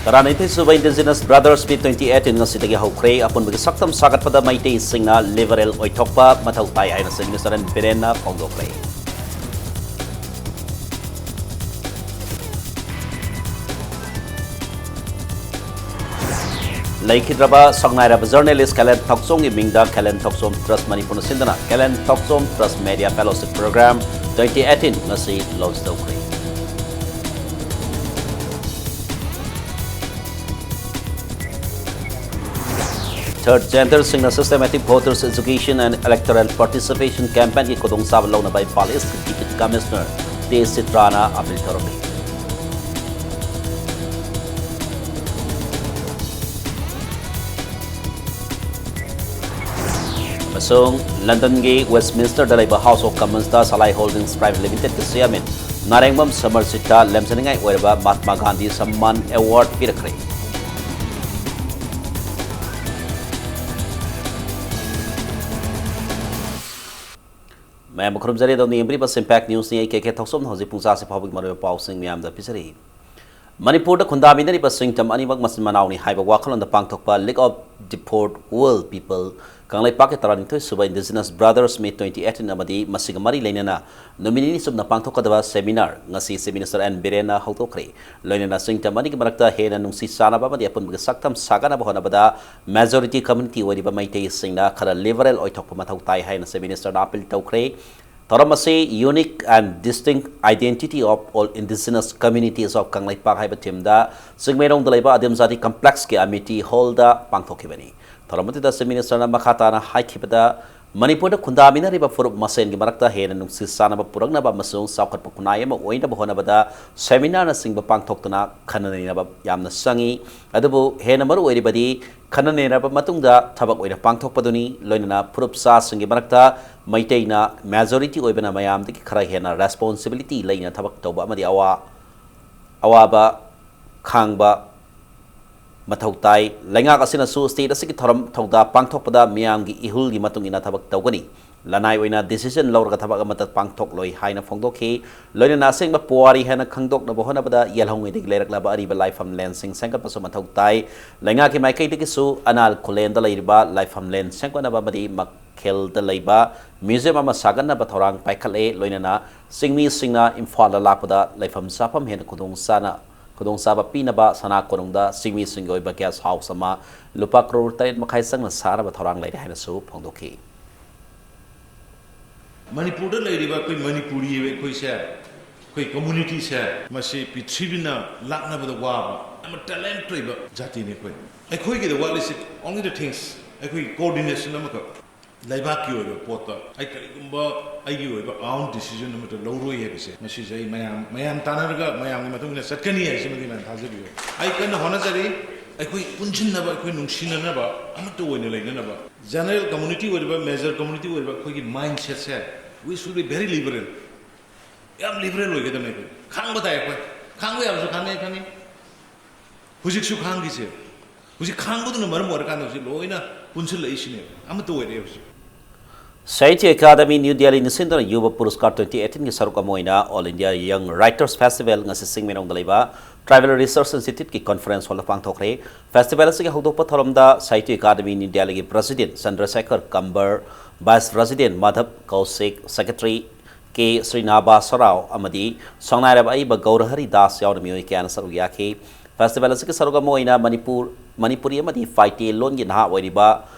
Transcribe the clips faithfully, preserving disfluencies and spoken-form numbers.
ꯇꯔꯥꯅꯤꯊꯣꯏ ꯁꯨꯕ Indigenous Brothers Meet twenty eighteen ꯉꯁꯤꯗꯒꯤ ꯍꯧꯈ꯭ꯔꯦ꯫ ꯑꯄꯨꯟꯕꯒꯤ ꯁꯛꯇꯝ ꯁꯥꯒꯠꯄꯗ ꯃꯩꯇꯩꯁꯤꯡꯅ liberal ꯑꯣꯏꯊꯣꯛꯄ ꯃꯊꯧ ꯇꯥꯏ ꯍꯥꯏꯅ Chief Minister N ꯕꯤꯔꯦꯟꯅ ꯐꯣꯡꯗꯣꯛꯈ꯭ꯔꯦ꯫ ꯂꯩꯈꯤꯗ꯭ꯔꯕ ꯁꯛꯅꯥꯏꯔꯕ journalist ꯀꯦꯂꯦꯟ ꯊꯣꯛꯆꯣꯝꯒꯤ ꯃꯤꯡꯗ ꯀꯦꯂꯦꯟ ꯊꯣꯛꯆꯣꯝ Trust ꯃꯅꯤꯄꯨꯔꯅ ꯁꯤꯟꯗꯨꯅ ꯀꯦꯂꯦꯟ ꯊꯣꯛꯆꯣꯝ Trust Media Fellowship Program twenty eighteen ꯉꯁꯤ launch ꯇꯧꯈ꯭ꯔꯦ꯫ Third genderꯁꯤꯡꯅ Systematic Voters Education and Electoral Participation Campaignꯒꯤ ꯈꯨꯗꯣꯡꯆꯥꯕ ꯂꯧꯅꯕ ꯏꯝꯐꯥꯜ East Deputy Commissioner ꯇꯦ ꯆꯤꯇ꯭ꯔꯥꯅ appeal ꯇꯧꯔꯝꯃꯤ꯫ ꯑꯃꯁꯨꯡ ꯂꯟꯗꯟꯒꯤ Westminsterꯗ ꯂꯩꯕ House of Commonsꯇ Salai Holdings Private Limitedꯀꯤ chairman ꯅꯥꯔꯦꯡꯕꯝ ꯁꯃꯔꯖꯤꯠꯇ ꯂꯦꯝꯖꯅꯤꯡꯉꯥꯏ ꯑꯣꯏꯔꯕ ꯃꯍꯥꯠꯃꯥ ꯒꯥꯟꯙꯤ ꯁꯝꯃꯥꯟ award ꯄꯤꯔꯛꯈ꯭ꯔꯦ꯫ ꯃꯌꯥꯝꯕꯨ ꯈꯨꯔꯨꯝꯖꯔꯤ, ꯑꯗꯣꯝꯅ ꯌꯦꯡꯕꯤꯔꯤꯕ Impact Newsꯅꯤ꯫ ꯑꯩ ꯀꯦ ꯀꯦ ꯊꯣꯛꯆꯣꯝꯅ ꯍꯧꯖꯤꯛ ꯄꯨꯡ ꯆꯥꯁꯤ ꯐꯥꯎꯕꯒꯤ ꯃꯔꯨꯑꯣꯏꯕ ꯄꯥꯎꯁꯤꯡ ꯃꯌꯥꯝꯗ ꯄꯤꯖꯔꯤ꯫ ꯃꯅꯤꯄꯨꯔꯗ ꯈꯨꯟꯗꯥꯃꯤꯟꯅꯔꯤꯕꯁꯤꯡ ꯇꯝ ꯑꯅꯤꯃꯛ ꯃꯆꯤꯟ ꯃꯅꯥꯎꯅꯤ ꯍꯥꯏꯕ ꯋꯥꯈꯜꯂꯣꯟꯗ ꯄꯥꯡꯊꯣꯛꯄ League of Devout World People ꯀꯪꯂꯩꯄꯥꯛꯀꯤ ꯇꯔꯥꯅꯤꯊꯣꯏ ꯁꯨꯕ Indigenous Brothers Meet twenty eighteen ꯑꯃꯗꯤ ꯃꯁꯤꯒ ꯃꯔꯤ ꯂꯩꯅꯅ ꯅꯨꯃꯤꯠ ꯅꯤꯅꯤ ꯆꯨꯞꯅ ꯄꯥꯡꯊꯣꯛꯀꯗꯕ seminar ꯉꯁꯤ Chief Minister N ꯕꯤꯔꯦꯟꯅ ꯍꯧꯗꯣꯛꯈ꯭ꯔꯦ꯫ ꯂꯣꯏꯅꯅ ꯆꯤꯡ ꯇꯝ ꯑꯅꯤꯒꯤ ꯃꯔꯛꯇ ꯍꯦꯟꯅ ꯅꯨꯡꯁꯤ ꯆꯥꯟꯅꯕ ꯑꯃꯗꯤ ꯑꯄꯨꯟꯕꯒꯤ ꯁꯛꯇꯝ ꯁꯥꯒꯠꯅꯕ ꯍꯣꯠꯅꯕꯗ majority community ꯑꯣꯏꯔꯤꯕ ꯃꯩꯇꯩꯁꯤꯡꯅ ꯈꯔ liberal ꯑꯣꯏꯊꯣꯛꯄ ꯃꯊꯧ ꯇꯥꯏ ꯍꯥꯏꯅ Chief Ministerꯅ appeal ꯇꯧꯈ꯭ꯔꯦ꯫ ꯊꯧꯔꯝ ꯑꯁꯤ unique and distinct identity of all indigenous communities of Kangleipak ꯍꯥꯏꯕ themeꯗ ꯆꯤꯡꯃꯩꯔꯣꯡꯗ ꯂꯩꯕ ꯑꯗꯤꯝ ꯖꯥꯇꯤ complexꯀꯤ Amity Hallꯗ ꯄꯥꯡꯊꯣꯛꯈꯤꯕꯅꯤ꯫ ꯊꯧꯔꯝ ꯑꯗꯨꯗ Chief Ministerꯅ ꯃꯈꯥ ꯇꯥꯅ ꯍꯥꯏꯈꯤꯕꯗ, ꯃꯅꯤꯄꯨꯔꯗ ꯈꯨꯟꯗꯥꯃꯤꯟꯅꯔꯤꯕ ꯐꯨꯔꯨꯞ ꯃꯁꯦꯟꯒꯤ ꯃꯔꯛꯇ ꯍꯦꯟꯅ ꯅꯨꯡꯁꯤ ꯆꯥꯟꯅꯕ ꯄꯨꯔꯛꯅꯕ ꯑꯃꯁꯨꯡ ꯆꯥꯎꯈꯠꯄ ꯈꯨꯟꯅꯥꯏ ꯑꯃ ꯑꯣꯏꯅꯕ ꯍꯣꯠꯅꯕꯗ seminarꯅꯆꯤꯡꯕ ꯄꯥꯡꯊꯣꯛꯇꯨꯅ ꯈꯟꯅ ꯅꯩꯅꯕ ꯌꯥꯝꯅ ꯆꯪꯏ꯫ ꯑꯗꯨꯕꯨ ꯍꯦꯟꯅ ꯃꯔꯨ ꯑꯣꯏꯔꯤꯕꯗꯤ ꯈꯟꯅ ꯅꯩꯅꯔꯕ ꯃꯇꯨꯡꯗ ꯊꯕꯛ ꯑꯣꯏꯅ ꯄꯥꯡꯊꯣꯛꯄꯗꯨꯅꯤ꯫ ꯂꯣꯏꯅꯅ ꯐꯨꯔꯨꯞ ꯆꯥꯁꯤꯡꯒꯤ ꯃꯔꯛꯇ ꯃꯩꯇꯩꯅ majority ꯑꯣꯏꯕꯅ ꯃꯌꯥꯝꯗꯒꯤ ꯈꯔ ꯍꯦꯟꯅ responsibility ꯂꯩꯅ ꯊꯕꯛ ꯇꯧꯕ ꯑꯃꯗꯤ ꯑꯋꯥ-, ꯑꯋꯥꯕ ꯈꯥꯡꯕ ꯃꯊꯧ ꯇꯥꯏ꯫ ꯂꯩꯉꯥꯛ ꯑꯁꯤꯅꯁꯨ state ꯑꯁꯤꯒꯤ ꯊꯧꯔꯝ ꯊꯧꯗꯥ ꯄꯥꯡꯊꯣꯛꯄꯗ ꯃꯤꯌꯥꯝꯒꯤ ꯏꯍꯨꯜꯒꯤ ꯃꯇꯨꯡ ꯏꯟꯅ ꯊꯕꯛ ꯇꯧꯒꯅꯤ꯫ ꯂꯅꯥꯏ ꯑꯣꯏꯅ decision ꯂꯧꯔꯒ ꯊꯕꯛ ꯑꯃꯠꯇ ꯄꯥꯡꯊꯣꯛꯂꯣꯏ ꯍꯥꯏꯅ ꯐꯣꯡꯗꯣꯛꯈꯤ꯫ ꯂꯣꯏꯅꯅ ꯑꯁꯦꯡꯕ ꯄꯨꯋꯥꯔꯤ ꯍꯥꯏꯅ ꯈꯪꯗꯣꯛꯅꯕ ꯍꯣꯠꯅꯕꯗ ꯌꯦꯜꯍꯧꯉꯩꯗꯒꯤ ꯂꯩꯔꯛꯂꯕ ꯑꯔꯤꯕ ꯂꯥꯏꯐꯝ ꯂꯦꯟꯁꯤꯡ ꯁꯦꯝꯒꯠꯄꯁꯨ ꯃꯊꯧ ꯇꯥꯏ꯫ ꯂꯩꯉꯥꯛꯀꯤ ꯃꯥꯏꯀꯩꯗꯒꯤꯁꯨ ꯑꯅꯥꯜ ꯈꯨꯂꯦꯟꯗ ꯂꯩꯔꯤꯕ ꯂꯥꯏꯐꯝ ꯂꯦꯟ ꯁꯦꯝꯒꯠꯅꯕ ꯑꯃꯗꯤ ꯃꯈꯦꯜꯗ ꯂꯩꯕ museum ꯑꯃ ꯁꯥꯒꯠꯅꯕ ꯊꯧꯔꯥꯡ ꯄꯥꯏꯈꯠꯂꯦ꯫ ꯂꯣꯏꯅꯅ ꯆꯤꯡꯃꯤꯁꯤꯡꯅ ꯏꯝꯐꯥꯜꯗ ꯂꯥꯛꯄꯗ ꯂꯩꯐꯝ ꯆꯥꯐꯝ ꯍꯦꯟꯅ ꯈꯨꯗꯣꯡ ꯆꯥꯅ, ꯈꯨꯗꯣꯡꯆꯥꯕ ꯄꯤꯅꯕ ꯁꯅꯥ ꯀꯣꯅꯨꯡꯗ ꯆꯤꯡꯃꯤꯁꯤꯡꯒꯤ ꯑꯣꯏꯕ guest house ꯑꯃ ꯂꯨꯄꯥ ꯀ꯭ꯔꯣꯔ ꯇꯔꯦꯠ ꯃꯈꯥꯏ ꯆꯪꯅ ꯁꯥꯅꯕ ꯊꯧꯔꯥꯡ ꯂꯩꯔꯦ ꯍꯥꯏꯅꯁꯨ ꯐꯣꯡꯗꯣꯛꯈꯤ꯫ ꯃꯅꯤꯄꯨꯔꯗ ꯂꯩꯔꯤꯕ ꯑꯩꯈꯣꯏ ꯃꯅꯤꯄꯨꯔꯤ ꯑꯩꯈꯣꯏꯁꯦ, ꯑꯩꯈꯣꯏ communityꯁꯦ, ꯃꯁꯤ ꯄ꯭ꯔꯤꯊꯤꯕꯤꯅ ꯂꯥꯛꯅꯕꯗ ꯋꯥꯕ, ꯌꯥꯝꯅ talent ꯂꯩꯕ ꯖꯥꯇꯤꯅꯤ ꯑꯩꯈꯣꯏ꯫ ꯑꯩꯈꯣꯏꯒꯤꯗ ꯋꯥꯠꯂꯤꯁꯤ only the things, ꯑꯩꯈꯣꯏꯒꯤ coordination ꯑꯃꯈꯛ꯫ ꯂꯩꯕꯥꯛꯀꯤ ꯑꯣꯏꯕ ꯄꯣꯠꯇ ꯑꯩ ꯀꯔꯤꯒꯨꯝꯕ ꯑꯩꯒꯤ ꯑꯣꯏꯕ own decision ꯑꯃꯠꯇ ꯂꯧꯔꯣꯏ ꯍꯥꯏꯕꯁꯦ, ꯃꯁꯤꯁꯦ ꯑꯩ ꯃꯌꯥꯝ, ꯃꯌꯥꯝ ꯇꯥꯟꯅꯔꯒ ꯃꯌꯥꯝꯒꯤ ꯃꯇꯨꯡ ꯏꯟꯅ ꯆꯠꯀꯅꯤ ꯍꯥꯏꯁꯤꯃꯗꯤ ꯃꯌꯥꯝ ꯊꯥꯖꯕꯤꯌꯨ꯫ ꯑꯩ ꯀꯟꯅ ꯍꯣꯠꯅꯖꯔꯤ꯫ ꯑꯩꯈꯣꯏ ꯄꯨꯟꯁꯤꯟꯅꯕ, ꯑꯩꯈꯣꯏ ꯅꯨꯡꯁꯤꯅꯅꯕ, ꯑꯃꯠꯇ ꯑꯣꯏꯅ ꯂꯩꯅꯅꯕ꯫ General community ꯑꯣꯏꯔꯤꯕ, major community ꯑꯣꯏꯔꯤꯕ ꯑꯩꯈꯣꯏꯒꯤ mindsetꯁꯦ, we should be very liberal. ꯌꯥꯝ liberal ꯑꯣꯏꯒꯗꯕꯅꯦ ꯑꯩꯈꯣꯏ꯫ ꯈꯥꯡꯕ ꯇꯥꯏ ꯑꯩꯈꯣꯏ꯫ ꯈꯥꯡꯕ ꯌꯥꯕꯁꯨ ꯈꯥꯡꯉꯦ, ꯈꯪꯉꯤ꯫ ꯍꯧꯖꯤꯛꯁꯨ ꯈꯥꯡꯈꯤꯁꯦ꯫ ꯍꯧꯖꯤꯛ ꯈꯥꯡꯕꯗꯨꯅ ꯃꯔꯝ ꯑꯣꯏꯔꯀꯥꯟꯗ ꯍꯧꯖꯤꯛ ꯂꯣꯏꯅ ꯄꯨꯟꯁꯤꯜꯂꯛꯏꯁꯤꯅꯦꯕ꯫ ꯑꯃꯠꯇ ꯑꯣꯏꯔꯛꯑꯦ ꯍꯧꯖꯤꯛ꯫ ꯁꯥꯍꯤꯇ꯭ꯌ ꯑꯦꯀꯥꯗꯃꯤ ꯅ꯭ꯌꯨ ꯗꯦꯜꯂꯤꯅ ꯁꯤꯟꯗꯨꯅ ꯌꯨꯕ ꯄꯨꯔꯁꯀꯥꯔ twenty eighteenꯒꯤ ꯁꯔꯨꯛ ꯑꯃ ꯑꯣꯏꯅ All India Young Writers Festival ꯉꯁꯤ ꯆꯤꯡꯃꯩꯔꯣꯡꯗ ꯂꯩꯕ Tribal Research Instituteꯀꯤ conference hallꯗ ꯄꯥꯡꯊꯣꯛꯈ꯭ꯔꯦ꯫ Festival ꯑꯁꯤꯒꯤ ꯍꯧꯗꯣꯛꯄ ꯊꯧꯔꯝꯗ ꯁꯥꯍꯤꯇ꯭ꯌ ꯑꯦꯀꯥꯗꯃꯤ ꯅ꯭ꯌꯨ ꯗꯦꯜꯂꯤꯒꯤ President ꯆꯟꯗ꯭ꯔꯁꯦꯈꯔ ꯀꯝꯕꯔ, Vice President Madhab ꯀꯧꯁꯤꯛ, Secretary ꯀꯦ ꯁ꯭ꯔꯤꯅꯥꯕꯥꯁꯔꯥꯎ ꯑꯃꯗꯤ ꯁꯪꯅꯥꯏꯔꯕ ꯑꯏꯕ ꯒꯧꯔꯍꯔꯤ ꯗꯥꯁ ꯌꯥꯎꯅ ꯃꯤꯑꯣꯏ ꯀꯌꯥꯅ ꯁꯔꯨꯛ ꯌꯥꯈꯤ꯫ Festival ꯑꯁꯤꯒꯤ ꯁꯔꯨꯛ ꯑꯃ ꯑꯣꯏꯅ ꯃꯅꯤꯄꯨꯔ, ꯃꯅꯤꯄꯨꯔꯤ ꯑꯃꯗꯤ ꯐꯥꯏꯇꯦ ꯂꯣꯟꯒꯤ ꯅꯍꯥ ꯑꯣꯏꯔꯤꯕ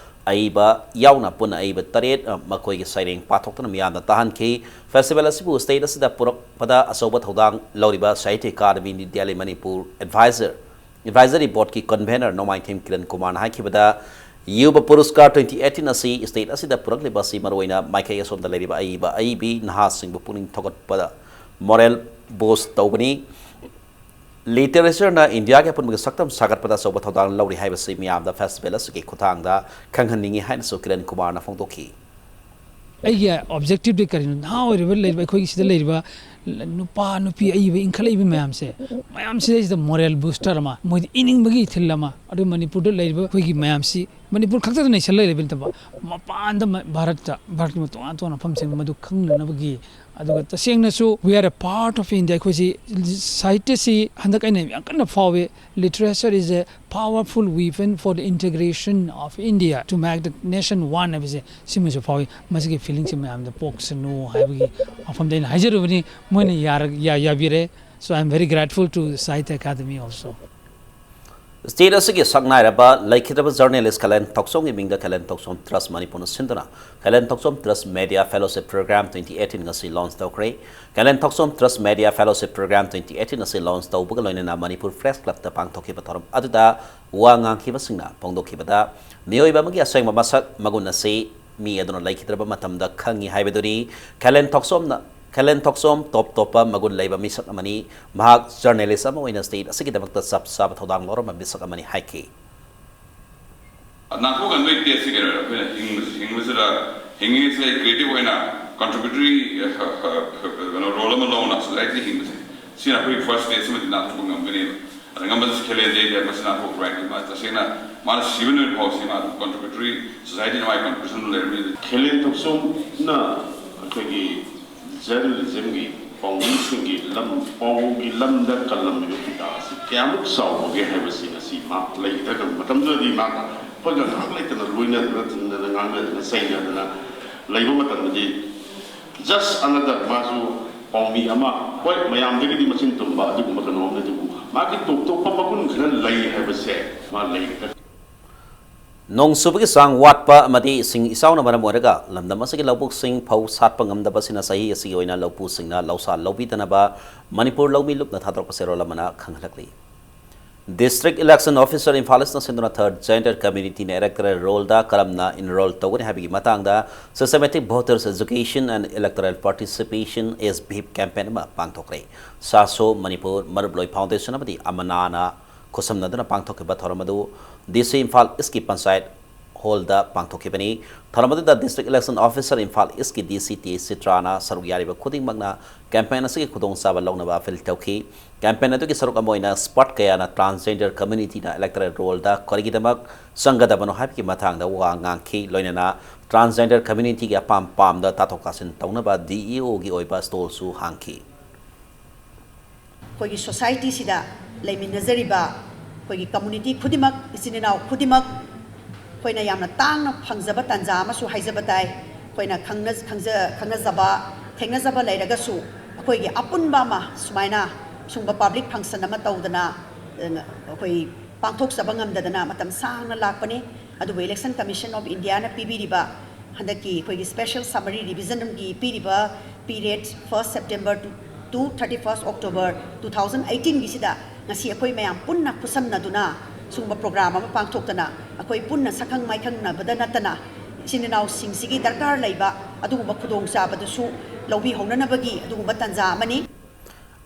ꯑꯏꯕ ꯌꯥꯎꯅ ꯄꯨꯟꯅ ꯑꯏꯕ ꯇꯔꯦꯠ, ꯑ, ꯃꯈꯣꯏꯒꯤ ꯁꯩꯔꯦꯡ ꯄꯥꯊꯣꯛꯇꯨꯅ ꯃꯤꯌꯥꯝꯗ ꯇꯥꯍꯟꯈꯤ꯫ Festival ꯑꯁꯤꯕꯨ state ꯑꯁꯤꯗ ꯄꯨꯔꯛꯄꯗ ꯑꯆꯧꯕ ꯊꯧꯗꯥꯡ ꯂꯧꯔꯤꯕ Sahitya Akademi New Delhi Manipur advisor, advisory boardꯀꯤ convener ꯅꯣꯡꯃꯥꯏꯊꯦꯝ ꯀꯤꯔꯟ ꯀꯨꯃꯥꯔꯅ ꯍꯥꯏꯈꯤꯕꯗ, ꯌꯨꯕ ꯄꯨꯔꯁꯀꯥꯔ twenty eighteen ꯑꯁꯤ state ꯑꯁꯤꯗ ꯄꯨꯔꯛꯂꯤꯕ ꯑꯁꯤ ꯃꯔꯨꯑꯣꯏꯅ ꯃꯥꯏꯀꯩ ꯑꯁꯣꯝꯗ ꯂꯩꯔꯤꯕ ꯑꯏꯕ ꯑꯏꯕꯤ ꯅꯍꯥꯁꯤꯡꯕꯨ ꯄꯨꯛꯅꯤꯡ ꯊꯧꯒꯠꯄꯗ moral boost ꯇꯧꯕꯅꯤ꯫ Literature ꯅ ꯏꯟꯗꯤꯌꯥꯒꯤ ꯑꯄꯨꯟꯕꯒꯤ ꯁꯛꯇꯝ ꯁꯥꯒꯠꯄꯗ ꯑꯆꯧꯕ ꯊꯧꯗꯥꯡ ꯂꯧꯔꯤ ꯍꯥꯏꯕꯁꯤ ꯃꯤꯌꯥꯝꯗ festival ꯑꯁꯤꯒꯤ ꯈꯨꯠꯊꯥꯡꯗ ꯈꯪꯍꯟꯅꯤꯡꯏ ꯍꯥꯏꯅꯁꯨ ꯀꯤꯔꯟ ꯀꯨꯃꯥꯔꯅ ꯐꯣꯡꯗꯣꯛꯈꯤ꯫ ꯑꯩꯒꯤ objective ꯗꯤ ꯀꯔꯤꯅꯣ? ꯅꯍꯥ ꯑꯣꯏꯔꯤꯕ ꯂꯩꯔꯤꯕ ꯑꯩꯈꯣꯏꯒꯤ ꯁꯤꯗ ꯂꯩꯔꯤꯕ ꯅꯨꯄꯥ, ꯅꯨꯄꯤ, ꯑꯏꯕ, ꯏꯟꯈꯠꯂꯛꯏꯕ ꯃꯌꯥꯝꯁꯦ, ꯃꯌꯥꯝꯁꯤꯗꯩꯁꯤꯗ moral booster ꯑꯃ, ꯃꯣꯏꯗ ꯏꯅꯤꯡꯕꯒꯤ ꯏꯊꯤꯜ ꯑꯃ, ꯑꯗꯨ ꯃꯅꯤꯄꯨꯔꯗ ꯂꯩꯔꯤꯕ ꯑꯩꯈꯣꯏꯒꯤ ꯃꯌꯥꯝꯁꯤ ꯃꯅꯤꯄꯨꯔ ꯈꯛꯇꯗ ꯅꯩꯁꯜꯂ ꯂꯩꯕ ꯅꯠꯇꯕ, ꯃꯄꯥꯟꯗ ꯃ-, ꯚꯥꯔꯠꯇ, ꯚꯥꯔꯠꯀꯤ ꯇꯣꯉꯥꯟ ꯇꯣꯉꯥꯟꯕ ꯃꯐꯝꯁꯤꯡ ꯃꯗꯨ ꯈꯪꯅꯅꯕꯒꯤ, ꯑꯗꯨꯒ ꯇꯁꯦꯡꯅꯁꯨ we are a part of India, ꯑꯩꯈꯣꯏꯁꯤ ꯁꯥꯍꯤꯇ꯭ꯌꯁꯤ ꯍꯟꯗꯛ ꯑꯩꯅ ꯌꯥꯝ ꯀꯟꯅ ꯐꯥꯎꯏ, literature is a powerful weapon for the integration of India to make the nation one ꯍꯥꯏꯕꯁꯦ ꯁꯤꯃꯁꯨ ꯐꯥꯎꯏ꯫ ꯃꯁꯤꯒꯤ feelingꯁꯤ ꯃꯌꯥꯝꯗ ꯄꯣꯛꯁꯅꯨ ꯍꯥꯏꯕꯒꯤ ꯋꯥꯐꯝꯗ ꯑꯩꯅ ꯍꯥꯏꯖꯔꯨꯕꯅꯤ, ꯃꯣꯏꯅ ꯌꯥꯔ-, ꯌꯥ-, ꯌꯥꯕꯤꯔꯦ꯫ So I am very grateful to Sahitya Academy also. State ꯑꯁꯤꯒꯤ ꯁꯛꯅꯥꯏꯔꯕ ꯂꯩꯈꯤꯗ꯭ꯔꯕ journalist ꯈꯦꯂꯦꯟ ꯊꯧꯆꯣꯝꯒꯤ ꯃꯤꯡꯗ ꯈꯦꯂꯦꯟ ꯊꯧꯆꯣꯝ Trust ꯃꯅꯤꯄꯨꯔꯅ ꯁꯤꯟꯗꯨꯅ ꯈꯦꯂꯦꯟ Thouchom Trust Media Fellowship Program twenty eighteen ꯉꯁꯤ launch ꯇꯧꯈ꯭ꯔꯦ꯫ ꯈꯦꯂꯦꯟ Thouchom Trust Media Fellowship Program twenty eighteen ꯑꯁꯤ launch ꯇꯧꯕꯒ ꯂꯣꯏꯅꯅ ꯃꯅꯤꯄꯨꯔ Press Clubꯇ ꯄꯥꯡꯊꯣꯛꯈꯤꯕ ꯊꯧꯔꯝ ꯑꯗꯨꯗ ꯋꯥ ꯉꯥꯡꯈꯤꯕꯁꯤꯡꯅ ꯐꯣꯡꯗꯣꯛꯈꯤꯕꯗ, ꯃꯤꯑꯣꯏꯕ ꯑꯃꯒꯤ ꯑꯁꯦꯡꯕ ꯃꯁꯛ ꯃꯒꯨꯟ ꯑꯁꯤ ꯃꯤ ꯑꯗꯨꯅ ꯂꯩꯈꯤꯗ꯭ꯔꯕ ꯃꯇꯝꯗ ꯈꯪꯉꯤ ꯍꯥꯏꯕꯗꯨꯅꯤ꯫ ꯈꯦꯂꯦꯟ ꯊꯧꯆꯣꯝꯅ, ꯈꯦꯂꯦꯟ ꯊꯧꯆꯣꯝ ꯇꯣꯞ ꯇꯣꯞꯄ ꯃꯒꯨꯟ ꯂꯩꯕ ꯃꯤꯁꯛ ꯑꯃꯅꯤ꯫ ꯃꯍꯥꯛ journalist ꯑꯃ ꯑꯣꯏꯅ state ꯑꯁꯤꯒꯤꯗꯃꯛꯇ ꯆꯞ ꯆꯥꯕ ꯊꯧꯗꯥꯡ ꯂꯧꯔꯝꯕ ꯃꯤꯁꯛ ꯑꯃꯅꯤ ꯍꯥꯏꯈꯤ꯫ ꯅꯥꯟꯊꯣꯛꯍꯟꯕꯒꯤ ꯇꯦꯠꯁꯤ ꯀꯩꯅꯣ, ꯑꯩꯈꯣꯏꯅ ꯍꯤꯡꯕꯁꯤ, ꯍꯤꯡꯕꯁꯤꯗ, ꯍꯤꯡꯉꯤꯉꯩꯁꯤꯗ creative ꯑꯣꯏꯅ contributory, ꯑ, ꯑ, ꯑ, ꯀꯩꯅꯣ, role ꯑꯃ ꯂꯧꯅ societyꯗ ꯍꯤꯡꯕꯁꯦ, ꯁꯤꯅ ꯑꯩꯈꯣꯏꯒꯤ first stage ꯑꯃꯗꯤ ꯅꯥꯟꯊꯣꯛꯄ ꯉꯝꯒꯅꯦꯕ꯫ ꯑꯗ ꯉꯝꯕꯗꯁꯨ ꯈꯦꯂꯦꯟ ꯖꯩꯗꯤ ꯃꯁꯤ ꯅꯥꯟꯊꯣꯛꯄ right ꯅꯤ꯫ ꯃꯥ ꯇꯁꯦꯡꯅ ꯃꯥꯅ ꯁꯤꯕ ꯅꯨꯃꯤꯠ ꯐꯥꯎ ꯁꯤ ꯃꯥ ꯑꯗꯨꯝ contributory societyꯅ ꯃꯥꯒꯤ contribution ꯑꯃ ꯂꯩꯔꯝꯅꯤ꯫ ꯈꯦꯂꯦꯟ ꯊꯧꯆꯣꯝꯅ ꯑꯩꯈꯣꯏꯒꯤ journalismꯒꯤ ꯄꯥꯎꯃꯤꯁꯤꯡꯒꯤ ꯂꯝ, ꯄꯥꯎꯒꯤ ꯂꯝꯗ ꯀꯜꯂꯝꯃꯤꯕ ꯄꯤꯗꯥ ꯑꯁꯤ ꯀꯌꯥꯃꯨꯛ ꯆꯥꯎꯕꯒꯦ ꯍꯥꯏꯕꯁꯤ ꯉꯁꯤ ꯃꯥ ꯂꯩꯈꯤꯗ꯭ꯔꯒ ꯃꯇꯝꯗꯨꯗꯗꯤ ꯃꯥ ꯑꯩꯈꯣꯏꯒ ꯉꯥꯏꯍꯥꯛ ꯂꯩꯇꯅ ꯂꯣꯏꯅꯗꯅ, ꯇꯤꯟꯅꯗꯅ, ꯉꯥꯡꯅꯗꯅ, ꯆꯩꯅꯗꯅ ꯂꯩꯕ ꯃꯇꯝꯗꯗꯤ just another ꯃꯥꯁꯨ ꯄꯥꯎꯃꯤ ꯑꯃ, ꯍꯣꯏ, ꯃꯌꯥꯝꯗꯒꯤꯗꯤ ꯃꯆꯤꯟ ꯇꯨꯝꯕ ꯑꯗꯨꯒꯨꯝꯕ ꯀꯩꯅꯣ ꯑꯃꯅꯤ, ꯑꯗꯨꯕꯨ ꯃꯥꯒꯤ ꯇꯣꯞ ꯇꯣꯞꯄ ꯃꯒꯨꯟ ꯈꯔ ꯂꯩ ꯍꯥꯏꯕꯁꯦ ꯃꯥ ꯂꯩꯈꯤꯗ꯭ꯔꯦ꯫ ꯅꯣꯡ ꯆꯨꯕꯒꯤ ꯆꯥꯡ ꯋꯥꯠꯄ ꯑꯃꯗꯤ ꯏꯁꯤꯡ ꯏꯆꯥꯎꯅ ꯃꯔꯝ ꯑꯣꯏꯔꯒ ꯂꯝꯗꯝ ꯑꯁꯤꯒꯤ ꯂꯧꯕꯨꯛꯁꯤꯡ ꯐꯧ ꯁꯥꯠꯄ ꯉꯝꯗꯕꯁꯤꯅ ꯆꯍꯤ ꯑꯁꯤꯒꯤ ꯑꯣꯏꯅ ꯂꯧꯄꯨꯁꯤꯡꯅ ꯂꯧꯁꯥ ꯂꯧꯕꯤꯗꯅꯕ ꯃꯅꯤꯄꯨꯔ ꯂꯧꯃꯤ ꯂꯨꯞꯅ ꯊꯥꯗꯣꯔꯛꯄ ꯆꯦꯔꯣꯜ ꯑꯃꯅ ꯈꯪꯍꯜꯂꯛꯂꯤ꯫ District Election Officer ꯏꯝꯐꯥꯜ ꯏꯁꯅ ꯁꯤꯟꯗꯨꯅ Third Gender Communityꯅ electoral rollꯗ ꯀꯔꯝꯅ enroll ꯇꯧꯒꯅꯤ ꯍꯥꯏꯕꯒꯤ ꯃꯇꯥꯡꯗ Systematic Voters Education and Electoral Participation, S VEP campaign ꯑꯃ ꯄꯥꯡꯊꯣꯛꯈ꯭ꯔꯦ꯫ ꯁꯥꯁꯣ ꯃꯅꯤꯄꯨꯔ ꯃꯔꯨꯞꯂꯣꯏ Foundation ꯑꯃꯗꯤ ꯑꯃꯅꯥꯅ ꯈꯨꯠꯁꯝꯅꯗꯨꯅ ꯄꯥꯡꯊꯣꯛꯈꯤꯕ ꯊꯧꯔꯝ ꯑꯗꯨ DC ꯏꯝꯐꯥꯜ ꯏꯁꯀꯤ ꯄꯟꯆꯥꯌꯠ ꯍꯣꯜꯗ ꯄꯥꯡꯊꯣꯛꯈꯤꯕꯅꯤ꯫ ꯊꯧꯔꯝ ꯑꯗꯨꯗ District Election Officer ꯏꯝꯐꯥꯜ ꯏꯁꯀꯤ ꯗꯤ ꯁꯤ ꯇꯤ ꯁꯤꯇ꯭ꯔꯥꯅ ꯁꯔꯨꯛ ꯌꯥꯔꯤꯕ ꯈꯨꯗꯤꯡꯃꯛꯅ ꯀꯦꯝꯄꯦꯟ ꯑꯁꯤꯒꯤ ꯈꯨꯗꯣꯡꯆꯥꯕ ꯂꯧꯅꯕ ꯑꯄꯤꯜ ꯇꯧꯈꯤ꯫ ꯀꯦꯝꯄꯦꯟ ꯑꯗꯨꯒꯤ ꯁꯔꯨꯛ ꯑꯃ ꯑꯣꯏꯅ ꯁ꯭ꯄꯥꯠ ꯀꯌꯥꯅ ꯇ꯭ꯔꯥꯟꯁꯖꯦꯟꯗꯔ ꯀꯝꯃ꯭ꯌꯨꯅꯤꯇꯤꯅ ꯏꯂꯦꯛꯇꯣꯔꯦꯜ ꯔꯣꯜꯗ ꯀꯔꯤꯒꯤꯗꯃꯛ ꯆꯪꯒꯗꯕꯅꯣ ꯍꯥꯏꯕꯒꯤ ꯃꯇꯥꯡꯗ ꯋꯥ ꯉꯥꯡꯈꯤ꯫ ꯂꯣꯏꯅꯅ ꯇ꯭ꯔꯥꯟꯁꯖꯦꯟꯗꯔ ꯀꯝꯃ꯭ꯌꯨꯅꯤꯇꯤꯒꯤ ꯑꯄꯥꯝ ꯄꯥꯝꯗ ꯇꯥꯊꯣꯛ ꯇꯥꯁꯤꯟ ꯇꯧꯅꯕ ꯗꯤ ꯏ ꯑꯣꯒꯤ ꯑꯣꯏꯕ ꯁ꯭ꯇꯣꯜꯁꯨ ꯍꯥꯡꯈꯤ꯫ ꯑꯩꯈꯣꯏꯒꯤ ꯁꯣꯁꯥꯏꯇꯤꯁꯤꯗ ꯂꯩꯃꯤꯟꯅꯖꯔꯤꯕ ꯑꯩꯈꯣꯏꯒꯤ ꯀꯝꯃ꯭ꯌꯨꯅꯤꯇꯤ ꯈꯨꯗꯤꯡꯃꯛ, ꯏꯆꯤꯟ ꯏꯅꯥꯎ ꯈꯨꯗꯤꯡꯃꯛ ꯑꯩꯈꯣꯏꯅ ꯌꯥꯝꯅ ꯇꯥꯡꯅ ꯐꯪꯖꯕ ꯇꯥꯟꯖꯥ ꯑꯃꯁꯨ ꯍꯥꯏꯖꯕ ꯇꯥꯏ꯫ ꯑꯩꯈꯣꯏꯅ ꯈꯪꯅ-, ꯈꯪꯖ-, ꯈꯪꯅꯖꯕ, ꯊꯦꯡꯅꯖꯕ ꯂꯩꯔꯒꯁꯨ ꯑꯩꯈꯣꯏꯒꯤ ꯑꯄꯨꯟꯕ ꯑꯃ ꯁꯨꯃꯥꯏꯅ ꯁꯤꯒꯨꯝꯕ ꯄꯕ꯭ꯂꯤꯛ ꯐꯪꯁꯟ ꯑꯃ ꯇꯧꯗꯅ, ꯑ, ꯑꯩꯈꯣꯏ ꯄꯥꯡꯊꯣꯛꯆꯕ ꯉꯝꯗꯗꯅ ꯃꯇꯝ ꯁꯥꯡꯅ ꯂꯥꯛꯄꯅꯤ꯫ ꯑꯗꯨꯕꯨ Election Commission of Indiaꯅ ꯄꯤꯕꯤꯔꯤꯕ ꯍꯟꯗꯛꯀꯤ ꯑꯩꯈꯣꯏꯒꯤ special summary revisionꯒꯤ ꯄꯤꯔꯤꯕ period first September to, to thirty first October two thousand eighteenꯒꯤꯁꯤꯗ ꯉꯁꯤ ꯑꯩꯈꯣꯏ ꯃꯌꯥꯝ ꯄꯨꯟꯅ ꯈꯨꯠꯁꯝꯅꯗꯨꯅ ꯁꯤꯒꯨꯝꯕ ꯄ꯭ꯔꯣꯒ꯭ꯔꯥꯝ ꯑꯃ ꯄꯥꯡꯊꯣꯛꯇꯅ ꯑꯩꯈꯣꯏ ꯄꯨꯟꯅ ꯁꯛꯈꯪ ꯃꯥꯏꯈꯪꯅꯕꯗ ꯅꯠꯇꯅ ꯏꯆꯤꯟ ꯏꯅꯥꯎꯁꯤꯡꯁꯤꯒꯤ ꯗꯔꯀꯥꯔ ꯂꯩꯕ ꯑꯗꯨꯒꯨꯝꯕ ꯈꯨꯗꯣꯡꯆꯥꯕꯗꯨꯁꯨ ꯂꯧꯕꯤꯍꯧꯅꯅꯕꯒꯤ ꯑꯗꯨꯒꯨꯝꯕ ꯇꯥꯟꯖꯥ ꯑꯃꯅꯤ꯫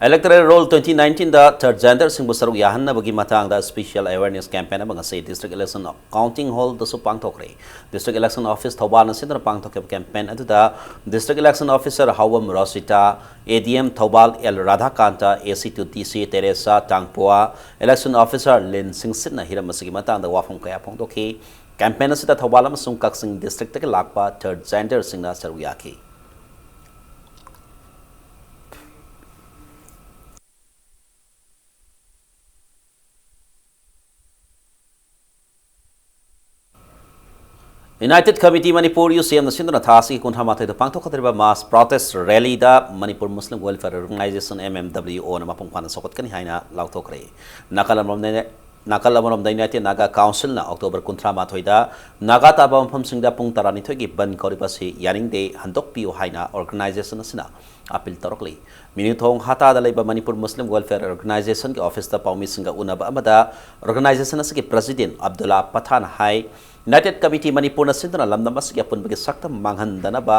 Electoral Roll twenty nineteenꯗ third genderꯁꯤꯡꯕꯨ ꯁꯔꯨꯛ ꯌꯥꯍꯟꯅꯕꯒꯤ ꯃꯇꯥꯡꯗ special awareness campaign ꯑꯃ ꯉꯁꯤ District Election Counting Hallꯗꯁꯨ ꯄꯥꯡꯊꯣꯛꯈ꯭ꯔꯦ꯫ District Election Office ꯊꯧꯕꯥꯜꯅ ꯁꯤꯟꯗꯨꯅ ꯄꯥꯡꯊꯣꯛꯈꯤꯕ campaign ꯑꯗꯨꯗ District Election Officer Haobam Rosita, A D M Thoubal L Radhakanta, A C to D C Teresa ꯇꯥꯡꯄꯣꯋꯥ, Election Officer ꯂꯤꯟ ꯁꯤꯡꯁꯤꯠꯅ ꯍꯤꯔꯝ ꯑꯁꯤꯒꯤ ꯃꯇꯥꯡꯗ ꯋꯥꯐꯝ ꯀꯌꯥ ꯐꯣꯡꯗꯣꯛꯈꯤ꯫ Campaign ꯑꯁꯤꯗ ꯊꯧꯕꯥꯜ ꯑꯃꯁꯨꯡ ꯀꯛꯆꯤꯡ districtꯇꯒꯤ ꯂꯥꯛꯄ third genderꯁꯤꯡꯅ ꯁꯔꯨꯛ ꯌꯥꯈꯤ꯫ United Committee Manipur, U C Mꯅ ꯁꯤꯟꯗꯨꯅ ꯊꯥ ꯑꯁꯤꯒꯤ ꯀꯨꯟꯊ꯭ꯔꯥ ꯃꯥꯊꯣꯏꯗ ꯄꯥꯡꯊꯣꯛꯀꯗꯧꯔꯤꯕ mass protest rallyꯗ Manipur Muslim Welfare Organization, M M W Oꯅ ꯃꯄꯨꯡ ꯐꯥꯅ ꯁꯧꯒꯠꯀꯅꯤ ꯍꯥꯏꯅ ꯂꯥꯎꯊꯣꯛꯈ꯭ꯔꯦ꯫ ꯅꯥꯀꯜ ꯑꯃꯔꯣꯝꯗ, ꯅꯥꯀꯜ ꯑꯃꯔꯣꯝꯗ United Naga Councilꯅ October ꯀꯨꯟꯊ꯭ꯔꯥ ꯃꯥꯊꯣꯏꯗ ꯅꯥꯒꯥ ꯇꯥꯕ ꯃꯐꯝꯁꯤꯡꯗ ꯄꯨꯡ ꯇꯔꯥꯅꯤꯊꯣꯏꯒꯤ ꯕꯟ ꯀꯧꯔꯤꯕ ꯑꯁꯤ ꯌꯥꯅꯤꯡꯗꯦ, ꯍꯟꯗꯣꯛꯄꯤꯌꯨ ꯍꯥꯏꯅ organization ꯑꯁꯤꯅ ꯑꯄꯤꯜ ꯇꯧꯔꯛꯂꯤ꯫ ꯃꯤꯅꯨꯊꯣꯡ ꯍꯥꯇꯥꯗ ꯂꯩꯕ ꯃꯅꯤꯄꯨꯔ ꯃꯨꯁꯂꯤꯝ ꯋꯦꯜꯐꯤꯌꯔ ꯑꯣꯔꯒꯅꯥꯏꯖꯦꯁꯟꯒꯤ ꯑꯣꯐꯤꯁꯇ ꯄꯥꯎꯃꯤꯁꯤꯡꯒ ꯎꯅꯕ ꯑꯃꯗ ꯑꯣꯔꯒꯅꯥꯏꯖꯦꯁꯟ ꯑꯁꯤꯒꯤ ꯄ꯭ꯔꯦꯁꯤꯗꯦꯟꯠ ꯑꯕꯗꯨꯜꯂꯥ ꯄꯊꯥꯟꯅ ꯍꯥꯏ, ꯌꯨꯅꯥꯏꯇꯦꯗ ꯀꯃꯤꯇꯤ ꯃꯅꯤꯄꯨꯔꯅ ꯁꯤꯟꯗꯨꯅ ꯂꯝꯗꯝ ꯑꯁꯤꯒꯤ ꯑꯄꯨꯟꯕꯒꯤ ꯁꯛꯇꯝ ꯃꯥꯡꯍꯟꯗꯅꯕ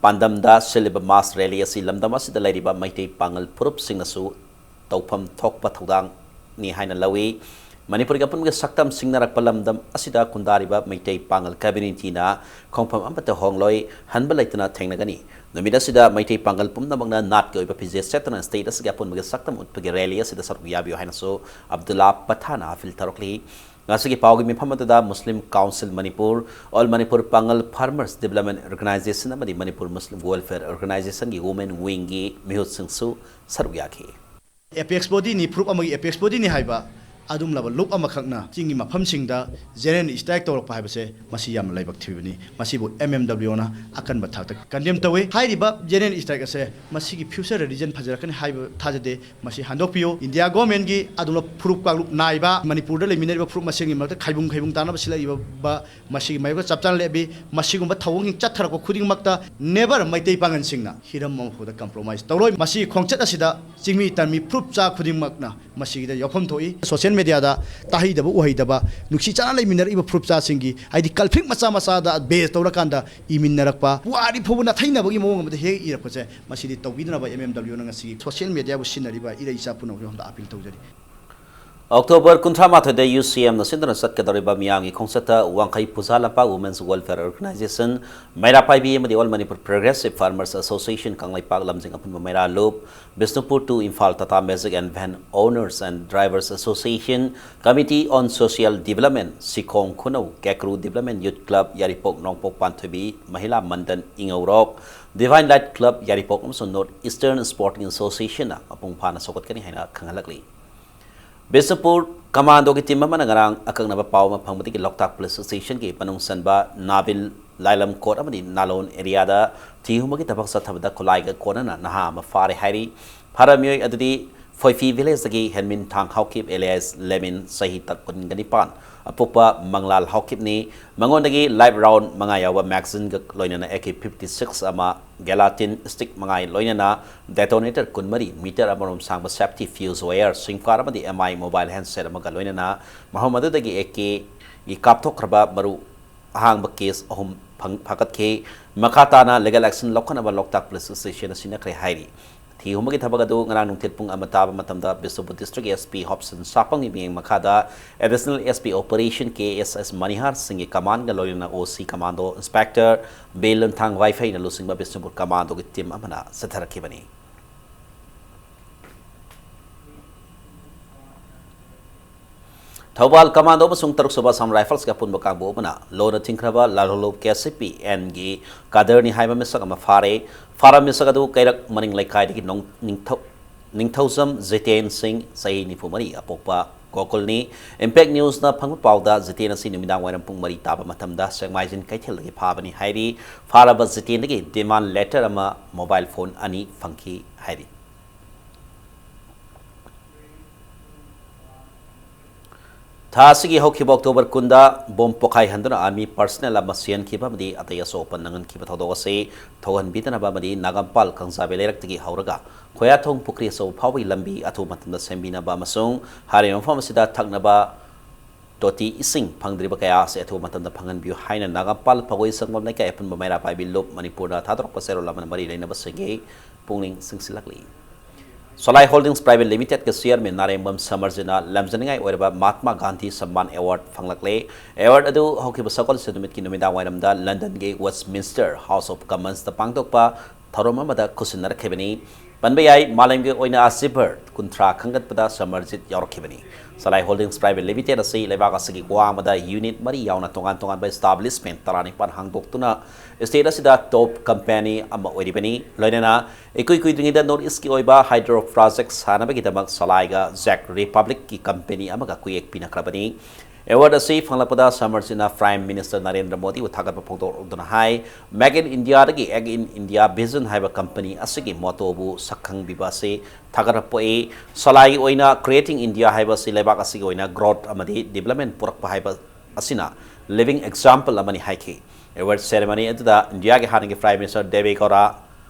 ꯄꯥꯟꯗꯝꯗ ꯁꯤꯜꯂꯤꯕ ꯃꯥꯁ ꯔꯦꯂꯤ ꯑꯁꯤ ꯂꯝꯗꯝ ꯑꯁꯤꯗ ꯂꯩꯔꯤꯕ ꯃꯩꯇꯩ ꯄꯥꯉꯜ ꯐꯨꯔꯨꯞꯁꯤꯡꯅꯁꯨ ꯇꯧꯐꯝ ꯊꯣꯛꯄ ꯊꯧꯗꯥꯡꯅꯤ ꯍꯥꯏꯅ ꯂꯧꯏ꯫ ꯃꯅꯤꯄꯨꯔꯒꯤ ꯑꯄꯨꯟꯕꯒꯤ ꯁꯛꯇꯝ ꯁꯤꯡꯅꯔꯛꯄ ꯂꯝꯗꯝ ꯑꯁꯤꯗ ꯈꯨꯟꯗꯥꯔꯤꯕ ꯃꯩꯇꯩ ꯄꯥꯉꯜ ꯀꯝꯃ꯭ꯌꯨꯅꯤꯇꯤꯅ ꯈꯣꯡꯐꯝ ꯑꯃꯠꯇ ꯍꯣꯡꯂꯣꯏ, ꯍꯟꯕ ꯂꯩꯇꯅ ꯊꯦꯡꯅꯒꯅꯤ꯫ ꯅꯨꯃꯤꯠ ꯑꯁꯤꯗ ꯃꯩꯇꯩ ꯄꯥꯉꯜ ꯄꯨꯝꯅꯃꯛꯅ ꯅꯥꯠꯀꯤ ꯑꯣꯏꯕ ꯐꯤꯖꯦꯠ ꯁꯦꯠꯇꯨꯅ ꯁ꯭ꯇꯦꯠ ꯑꯁꯤꯒꯤ ꯑꯄꯨꯟꯕꯒꯤ ꯁꯛꯇꯝ ꯎꯠꯄꯒꯤ ꯔꯦꯂꯤ ꯑꯁꯤꯗ ꯁꯔꯨꯛ ꯌꯥꯕꯤꯌꯨ ꯍꯥꯏꯅꯁꯨ ꯑꯕꯗꯨꯜꯂꯥ ꯄꯊꯥꯅ ꯑꯄꯤꯜ ꯇꯧꯔꯛꯂꯤ꯫ ꯉꯁꯤꯒꯤ ꯄꯥꯎꯒꯤ ꯃꯤꯐꯝ ꯑꯗꯨꯗ ꯃꯨꯁꯂꯤꯝ ꯀꯥꯎꯟꯁꯤꯜ ꯃꯅꯤꯄꯨꯔ, ꯑꯣꯜ ꯃꯅꯤꯄꯨꯔ ꯄꯥꯉꯜ ꯐꯥꯔꯃꯔꯁ ꯗꯤꯕꯂꯞꯃꯦꯟ ꯑꯣꯔꯒꯅꯥꯏꯖꯦꯁꯟ ꯑꯃꯗꯤ ꯃꯅꯤꯄꯨꯔ ꯃꯨꯁꯂꯤꯝ ꯋꯦꯜꯐꯤꯌꯔ ꯑꯣꯔꯒꯅꯥꯏꯖꯦꯁꯟꯒꯤ ꯋꯨꯃꯦꯟ ꯋꯤꯡꯒꯤ ꯃꯤꯍꯨꯠꯁꯤꯡꯁꯨ ꯁꯔꯨꯛ ꯌꯥꯈꯤ꯫ ꯑꯦꯄꯦꯛꯁ ꯕꯣꯗꯤꯅꯤ, ꯐꯨꯔꯨꯞ ꯑꯃꯒꯤ ꯑꯦꯄꯦꯛꯁ ꯕꯣꯗꯤꯅꯤ ꯍꯥꯏꯕ ꯑꯗꯨꯝꯂꯕ ꯂꯨꯞ ꯑꯃꯈꯛꯅ ꯆꯤꯡꯒꯤ ꯃꯐꯝꯁꯤꯡꯗ ꯖꯦꯅꯔꯦꯜ ꯏꯁꯇ꯭ꯔꯥꯏꯛ ꯇꯧꯔꯛꯄ ꯍꯥꯏꯕꯁꯦ ꯃꯁꯤ ꯌꯥꯝꯅ ꯂꯥꯏꯕꯛ ꯊꯤꯕꯅꯤ꯫ ꯃꯁꯤꯕꯨ ꯑꯦꯝ ꯑꯦꯝ ꯗꯕ꯭ꯂꯤꯎꯅ ꯑꯀꯟꯕ ꯊꯥꯛꯇ ꯀꯟꯗꯦꯝ ꯇꯧꯏ꯫ ꯍꯥꯏꯔꯤꯕ ꯖꯦꯅꯔꯦꯜ ꯏꯁꯇ꯭ꯔꯥꯏꯛ ꯑꯁꯦ ꯃꯁꯤꯒꯤ ꯐ꯭ꯌꯨꯆꯔꯗ ꯔꯤꯖꯟ ꯐꯖꯔꯛꯀꯅꯤ ꯍꯥꯏꯕ ꯊꯥꯖꯗꯦ꯫ ꯃꯁꯤ ꯍꯟꯗꯣꯛꯄꯤꯌꯨ꯫ ꯏꯟꯗꯤꯌꯥ ꯒꯣꯔꯃꯦꯟꯒꯤ ꯑꯗꯨꯝꯂꯕ ꯐꯨꯔꯨꯞ ꯀꯥꯡꯂꯨꯞ ꯅꯥꯏꯕ, ꯃꯅꯤꯄꯨꯔꯗ ꯂꯩꯃꯤꯟꯅꯔꯤꯕ ꯐꯨꯔꯨꯞ ꯃꯁꯦꯟꯒꯤ ꯃꯔꯛꯇ ꯈꯥꯏꯕꯨꯡ ꯈꯥꯏꯕꯨꯡ ꯇꯥꯅꯕ ꯁꯤꯜꯂꯛꯏꯕ ꯃꯁꯤꯒꯤ ꯃꯥꯌꯣꯛꯇ ꯆꯞ ꯆꯥꯅ ꯂꯦꯞꯄꯤ꯫ ꯃꯁꯤꯒꯨꯝꯕ ꯊꯧꯑꯣꯡꯁꯤꯡ ꯆꯠꯊꯔꯛꯄ ꯈꯨꯗꯤꯡꯃꯛꯇ never ꯃꯩꯇꯩ ꯄꯥꯉꯜꯁꯤꯡꯅ ꯍꯤꯔꯝ ꯑꯃꯐꯥꯎꯗ compromise ꯇꯧꯔꯣꯏ꯫ ꯃꯁꯤꯒꯤ ꯈꯣꯡꯆꯠ ꯑꯁꯤꯗ ꯆꯤꯡꯃꯤ ꯇꯝꯃꯤ ꯐꯨꯔꯨꯞ ꯆꯥ ꯈꯨꯗꯤꯡꯃꯛꯅ ꯃꯁꯤꯒꯤꯗ ꯌꯥꯎꯐꯝ ꯊꯣꯛꯏ꯫ ꯁꯣꯁꯤꯌꯦꯜ ꯃꯦꯗꯤꯌꯥꯗ ꯇꯥꯍꯩꯗꯕ ꯎꯍꯩꯗꯕ ꯅꯨꯡꯁꯤ ꯆꯥꯟꯅ ꯂꯩꯃꯤꯟꯅꯔꯛꯏꯕ ꯐꯨꯔꯨꯞ ꯆꯥꯁꯤꯡꯒꯤ, ꯍꯥꯏꯗꯤ ꯀꯟꯐ꯭ꯂꯤꯛ ꯃꯆꯥ ꯃꯆꯥꯗ ꯕꯦꯖ ꯇꯧꯔꯀꯥꯟꯗ ꯏꯃꯤꯟꯅꯔꯛꯄ, ꯄꯨꯋꯥꯔꯤ ꯐꯥꯎꯕ ꯅꯥꯊꯩꯅꯕꯒꯤ ꯃꯑꯣꯡ ꯑꯃꯗ ꯍꯦꯛ ꯏꯔꯛꯄꯁꯦ, ꯃꯁꯤꯗꯤ ꯇꯧꯕꯤꯗꯅꯕ ꯑꯦꯝ ꯑꯦꯝ ꯗꯕ꯭ꯂꯤꯎꯅ ꯉꯁꯤꯒꯤ ꯁꯣꯁꯤꯌꯦꯜ ꯃꯦꯗꯤꯌꯥꯕꯨ ꯁꯤꯖꯤꯟꯅꯔꯤꯕ ꯏꯔꯩ ꯏꯆꯥ ꯄꯨꯝꯅꯃꯛꯀꯤ ꯃꯐꯝꯗ ꯑꯥꯄꯤꯜ ꯇꯧꯖꯔꯤ꯫ ꯑꯣꯛꯇꯣꯕꯔ ꯀꯨꯟꯊ꯭ꯔꯥ ꯃꯥꯊꯣꯏꯗ ꯌꯨ ꯁꯤ ꯑꯦꯝꯅ ꯁꯤꯟꯗꯨꯅ ꯆꯠꯀꯗꯧꯔꯤꯕ ꯃꯤꯌꯥꯝꯒꯤ ꯈꯣꯡꯆꯠꯇ ꯋꯥꯡꯈꯩ ꯄꯨꯖꯥ ꯂꯝꯄꯥꯛ women's welfare organisation, Meira Paibi ꯑꯃꯗꯤ all Manipur progressive farmers association Kangleipak ꯂꯝꯖꯤꯡ ꯑꯄꯨꯟꯕ ꯃꯩꯔꯥ ꯂꯨꯞ, Bishnupur to Imphal Tata magic and van owners and drivers association, committee on social development, Sikhong Khunou, Kekru development youth club Yairipok, Nongpok Panthoibi Mahila Mandal Ingourok, divine light club Yairipok ꯑꯃꯁꯨꯡ ꯅꯣꯔꯠ ꯏꯁꯇꯔꯟ ꯁ꯭ꯄꯣꯔꯇꯤꯡ ꯑꯦꯁꯣꯁꯤꯌꯦꯁꯟꯅ ꯃꯄꯨꯡ ꯐꯥꯅ ꯁꯧꯒꯠꯀꯅꯤ ꯍꯥꯏꯅ ꯈꯪꯍꯜꯂꯛꯂꯤ꯫ ꯕꯤꯁꯅꯨꯄꯨꯔ ꯀꯃꯥꯟꯗꯣꯒꯤ ꯇꯤꯝ ꯑꯃꯅ ꯉꯔꯥꯡ ꯑꯀꯛꯅꯕ ꯄꯥꯎ ꯑꯃ ꯐꯪꯕꯗꯒꯤ ꯂꯣꯛꯇꯥꯛ ꯄꯨꯂꯤꯁ ꯁ꯭ꯇꯦꯁꯟꯒꯤ ꯃꯅꯨꯡ ꯆꯟꯕ ꯅꯥꯕꯤꯜ ꯂꯥꯏꯂꯝ ꯀꯣꯠ ꯑꯃꯗꯤ ꯅꯥꯂꯣꯟ ꯑꯦꯔꯤꯌꯥꯗ ꯊꯤꯍꯨꯝꯕꯒꯤ ꯊꯕꯛ ꯆꯠꯊꯕꯗ ꯈꯨꯠꯂꯥꯏꯒ ꯀꯣꯟꯅꯅ ꯅꯍꯥ ꯑꯃ ꯐꯥꯔꯦ ꯍꯥꯏꯔꯤ꯫ ꯐꯥꯔꯕ ꯃꯤꯑꯣꯏ ꯑꯗꯨꯗꯤ ꯐꯣꯏꯐꯤ ꯚꯤꯂꯦꯖꯇꯒꯤ ꯍꯦꯟꯃꯤꯟ ꯊꯥꯡ ꯍꯥꯎꯈꯤꯞ ꯑꯦꯂꯤꯌꯥꯁ ꯂꯦꯃꯤꯟ ꯆꯍꯤ ꯀꯨꯟꯒ ꯅꯤꯄꯥꯟ, ꯑꯄꯣꯛꯄ ꯃꯪꯂꯥꯜ ꯍꯥꯎꯈꯤꯞꯅꯤ꯫ ꯃꯉꯣꯟꯗꯒꯤ ꯂꯥꯏꯐ ꯔꯥꯎꯟ ꯃꯉꯥ ꯌꯥꯎꯕ ꯃꯦꯒꯥꯖꯤꯟꯒ ꯂꯣꯏꯅꯅ ꯑꯦ ꯀꯦ ꯐꯤꯐꯇꯤ ꯁꯤꯛꯁ ꯑꯃ, ꯒꯦꯂꯥꯇꯤꯟ ꯁ꯭ꯇꯤꯛ ꯃꯉꯥ ꯂꯣꯏꯅꯅ ꯗꯦꯇꯣꯅꯦꯇꯔ ꯀꯨꯟꯃꯔꯤ, ꯃꯤꯇꯔ ꯑꯃꯔꯣꯝ ꯁꯥꯡꯕ ꯁꯦꯐꯇꯤ ꯐ꯭ꯌꯨꯁ ꯋꯥꯌꯔ, ꯁꯤꯝ ꯀꯥꯔꯗ ꯑꯃꯗꯤ ꯑꯦꯝ ꯑꯥꯏ ꯃꯣꯕꯥꯏꯜ ꯍꯦꯟꯁꯦꯠ ꯑꯃꯒ ꯂꯣꯏꯅꯅ ꯃꯐꯝ ꯑꯗꯨꯗꯒꯤ ꯑꯦ ꯀꯦꯒꯤ ꯀꯥꯞꯊꯣꯛꯈ꯭ꯔꯕ ꯃꯔꯨ ꯑꯍꯥꯡꯕ ꯀꯦꯁ ꯑꯍꯨꯝ ꯐꯪ-, ꯐꯥꯒꯠꯈꯤ꯫ ꯃꯈꯥ ꯇꯥꯅ ꯂꯤꯒꯦꯜ ꯑꯦꯛꯁꯟ ꯂꯧꯈꯠꯅꯕ ꯂꯣꯛꯇꯥꯛ ꯄꯨꯂꯤꯁ ꯁ꯭ꯇꯦꯁꯟꯗ ꯁꯤꯟꯅꯈ꯭ꯔꯦ ꯍꯥꯏꯔꯤ꯫ ꯊꯤ ꯍꯨꯝꯕꯒꯤ ꯊꯕꯛ ꯑꯗꯨ ꯉꯔꯥꯡ ꯅꯨꯡꯊꯤꯜ ꯄꯨꯡ ꯑꯃ ꯇꯥꯕ ꯃꯇꯝꯗ ꯕꯤꯁꯅꯨꯄꯨꯔ ꯗꯤꯁꯇ꯭ꯔꯤꯛꯀꯤ S P ꯍꯣꯞꯁꯟ ꯁꯥꯄꯝꯒꯤ ꯃꯤꯠꯌꯦꯡ ꯃꯈꯥꯗ Additional S P Operation K S S ꯃꯅꯤꯍꯥꯔ ꯁꯤꯡꯒꯤ ꯀꯃꯥꯟꯒ ꯂꯣꯏꯅꯅ O C commando inspector B ꯂꯟꯊꯥꯡ ꯋꯥꯏꯐꯩꯅ ꯂꯨꯆꯤꯡꯕ ꯕꯤꯁꯅꯨꯄꯨꯔ ꯀꯃꯥꯟꯗꯣꯒꯤ ꯇꯤꯝ ꯑꯃꯅ ꯆꯠꯊꯔꯛꯈꯤꯕꯅꯤ꯫ ꯊꯧꯕꯥꯜ ꯀꯃꯥꯟꯗꯣ ꯑꯃꯁꯨꯡ ꯇꯔꯨꯛ ꯁꯨꯕ ꯑꯁꯥꯝ ꯔꯥꯏꯐꯜꯁꯀꯤ ꯑꯄꯨꯟꯕ ꯀꯥꯡꯕꯨ ꯑꯃꯅ ꯂꯣꯟꯅ ꯊꯤꯡꯈ꯭ꯔꯕ ꯂꯥꯜꯍꯧꯂꯨꯞ K C P N ꯒꯤ ꯀꯥꯗꯔꯅꯤ ꯍꯥꯏꯕ ꯃꯤꯁꯛ ꯑꯃ ꯐꯥꯔꯦ꯫ ꯐꯥꯔꯕ ꯃꯤꯁꯛ ꯑꯗꯨ ꯀꯩꯔꯛ ꯃꯅꯤꯡ ꯂꯩꯀꯥꯏꯗꯒꯤ ꯅꯣꯡ-, ꯅꯤꯡꯊꯧ-, ꯅꯤꯡꯊꯧꯖꯝ ꯖꯤꯇꯦꯟ ꯁꯤꯡ, ꯆꯍꯤ ꯅꯤꯐꯨ ꯃꯔꯤ, ꯑꯄꯣꯛꯄ ꯒꯣꯀꯨꯜꯅꯤ꯫ Impact Newsꯅ ꯐꯪꯕ ꯄꯥꯎꯗ, ꯖꯤꯇꯦꯟ ꯑꯁꯤ ꯅꯨꯃꯤꯗꯥꯡ ꯋꯥꯏꯔꯝ ꯄꯨꯡ ꯃꯔꯤ ꯇꯥꯕ ꯃꯇꯝꯗ ꯁꯦꯛꯃꯥꯏꯖꯤꯟ ꯀꯩꯊꯦꯜꯗꯒꯤ ꯐꯥꯕꯅꯤ ꯍꯥꯏꯔꯤ꯫ ꯐꯥꯔꯕ ꯖꯤꯇꯦꯟꯗꯒꯤ demand letter ꯑꯃ, mobile phone ꯑꯅꯤ ꯐꯪꯈꯤ ꯍꯥꯏꯔꯤ꯫ ꯊꯥ ꯑꯁꯤꯒꯤ ꯍꯧꯈꯤꯕ October ꯀꯨꯟꯗ bomb ꯄꯣꯈꯥꯏꯍꯟꯗꯨꯅ army personnel ꯑꯃ ꯁꯤꯍꯟꯈꯤꯕ ꯑꯃꯗꯤ ꯑꯇꯩ ꯑꯁꯣꯛ ꯑꯄꯟ ꯅꯪꯍꯟꯈꯤꯕ ꯊꯧꯗꯣꯛ ꯑꯁꯤ ꯊꯣꯛꯍꯟꯕꯤꯗꯅꯕ ꯑꯃꯗꯤ ꯅꯥꯒꯥꯝꯄꯥꯜ ꯀꯪꯖꯥꯕꯤ ꯂꯩꯔꯛꯇꯒꯤ ꯍꯧꯔꯒ ꯈꯣꯌꯥꯊꯣꯡ ꯄꯨꯈ꯭ꯔꯤ ꯑꯆꯧꯕ ꯐꯥꯎꯕꯒꯤ ꯂꯝꯕꯤ ꯑꯊꯨꯕ ꯃꯇꯝꯗ ꯁꯦꯝꯕꯤꯅꯕ ꯑꯃꯁꯨꯡ ꯍꯥꯏꯔꯤꯕ ꯃꯐꯝ ꯑꯁꯤꯗ ꯊꯛꯅꯕ ꯇꯣꯇꯤ ꯏꯁꯤꯡ ꯐꯪꯗ꯭ꯔꯤꯕ ꯀꯌꯥ ꯑꯁꯤ ꯑꯊꯨꯕ ꯃꯇꯝꯗ ꯐꯪꯍꯟꯕꯤꯌꯨ ꯍꯥꯏꯅ ꯅꯥꯒꯥꯝꯄꯥꯜ ꯐꯒꯣꯏ ꯁꯪꯕꯝ ꯂꯩꯀꯥꯏ ꯑꯄꯨꯟꯕ ꯃꯩꯔꯥ ꯄꯥꯏꯕꯤ ꯂꯨꯞ ꯃꯅꯤꯄꯨꯔꯅ ꯊꯥꯗꯣꯔꯛꯄ ꯆꯦꯔꯣꯜ ꯑꯃꯅ ꯃꯔꯤ ꯂꯩꯅꯕꯁꯤꯡꯒꯤ ꯄꯨꯛꯅꯤꯡ ꯆꯤꯡꯁꯤꯜꯂꯛꯂꯤ꯫ Solai Holdings Private Limitedꯀꯤ chairman ꯅꯥꯔꯦꯝꯕꯝ ꯁꯃꯔꯖꯤꯠꯅ ꯂꯝꯖꯅꯤꯡꯉꯥꯏ ꯑꯣꯏꯔꯕ ꯃꯍꯥꯠꯃꯥ ꯒꯥꯟꯙꯤ ꯁꯝꯃꯥꯟ award ꯐꯪꯂꯛꯂꯦ꯫ Award ꯑꯗꯨ ꯍꯧꯈꯤꯕ ꯁꯒꯣꯜꯁꯦꯟ ꯅꯨꯃꯤꯠꯀꯤ ꯅꯨꯃꯤꯗꯥꯡ ꯋꯥꯏꯔꯝꯗ ꯂꯟꯗꯟꯒꯤ Westminster House of Commonsꯇ ꯄꯥꯡꯊꯣꯛꯄ ꯊꯧꯔꯝ ꯑꯃꯗ ꯈꯨꯠꯁꯤꯟꯅꯔꯛꯈꯤꯕꯅꯤ꯫ ꯄꯟꯕ ꯌꯥꯏ, ꯃꯥꯂꯦꯝꯒꯤ ꯑꯣꯏꯅ ꯑꯁꯤꯚꯔ ꯀꯨꯟꯊ꯭ꯔꯥ ꯈꯟꯒꯠꯄꯗ ꯁꯃꯔꯖꯤꯠ ꯌꯥꯎꯔꯛꯈꯤꯕꯅꯤ꯫ Solai Holdings Private Limited ꯑꯁꯤ ꯂꯩꯕꯥꯛ ꯑꯁꯤꯒꯤ ꯋꯥꯡꯃꯗ unit ꯃꯔꯤ ꯌꯥꯎꯅ ꯇꯣꯉꯥꯟ ꯇꯣꯉꯥꯟꯕ establishment ꯇꯔꯥꯅꯤꯄꯥꯟ ꯍꯥꯡꯗꯣꯛꯇꯨꯅ state ꯑꯁꯤꯗ top company ꯑꯃ ꯑꯣꯏꯔꯤꯕꯅꯤ꯫ ꯂꯣꯏꯅꯅ ꯏꯀꯨꯏ ꯀꯨꯏꯗ꯭ꯔꯤꯉꯩꯗ North Eastꯀꯤ ꯑꯣꯏꯕ hydro project ꯁꯥꯅꯕꯒꯤꯗꯃꯛ ꯁꯂꯥꯏꯒ Czech Republicꯀꯤ company ꯑꯃꯒ ꯀꯨꯌꯦꯛ ꯄꯤꯅꯈ꯭ꯔꯕꯅꯤ꯫ Award ꯑꯁꯤ ꯐꯪꯂꯛꯄꯗ ꯁꯃꯔꯖꯤꯠꯅ Prime Minister ꯅꯔꯦꯟꯗ꯭ꯔ ꯃꯣꯗꯤꯕꯨ ꯊꯥꯒꯠꯄ ꯐꯣꯡꯗꯣꯛꯂꯗꯨꯅ ꯍꯥꯏ, Make in Indiaꯗꯒꯤ Act in India vision ꯍꯥꯏꯕ company ꯑꯁꯤꯒꯤ mottoꯕꯨ ꯁꯛꯈꯪꯕꯤꯕ ꯑꯁꯤ ꯊꯥꯒꯠꯄ ꯄꯣꯛꯏ꯫ ꯁꯂꯥꯏꯒꯤ ꯑꯣꯏꯅ Creating India ꯍꯥꯏꯕ ꯑꯁꯤ ꯂꯩꯕꯥꯛ ꯑꯁꯤꯒꯤ ꯑꯣꯏꯅ growth ꯑꯃꯗꯤ development ꯄꯨꯔꯛꯄ ꯍꯥꯏꯕ ꯑꯁꯤꯅ living example ꯑꯃꯅꯤ ꯍꯥꯏꯈꯤ꯫ Award ceremony ꯑꯗꯨꯗ ꯏꯟꯗꯤꯌꯥꯒꯤ ꯍꯥꯟꯅꯒꯤ Prime Minister ꯗꯦꯕꯦ ꯒꯧꯔꯥ,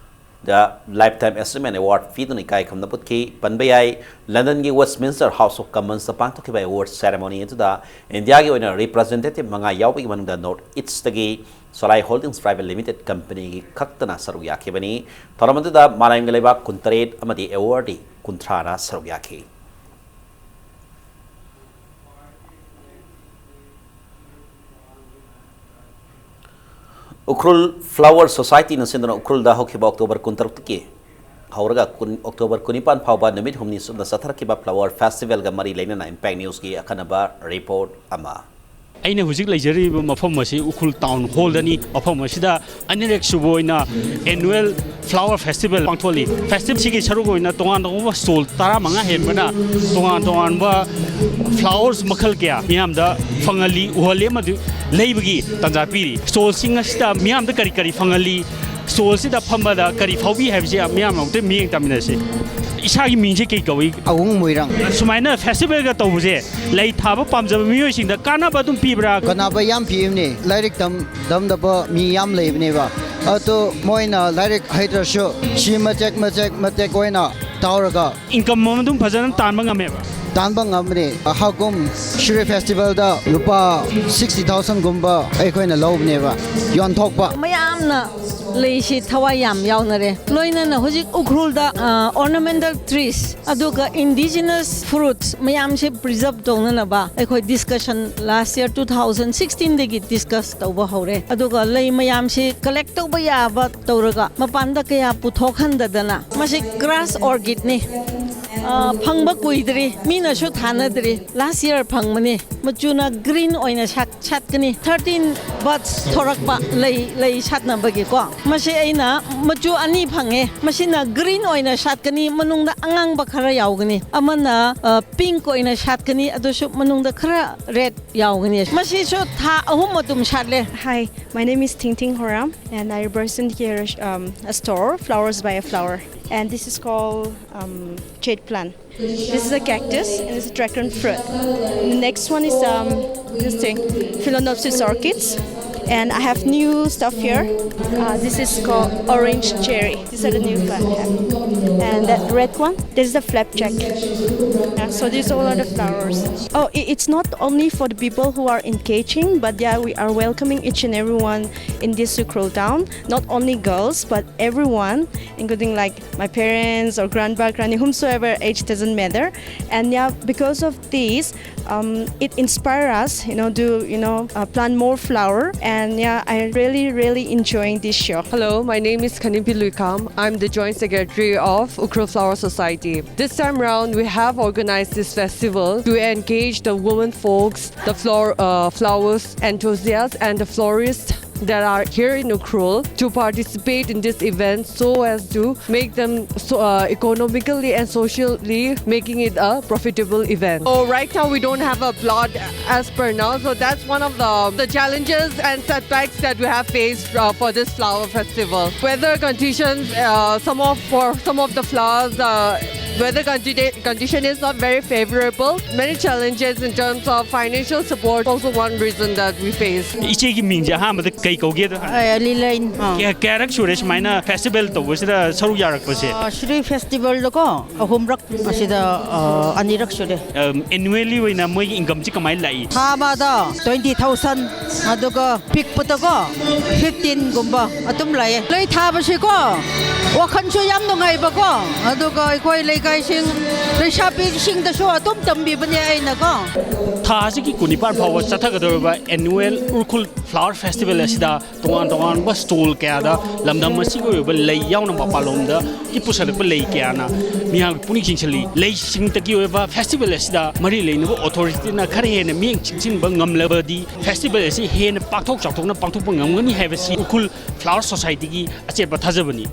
ꯗ Lifetime Achievement Award ꯄꯤꯗꯨꯅ ꯏꯀꯥꯏ ꯈꯨꯝꯅꯕ ꯎꯠꯈꯤ꯫ ꯄꯟꯕ ꯌꯥꯏ, ꯂꯟꯗꯟꯒꯤ Westminster House of Commons ꯇ ꯄꯥꯡꯊꯣꯛꯈꯤꯕ ꯑꯦꯋꯥꯔꯗ ꯁꯦꯔꯦꯃꯣꯅꯤ ꯑꯗꯨꯗ ꯏꯟꯗꯤꯌꯥꯒꯤ ꯑꯣꯏꯅ ꯔꯤꯄ꯭ꯔꯖꯦꯟꯇꯦꯇꯤꯚ ꯃꯉꯥ ꯌꯥꯎꯕꯒꯤ ꯃꯅꯨꯡꯗ ꯅꯣꯔꯠ ꯏꯁ꯭ꯠꯇꯒꯤ ꯁꯣꯂꯥꯏ ꯍꯣꯜꯗꯤꯡꯁ ꯄ꯭ꯔꯥꯏꯚꯦꯠ ꯂꯤꯃꯤꯇꯦꯗ ꯀꯝꯄꯅꯤꯒꯤ ꯈꯛꯇꯅ ꯁꯔꯨꯛ ꯌꯥꯈꯤꯕꯅꯤ꯫ ꯊꯧꯔꯝ ꯑꯗꯨꯗ ꯃꯥꯂꯦꯝꯒꯤ ꯂꯩꯕꯥꯛ ꯀꯨꯟꯇꯔꯦꯠ ꯑꯃꯗꯤ ꯑꯦꯋꯥꯔꯗꯤ ꯀꯨꯟꯊ꯭ꯔꯥꯅ ꯁꯔꯨꯛ ꯌꯥꯈꯤ꯫ ꯎꯈ꯭ꯔꯨꯜ ꯐ꯭ꯂꯥꯋꯔ ꯁꯣꯁꯥꯏꯇꯤꯅ ꯁꯤꯟꯗꯨꯅ ꯎꯈ꯭ꯔꯨꯜꯗ ꯍꯧꯈꯤꯕ ꯑꯣꯛꯇꯣꯕꯔ ꯀꯨꯟꯇꯔꯨꯛꯇꯒꯤ ꯍꯧꯔꯒ ꯀꯨꯟ, ꯑꯣꯛꯇꯣꯕꯔ ꯀꯨꯟꯅꯤꯄꯥꯟ ꯐꯥꯎꯕ ꯅꯨꯃꯤꯠ ꯍꯨꯝꯅꯤ ꯆꯨꯞꯅ ꯆꯠꯊꯔꯛꯈꯤꯕ ꯐ꯭ꯂꯥꯋꯔ ꯐꯦꯁꯇꯤꯚꯦꯜꯒ ꯃꯔꯤ ꯂꯩꯅꯅ ꯏꯝꯄꯦꯛ ꯅ꯭ꯌꯨꯁꯀꯤ ꯑꯈꯟꯅꯕ ꯔꯤꯄꯣꯔꯠ ꯑꯃ꯫ ꯑꯩꯅ ꯍꯧꯖꯤꯛ ꯂꯩꯖꯔꯤꯕ ꯃꯐꯝ ꯑꯁꯤ ꯎꯈ꯭ꯔꯨꯜ ꯇꯥꯎꯟ ꯍꯣꯜꯗꯅꯤ꯫ ꯃꯐꯝ ꯑꯁꯤꯗ ꯑꯅꯤꯔꯛ ꯁꯨꯕ ꯑꯣꯏꯅ ꯑꯦꯅꯨꯋꯦꯜ ꯐ꯭ꯂꯥꯋꯔ ꯐꯦꯁꯇꯤꯚꯦꯜ ꯄꯥꯡꯊꯣꯛꯂꯤ꯫ ꯐꯦꯁꯇꯤꯚꯦꯜꯁꯤꯒꯤ ꯁꯔꯨꯛ ꯑꯣꯏꯅ ꯇꯣꯉꯥꯟ ꯇꯣꯉꯥꯟꯕ ꯁ꯭ꯇꯣꯜ ꯇꯔꯥꯃꯉꯥ ꯍꯦꯟꯕꯅ ꯇꯣꯉꯥꯟ ꯇꯣꯉꯥꯟꯕ ꯐ꯭ꯂꯥꯋꯔꯁ ꯃꯈꯜ ꯀꯌꯥ ꯃꯤꯌꯥꯝꯗ ꯐꯪꯍꯜꯂꯤ, ꯎꯍꯜꯂꯤ ꯑꯃꯗꯤ ꯂꯩꯕꯒꯤ ꯇꯥꯟꯖꯥ ꯄꯤꯔꯤ꯫ ꯁ꯭ꯇꯣꯜꯁꯤꯡ ꯑꯁꯤꯗ ꯃꯤꯌꯥꯝꯗ ꯀꯔꯤ ꯀꯔꯤ ꯐꯪꯍꯜꯂꯤ, ꯁ꯭ꯇꯣꯜꯁꯤꯗ ꯐꯝꯕꯗ ꯀꯔꯤ ꯐꯥꯎꯕꯤ ꯍꯥꯏꯕꯁꯤ ꯃꯤꯌꯥꯝ ꯑꯃꯨꯛꯇ ꯃꯤꯠꯌꯦꯡ ꯇꯥꯃꯤꯟꯅꯁꯤ꯫ ꯏꯁꯥꯒꯤ ꯃꯤꯡꯁꯦ ꯀꯩ ꯀꯧꯏ? ꯑꯍꯨꯝ ꯃꯣꯏꯔꯥꯡ꯫ ꯁꯨꯃꯥꯏꯅ ꯐꯦꯁꯇꯤꯚꯦꯜꯒ ꯇꯧꯕꯁꯦ ꯂꯩ ꯊꯥꯕ ꯄꯥꯝꯖꯕ ꯃꯤꯑꯣꯏꯁꯤꯡꯗ ꯀꯥꯟꯅꯕ ꯑꯗꯨꯝ ꯄꯤꯕ꯭ꯔꯥ? ꯀꯥꯟꯅꯕ ꯌꯥꯝ ꯄꯤꯕꯅꯦ꯫ ꯂꯥꯏꯔꯤꯛ ꯇꯝ-, ꯇꯝꯗꯕ ꯃꯤ ꯌꯥꯝ ꯂꯩꯕꯅꯦꯕ꯫ ꯑꯗꯣ ꯃꯣꯏꯅ ꯂꯥꯏꯔꯤꯛ ꯍꯩꯇ꯭ꯔꯁꯨ ꯁꯤ ꯃꯆꯦꯠ ꯃꯆꯦꯠ ꯃꯆꯦꯠ ꯑꯣꯏꯅ ꯇꯧꯔꯒ ꯏꯟꯀꯝ ꯑꯃ ꯑꯗꯨꯝ ꯐꯖꯅ ꯇꯥꯟꯕ ꯉꯝꯃꯦꯕ꯫ ꯇꯥꯟꯕ ꯉꯝꯕꯅꯦ꯫ ꯍꯥꯀꯨꯝ ꯁꯤꯔꯣꯏ ꯐꯦꯁꯇꯤꯚꯦꯜꯗ ꯂꯨꯄꯥ ꯁꯤꯛꯁꯇꯤ ꯊꯥꯎꯖꯟꯒꯨꯝꯕ ꯑꯩꯈꯣꯏꯅ ꯂꯧꯕꯅꯦꯕ ꯌꯣꯟꯊꯣꯛꯄ꯫ ꯃꯌꯥꯝꯅ ꯂꯩꯁꯤ ꯊꯋꯥꯏ ꯌꯥꯝ ꯌꯥꯎꯅꯔꯦ꯫ ꯂꯣꯏꯅꯅ ꯍꯧꯖꯤꯛ ꯎꯈ꯭ꯔꯨꯜꯗ, ꯑ, ornamental trees ꯑꯗꯨꯒ indigenous fruits ꯃꯌꯥꯝꯁꯦ preserve ꯇꯧꯅꯅꯕ ꯑꯩꯈꯣꯏ discussion last year two thousand sixteen ꯗꯒꯤ discuss ꯇꯧꯕ ꯍꯧꯔꯦ꯫ ꯑꯗꯨꯒ ꯂꯩ ꯃꯌꯥꯝꯁꯤ collect ꯇꯧꯕ ꯌꯥꯕ ꯇꯧꯔꯒ ꯃꯄꯥꯟꯗ ꯀꯌꯥ ꯄꯨꯊꯣꯛꯍꯟꯗꯗꯅ, ꯃꯁꯤ grass orchid ꯅꯤ꯫ ꯑ, ꯐꯪꯕ ꯀꯨꯏꯗ꯭ꯔꯤ, ꯃꯤꯅꯁꯨ ꯊꯥꯅꯗ꯭ꯔꯤ꯫ Last year ꯐꯪꯕꯅꯤ꯫ ꯃꯆꯨꯅ green ꯑꯣꯏꯅ ꯁꯥꯠ-, ꯁꯥꯠꯀꯅꯤ꯫ Thirteen buds ꯊꯣꯔꯛꯄ ꯂꯩ, ꯂꯩ ꯁꯥꯠꯅꯕꯒꯤꯀꯣ꯫ ꯃꯁꯤ ꯑꯩꯅ ꯃꯆꯨ ꯑꯅꯤ ꯐꯪꯉꯦ꯫ ꯃꯁꯤꯅ green ꯑꯣꯏꯅ ꯁꯥꯠꯀꯅꯤ, ꯃꯅꯨꯡꯗ ꯑꯉꯥꯡꯕ ꯈꯔ ꯌꯥꯎꯒꯅꯤ꯫ ꯑꯃꯅ, ꯑ, pink ꯑꯣꯏꯅ ꯁꯥꯠꯀꯅꯤ, ꯑꯗꯨꯁꯨ ꯃꯅꯨꯡꯗ ꯈꯔ red ꯌꯥꯎꯒꯅꯤ꯫ ꯃꯁꯤꯁꯨ ꯊꯥ ꯑꯍꯨꯝ ꯃꯇꯨꯡ ꯁꯥꯠꯂꯦ꯫ Hi, my name is Ting Ting Horam, and I represent here, um, a store, Flowers by a Flower. And this is called, um, jade plant. This is a cactus, and it's a dragon fruit. And the next one is, um, this thing, Phalaenopsis orchids. And I have new stuff here. Uh, this is called orange cherry. These are the new plant I have. And that red one, this is the flapjack. Yeah, so these all are the flowers. Oh, i- it's not only for the people who are engaging, but yeah, we are welcoming each and everyone in this Ukhrul town. Not only girls, but everyone, including like my parents or grandpa, granny, whomsoever age, doesn't matter. And yeah, because of this, um, it inspires us, you know, to, you know, uh, plant more flower. And yeah, I really, really enjoying this show. Hello, my name is Khanimpi Luikam. I'm the Joint Secretary of Ukhrul Flower Society. This time around, we have organized this festival to engage the women folks, the flower, uh, flowers enthusiasts, and the florists that are here in Ukhrul to participate in this event so as to make them so, uh, economically and socially making it a profitable event. So right now we don't have a plot as per now, so that's one of the, the challenges and setbacks that we have faced uh, for this flower festival. Weather conditions, uh, some of for some of the flowers, uh, weather condi- condition is not very favorable. Many challenges in terms of financial support, also one reason that we face. ꯏꯆꯦꯒꯤ ꯃꯤꯡꯁꯦ ꯑꯍꯥꯟꯕꯗ ꯀꯩ ꯀꯧꯒꯦꯗꯣ ꯍꯪꯉꯦ꯫ ꯑꯦ, ꯂꯤꯂꯩ꯫ ꯑꯥ꯫ ꯀꯌꯥ- ꯀꯌꯥꯔꯛ ꯁꯨꯔꯦ ꯁꯨꯃꯥꯏꯅ festival ꯇꯧꯕꯁꯤꯗ ꯁꯔꯨꯛ ꯌꯥꯔꯛꯄꯁꯦ? ꯑꯥ, ꯁꯤꯔꯨꯏ ꯐꯦꯁꯇꯤꯚꯦꯜꯗꯀꯣ ꯑꯍꯨꯝꯔꯛ, ꯑꯁꯤꯗ, ꯑꯥ, ꯑꯅꯤꯔꯛ ꯁꯨꯔꯦ꯫ ꯑꯦꯅꯨꯋꯦꯜꯂꯤ ꯑꯣꯏꯅ ꯃꯣꯏꯒꯤ ꯏꯟꯀꯝꯁꯤ ꯀꯃꯥꯏꯅ ꯂꯥꯛꯏ? ꯊꯥ ꯑꯃꯗ twenty thousand, ꯑꯗꯨꯒ ꯄꯤꯛꯄꯗꯀꯣ fifteen ꯒꯨꯝꯕ ꯑꯗꯨꯝ ꯂꯥꯛꯑꯦ꯫ ꯂꯩ ꯊꯥꯕꯁꯤꯀꯣ ꯋꯥꯈꯜꯁꯨ ꯌꯥꯝ ꯅꯨꯡꯉꯥꯏꯕꯀꯣ, ꯑꯗꯨꯒ ꯑꯩꯈꯣꯏ ꯂꯩꯀꯥꯏꯁꯤꯡ ꯂꯩꯁꯥꯕꯤꯁꯤꯡꯗꯁꯨ ꯑꯗꯨꯝ ꯇꯝꯕꯤꯕꯅꯦ ꯑꯩꯅꯀꯣ꯫ ꯊꯥ ꯑꯁꯤꯒꯤ ꯀꯨꯟꯅꯤꯄꯥꯟ ꯐꯥꯎꯕ ꯆꯠꯊꯒꯗꯧꯔꯤꯕ ꯑꯦꯅꯨꯋꯦꯜ ꯎꯔꯈꯨꯜ ꯐ꯭ꯂꯥꯋꯔ ꯐꯦꯁꯇꯤꯚꯦꯜ ꯑꯁꯤꯗ ꯇꯣꯉꯥꯟ ꯇꯣꯉꯥꯟꯕ ꯁ꯭ꯇꯣꯜ ꯀꯌꯥꯗ ꯂꯝꯗꯝ ꯑꯁꯤꯒꯤ ꯑꯣꯏꯕ ꯂꯩ ꯌꯥꯎꯅ ꯃꯄꯥꯟꯂꯣꯝꯗꯒꯤ ꯄꯨꯁꯜꯂꯛꯄ ꯂꯩ ꯀꯌꯥꯅ ꯃꯤꯌꯥꯝꯒꯤ ꯄꯨꯛꯅꯤꯡ ꯆꯤꯡꯁꯤꯜꯂꯤ꯫ ꯂꯩꯁꯤꯡꯇꯒꯤ ꯑꯣꯏꯕ ꯐꯦꯁꯇꯤꯚꯦꯜ ꯑꯁꯤꯗ ꯃꯔꯤ ꯂꯩꯅꯕ ꯑꯣꯊꯣꯔꯤꯇꯤꯅ ꯈꯔ ꯍꯦꯟꯅ ꯃꯤꯠꯌꯦꯡ ꯆꯪꯁꯤꯟꯕ ꯉꯝꯂꯕꯗꯤ ꯐꯦꯁꯇꯤꯚꯦꯜ ꯑꯁꯤ ꯍꯦꯟꯅ ꯄꯥꯛꯊꯣꯛ ꯆꯥꯎꯊꯣꯛꯅ ꯄꯥꯡꯊꯣꯛꯄ ꯉꯝꯒꯅꯤ ꯍꯥꯏꯕꯁꯤ ꯎꯈ꯭ꯔꯨꯜ ꯐ꯭ꯂꯥꯋꯔ ꯁꯣꯁꯥꯏꯇꯤꯒꯤ ꯑꯆꯦꯠꯄ ꯊꯥꯖꯕꯅꯤ꯫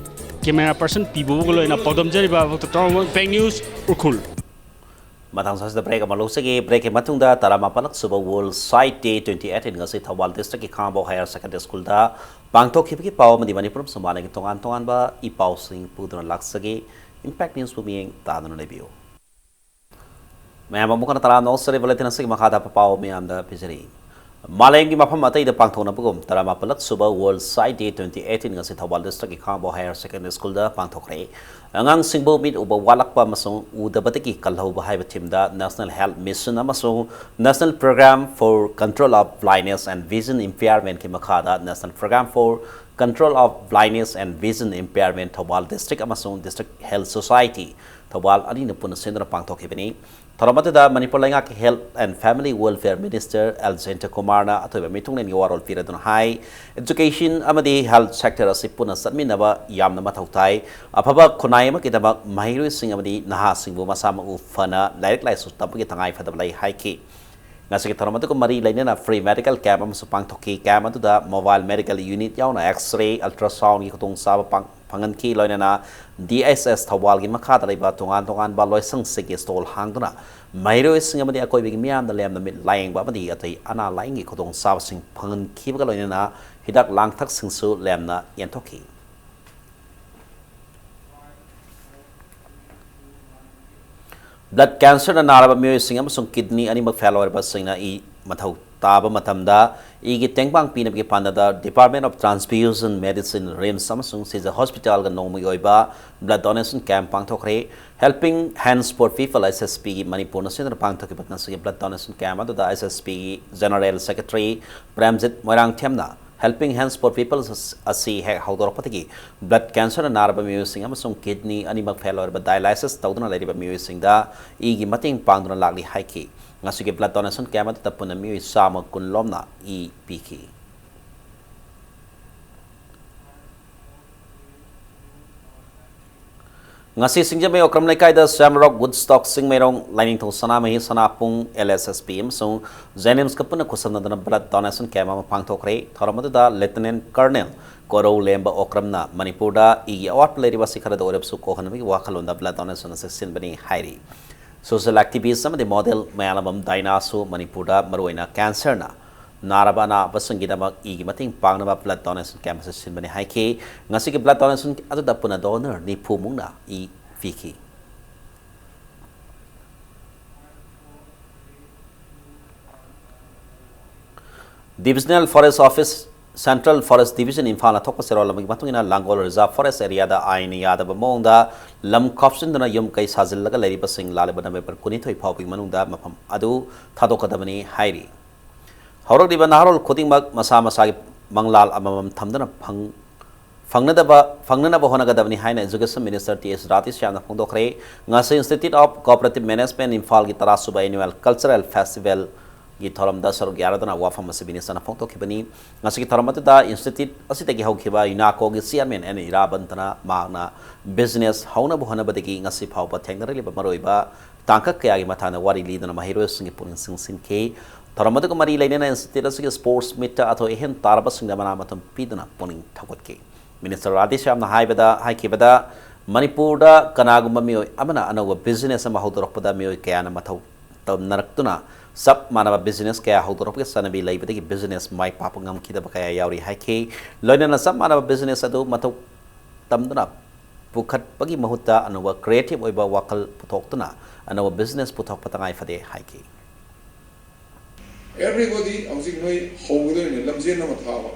ꯀꯦꯃꯦꯔꯥ ꯄꯔꯁꯟ ꯄꯤ ꯕꯣꯕꯣꯒ ꯂꯣꯏꯅ ꯄꯥꯎꯗꯝꯖꯔꯤꯕ ꯕꯦꯡ ꯅ꯭ꯌꯨꯁ, ꯎꯈ꯭ꯔꯨꯜ꯫ ꯃꯇꯥꯡ ꯑꯁꯤꯗ ꯕ꯭ꯔꯦꯛ ꯑꯃ ꯂꯧꯖꯒꯦ꯫ ꯕ꯭ꯔꯦꯛꯀꯤ ꯃꯇꯨꯡꯗ ꯇꯔꯥꯃꯥꯄꯜꯂꯛ ꯁꯨꯕ ꯋꯥꯔꯜ ꯁꯥꯏꯠ ꯗꯦ twenty eighteen ꯑꯁꯤ ꯊꯧꯕꯥꯜ ꯗꯤꯁꯇ꯭ꯔꯤꯛꯀꯤ ꯈꯥꯉꯕꯣꯛ ꯍꯥꯌꯔ ꯁꯦꯀꯦꯟꯗꯔꯤ ꯁ꯭ꯀꯨꯜꯗ ꯄꯥꯡꯊꯣꯛꯈꯤꯕꯒꯤ ꯄꯥꯎ ꯑꯃꯗꯤ ꯃꯅꯤꯄꯨꯔ ꯑꯃꯁꯨꯡ ꯃꯥꯂꯦꯝꯒꯤ ꯇꯣꯉꯥꯟ ꯇꯣꯉꯥꯟꯕ ꯏ ꯄꯥꯎꯁꯤꯡ ꯄꯨꯗꯨꯅ ꯂꯥꯛꯆꯒꯦ꯫ ꯏꯝꯄꯦꯛ ꯅ꯭ꯌꯨꯁꯄꯨ ꯃꯤꯠꯌꯦꯡ ꯇꯥꯗꯨꯅ ꯂꯩꯕꯤꯌꯨ꯫ ꯃꯌꯥꯝ ꯑꯃꯨꯛ ꯍꯟꯅ ꯇꯔꯥꯝꯅ ꯑꯣꯛꯆꯔꯤ꯫ ꯕꯨꯂꯦꯇꯤꯟ ꯑꯁꯤꯒꯤ ꯃꯈꯥꯗ ꯄꯥꯎ ꯃꯌꯥꯝꯗ ꯄꯤꯖꯔꯤ꯫ ꯃꯥꯂꯦꯝꯒꯤ ꯃꯐꯝ ꯑꯇꯩꯗ ꯄꯥꯡꯊꯣꯛꯅꯕꯒꯨꯝ ꯇꯔꯥꯃꯥꯄꯜꯂꯛ ꯁꯨꯕ World Sight Day twenty eighteen ꯉꯁꯤ ꯊꯧꯕꯥꯜ district ꯀꯤ ꯈꯥꯉꯕꯣꯛ Higher Secondary School ꯗ ꯄꯥꯡꯊꯣꯛꯈ꯭ꯔꯦ꯫ ꯑꯉꯥꯡꯁꯤꯡꯕꯨ ꯃꯤꯠ ꯎꯕ ꯋꯥꯠꯂꯛꯄ ꯑꯃꯁꯨꯡ ꯎꯗꯕꯗꯒꯤ ꯀꯜꯍꯧꯕ ꯍꯥꯏꯕ theme ꯗ National Health Mission ꯑꯃꯁꯨꯡ National Program for Control of Blindness and Vision Impairment ꯀꯤ ꯃꯈꯥꯗ National Program for Control of Blindness and Vision Impairment Thoubal district ꯑꯃꯁꯨꯡ District Health Society ꯊꯧꯕꯥꯜ ꯑꯅꯤꯅ ꯄꯨꯟꯅ ꯁꯤꯟꯗꯨꯅ ꯄꯥꯡꯊꯣꯛꯈꯤꯕꯅꯤ꯫ ꯊꯧꯔꯝ ꯑꯗꯨꯗ ꯃꯅꯤꯄꯨꯔ ꯂꯩꯉꯥꯛꯀꯤ Health and Family Welfare Minister L Jayant ꯀꯨꯃꯥꯔꯅ ꯑꯊꯣꯏꯕ ꯃꯤꯊꯨꯡꯂꯦꯟꯒꯤ ꯋꯥꯔꯣꯜ ꯄꯤꯔꯗꯨꯅ ꯍꯥꯏ, education ꯑꯃꯗꯤ health sector ꯑꯁꯤ ꯄꯨꯟꯅ ꯆꯠꯃꯤꯟꯅꯕ ꯌꯥꯝꯅ ꯃꯊꯧ ꯇꯥꯏ꯫ ꯑꯐꯕ ꯈꯨꯟꯅꯥꯏ ꯑꯃꯒꯤꯗꯃꯛ ꯃꯍꯩꯔꯣꯏꯁꯤꯡ ꯑꯃꯗꯤ ꯅꯍꯥꯁꯤꯡꯕꯨ ꯃꯁꯥ ꯃꯎ ꯐꯅ ꯂꯥꯏꯔꯤꯛ ꯂꯥꯏꯁꯨ ꯇꯝꯕꯒꯤ ꯇꯉꯥꯏ ꯐꯗꯕ ꯂꯩ ꯍꯥꯏꯈꯤ꯫ ꯉꯁꯤꯒꯤ ꯊꯧꯔꯝ ꯑꯗꯨꯒ ꯃꯔꯤ ꯂꯩꯅꯅ free medical camp ꯑꯃꯁꯨ ꯄꯥꯡꯊꯣꯛꯈꯤ꯫ Camp ꯑꯗꯨꯗ mobile medical unit ꯌꯥꯎꯅ X-ray, ultrasound ꯒꯤ ꯈꯨꯗꯣꯡꯆꯥꯕ ꯄꯥꯡ-, ꯐꯪꯍꯟꯈꯤ꯫ ꯂꯣꯏꯅꯅ D S S ꯊꯧꯕꯥꯜꯒꯤ ꯃꯈꯥꯗ ꯂꯩꯕ ꯇꯣꯉꯥꯟ ꯇꯣꯉꯥꯟꯕ ꯂꯣꯏꯁꯪꯁꯤꯡꯒꯤ stall ꯍꯥꯡꯗꯨꯅ ꯃꯍꯩꯔꯣꯏꯁꯤꯡ ꯑꯃꯗꯤ ꯑꯀꯣꯏꯕꯒꯤ ꯃꯤꯌꯥꯝꯅ ꯂꯦꯝꯅ ꯃꯤꯠ ꯂꯥꯌꯦꯡꯕ ꯑꯃꯗꯤ ꯑꯇꯩ ꯑꯅꯥ ꯂꯥꯌꯦꯡꯒꯤ ꯈꯨꯗꯣꯡꯆꯥꯕꯁꯤꯡ ꯐꯪꯍꯟꯈꯤꯕꯒ ꯂꯣꯏꯅꯅ ꯍꯤꯗꯥꯛ ꯂꯥꯡꯊꯛꯁꯤꯡꯁꯨ ꯂꯦꯝꯅ ꯌꯦꯟꯊꯣꯛꯈꯤ꯫ Blood cancer ꯅ ꯅꯥꯔꯕ ꯃꯤꯑꯣꯏꯁꯤꯡ ꯑꯃꯁꯨꯡ kidney ꯑꯅꯤꯃꯛ fail ꯑꯣꯏꯔꯕꯁꯤꯡꯅ ꯏ ꯃꯊꯧ ꯇꯥꯕ ꯃꯇꯝꯗ ꯏꯒꯤ ꯇꯦꯡꯕꯥꯡ ꯄꯤꯅꯕꯒꯤ ꯄꯥꯟꯗꯝꯗ Department of Transfusion Medicine, RIMS, ꯑꯃꯁꯨꯡ ꯁꯤꯖ Hospital ꯒ ꯅꯣꯡꯃꯒꯤ ꯑꯣꯏꯕ blood donation camp ꯄꯥꯡꯊꯣꯛꯈ꯭ꯔꯦ꯫ Helping Hands for People, S H P ꯒꯤ ꯃꯅꯤꯄꯨꯔꯅ ꯁꯤꯟꯗꯨꯅ ꯄꯥꯡꯊꯣꯛꯈꯤꯕ ꯉꯁꯤꯒꯤ blood donation camp ꯑꯗꯨꯗ S H P ꯒꯤ General Secretary Premjit ꯃꯣꯏꯔꯥꯡꯊꯦꯝꯅ Helping Hands for People ꯑꯁꯤ ꯍꯦꯛ ꯍꯧꯗꯣꯔꯛꯄꯗꯒꯤ blood cancer ꯅ ꯅꯥꯔꯕ ꯃꯤꯑꯣꯏꯁꯤꯡ ꯑꯃꯁꯨꯡ kidney ꯑꯅꯤꯃꯛ fail ꯑꯣꯏꯔꯕ dialysis ꯇꯧꯗꯨꯅ ꯂꯩꯔꯤꯕ ꯃꯤꯑꯣꯏꯁꯤꯡꯗ ꯏꯒꯤ ꯃꯇꯦꯡ ꯄꯥꯡꯗꯨꯅ ꯂꯥꯛꯂꯤ ꯍꯥꯏꯈꯤ꯫ ꯉꯁꯤꯒꯤ blood donation camp ꯑꯗꯨꯗ ꯄꯨꯟꯅ ꯃꯤꯑꯣꯏ ꯆꯥꯝꯃ ꯀꯨꯟ ꯂꯣꯝꯅ ꯏ ꯄꯤꯈꯤ꯫ ꯉꯁꯤ ꯁꯤꯡꯖꯃꯩ ꯑꯣꯀ꯭ꯔꯝ ꯂꯩꯀꯥꯏꯗ ꯁ꯭ꯌꯥꯝꯔꯣꯛ Woodstock ꯆꯤꯡꯃꯩꯔꯣꯡ ꯂꯥꯏꯅꯤꯡꯊꯧ ꯁꯅꯥꯃꯍꯤ ꯁꯅꯥꯄꯨꯡ L S S P ꯑꯃꯁꯨꯡ JNIMS ꯀ ꯄꯨꯟꯅ ꯈꯨꯠꯁꯝꯅꯗꯨꯅ blood donation camp ꯑꯃ ꯄꯥꯡꯊꯣꯛꯈ꯭ꯔꯦ꯫ ꯊꯧꯔꯝ ꯑꯗꯨꯗ Lieutenant Colonel ꯀꯣꯔꯧ ꯂꯦꯝꯕ ꯑꯣꯀ꯭ꯔꯝꯅ ꯃꯅꯤꯄꯨꯔꯗ ꯏꯒꯤ ꯑꯋꯥꯠꯄ ꯂꯩꯔꯤꯕ ꯑꯁꯤ ꯈꯔꯗ ꯑꯣꯏꯔꯕꯁꯨ ꯀꯣꯛꯍꯟꯅꯕꯒꯤ ꯋꯥꯈꯜꯂꯣꯟꯗ blood donation ꯑꯁꯤ ꯁꯤꯟꯕꯅꯤ ꯍꯥꯏꯔꯤ꯫ Social activist ꯑꯃꯗꯤ model ꯃꯌꯥꯂꯝꯕꯝ ꯗꯥꯏꯅꯥꯁꯨ ꯃꯅꯤꯄꯨꯔꯗ ꯃꯔꯨꯑꯣꯏꯅ cancer ꯅ ꯅꯥꯔꯕ ꯑꯅꯥꯕꯁꯤꯡꯒꯤꯗꯃꯛ ꯏꯒꯤ ꯃꯇꯦꯡ ꯄꯥꯡꯅꯕ blood donation camp ꯑꯁꯤ ꯁꯤꯟꯕꯅꯤ ꯍꯥꯏꯈꯤ꯫ ꯉꯁꯤꯒꯤ blood donation ꯑꯗꯨꯗ ꯄꯨꯟꯅ donor ꯅꯤꯐꯨ ꯃꯨꯛꯅ ꯏ ꯄꯤꯈꯤ꯫ Divisional Forest Office, Central Forest Division ꯏꯝꯐꯥꯜꯅ ꯊꯣꯛꯄ ꯆꯦꯔꯣꯜ ꯑꯃꯒꯤ ꯃꯇꯨꯡ ꯏꯟꯅ, ꯂꯥꯡꯒꯣꯜ Reserve Forest Area ꯗ ꯑꯥꯏꯟꯅ ꯌꯥꯗꯕ ꯃꯑꯣꯡꯗ ꯂꯝ ꯀꯥꯞꯁꯤꯟꯗꯨꯅ ꯌꯨꯝ ꯀꯩ ꯁꯥꯖꯤꯜꯂꯒ ꯂꯩꯔꯤꯕꯁꯤꯡ ꯂꯥꯛꯂꯤꯕ November ꯀꯨꯟꯅꯤꯊꯣꯏ ꯐꯥꯎꯕꯒꯤ ꯃꯅꯨꯡꯗ ꯃꯐꯝ ꯑꯗꯨ ꯊꯥꯗꯣꯛꯀꯗꯕꯅꯤ ꯍꯥꯏꯔꯤ꯫ ꯍꯧꯔꯛꯂꯤꯕ ꯅꯍꯥꯔꯣꯜ ꯈꯨꯗꯤꯡꯃꯛ ꯃꯁꯥ ꯃꯁꯥꯒꯤ ꯃꯪꯂꯥꯜ ꯑꯃꯃꯝ ꯊꯝꯗꯨꯅ ꯐꯪ-, ꯐꯪꯅꯗꯕ, ꯐꯪꯅꯅꯕ ꯍꯣꯠꯅꯒꯗꯕꯅꯤ ꯍꯥꯏꯅ Education Minister ꯇꯤ ꯑꯦꯁ ꯔꯥꯙꯦꯁ꯭ꯌꯥꯝꯅ ꯐꯣꯡꯗꯣꯛꯈ꯭ꯔꯦ꯫ ꯉꯁꯤ Institute of Cooperative Management ꯏꯝꯐꯥꯜꯒꯤ ꯇꯔꯥꯁꯨꯕ Annual Cultural Festival ꯒꯤ ꯊꯧꯔꯝꯗ ꯁꯔꯨꯛ ꯌꯥꯔꯗꯨꯅ ꯋꯥꯐꯝ ꯑꯁꯤ ꯃꯤꯅꯤꯁꯇꯔꯅ ꯐꯣꯡꯗꯣꯛꯈꯤꯕꯅꯤ꯫ ꯉꯁꯤꯒꯤ ꯊꯧꯔꯝ ꯑꯗꯨꯗ institute ꯑꯁꯤꯗꯒꯤ ꯍꯧꯈꯤꯕ ꯌꯨꯅꯥꯀꯣꯒꯤ chairman ꯑꯦꯟ ꯏꯔꯥꯕꯟꯇꯅ ꯃꯍꯥꯛꯅ business ꯍꯧꯅꯕ ꯍꯣꯠꯅꯕꯗꯒꯤ ꯉꯁꯤ ꯐꯥꯎꯕ ꯊꯦꯡꯅꯔꯛꯂꯤꯕ ꯃꯔꯨꯑꯣꯏꯕ ꯇꯥꯡꯀꯛ ꯀꯌꯥꯒꯤ ꯃꯇꯥꯡꯗ ꯋꯥꯔꯤ ꯂꯤꯗꯨꯅ ꯃꯍꯩꯔꯣꯏꯁꯤꯡꯒꯤ ꯄꯨꯛꯅꯤꯡ ꯆꯤꯡꯁꯤꯟꯈꯤ꯫ ꯊꯧꯔꯝ ꯑꯗꯨꯒ ꯃꯔꯤ ꯂꯩꯅꯅ institute ꯑꯁꯤꯒꯤ sports meet ꯇ ꯑꯊꯣꯏ ꯑꯍꯦꯟ ꯇꯥꯔꯕꯁꯤꯡꯗ ꯃꯅꯥ ꯃꯊꯨꯝ ꯄꯤꯗꯨꯅ ꯄꯨꯛꯅꯤꯡ ꯊꯧꯒꯠꯈꯤ꯫ Minister ꯔꯥꯙꯦꯁ꯭ꯌꯥꯝꯅ ꯍꯥꯏꯕꯗ, ꯍꯥꯏꯈꯤꯕꯗ, ꯃꯅꯤꯄꯨꯔꯗ ꯀꯅꯥꯒꯨꯝꯕ ꯃꯤꯑꯣꯏ ꯑꯃꯅ ꯑꯅꯧꯕ business ꯑꯃ ꯍꯧꯗꯣꯔꯛꯄꯗ ꯃꯤꯑꯣꯏ ꯀꯌꯥꯅ ꯃꯊꯧ ꯇꯧꯅꯔꯛꯇꯨꯅ ꯆꯞ ꯃꯥꯟꯅꯕ business ꯀꯌꯥ ꯍꯧꯗꯣꯔꯛꯄꯒꯤ ꯆꯠꯅꯕꯤ ꯂꯩꯕꯗꯒꯤ business ꯃꯥꯏ ꯄꯥꯛꯄ ꯉꯝꯈꯤꯗꯕ ꯀꯌꯥ ꯌꯥꯎꯔꯤ ꯍꯥꯏꯈꯤ꯫ ꯂꯣꯏꯅꯅ ꯆꯞ ꯃꯥꯟꯅꯕ business ꯑꯗꯨ ꯃꯊꯧ ꯇꯝꯗꯨꯅ ꯄꯨꯈꯠꯄꯒꯤ ꯃꯍꯨꯠꯇ ꯑꯅꯧꯕ creative ꯑꯣꯏꯕ ꯋꯥꯈꯜ ꯄꯨꯊꯣꯛꯇꯨꯅ ꯑꯅꯧꯕ business ꯄꯨꯊꯣꯛꯄ ꯇꯉꯥꯏ ꯐꯗꯦ ꯍꯥꯏꯈꯤ꯫ Everybody ꯍꯧꯖꯤꯛ ꯅꯣꯏ ꯍꯧꯒꯗꯣꯏꯅꯦ, ꯂꯝꯖꯦꯟ ꯑꯃ ꯊꯥꯕ,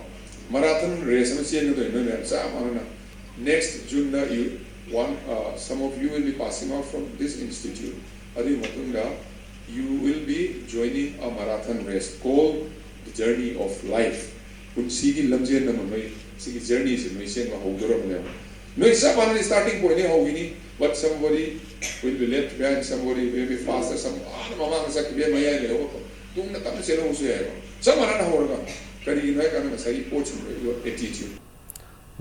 marathon race ꯑꯃ ꯆꯦꯟꯒꯗꯣꯏꯅꯦ ꯅꯣꯏ ꯃꯌꯥꯝ ꯆꯞ ꯃꯥꯟꯅꯅ꯫ Next June the you, one, uh, some of you will be passing out from this institute. ꯑꯗꯨꯒꯤ ꯃꯇꯨꯡꯗ you will be joining a marathon race called the journey of life. ꯄꯨꯟꯁꯤꯒꯤ ꯂꯝꯖꯦꯟ ꯑꯃ ꯅꯣꯏ ꯁꯤꯒꯤ journey ꯁꯦ ꯅꯣꯏ ꯆꯦꯟꯕ ꯍꯧꯗꯣꯔꯕꯅꯦꯕ꯫ ꯅꯣꯏ ꯆꯞ ꯃꯥꯟꯅꯅ starting point ꯇꯒꯤ ꯍꯧꯈꯤꯅꯤ, but somebody will be left behind, somebody will be faster, some ꯑꯥꯗ ꯃꯃꯥꯡꯗ ꯆꯠꯈꯤꯕ ꯌꯥꯏ, ꯃꯌꯥꯏ ꯂꯩꯍꯧꯕ ꯇꯨꯡꯗ ꯇꯞꯅ ꯆꯦꯜꯍꯧꯕꯁꯨ ꯌꯥꯏꯕ꯫ ꯆꯞ ꯃꯥꯟꯅꯅ ꯍꯧꯔꯒ ꯀꯔꯤꯒꯤꯅꯣ ꯍꯥꯏ ꯀꯥꯟꯗ ꯉꯁꯥꯏꯒꯤ ꯄꯣꯠꯁꯤꯡꯗꯣ attitude꯫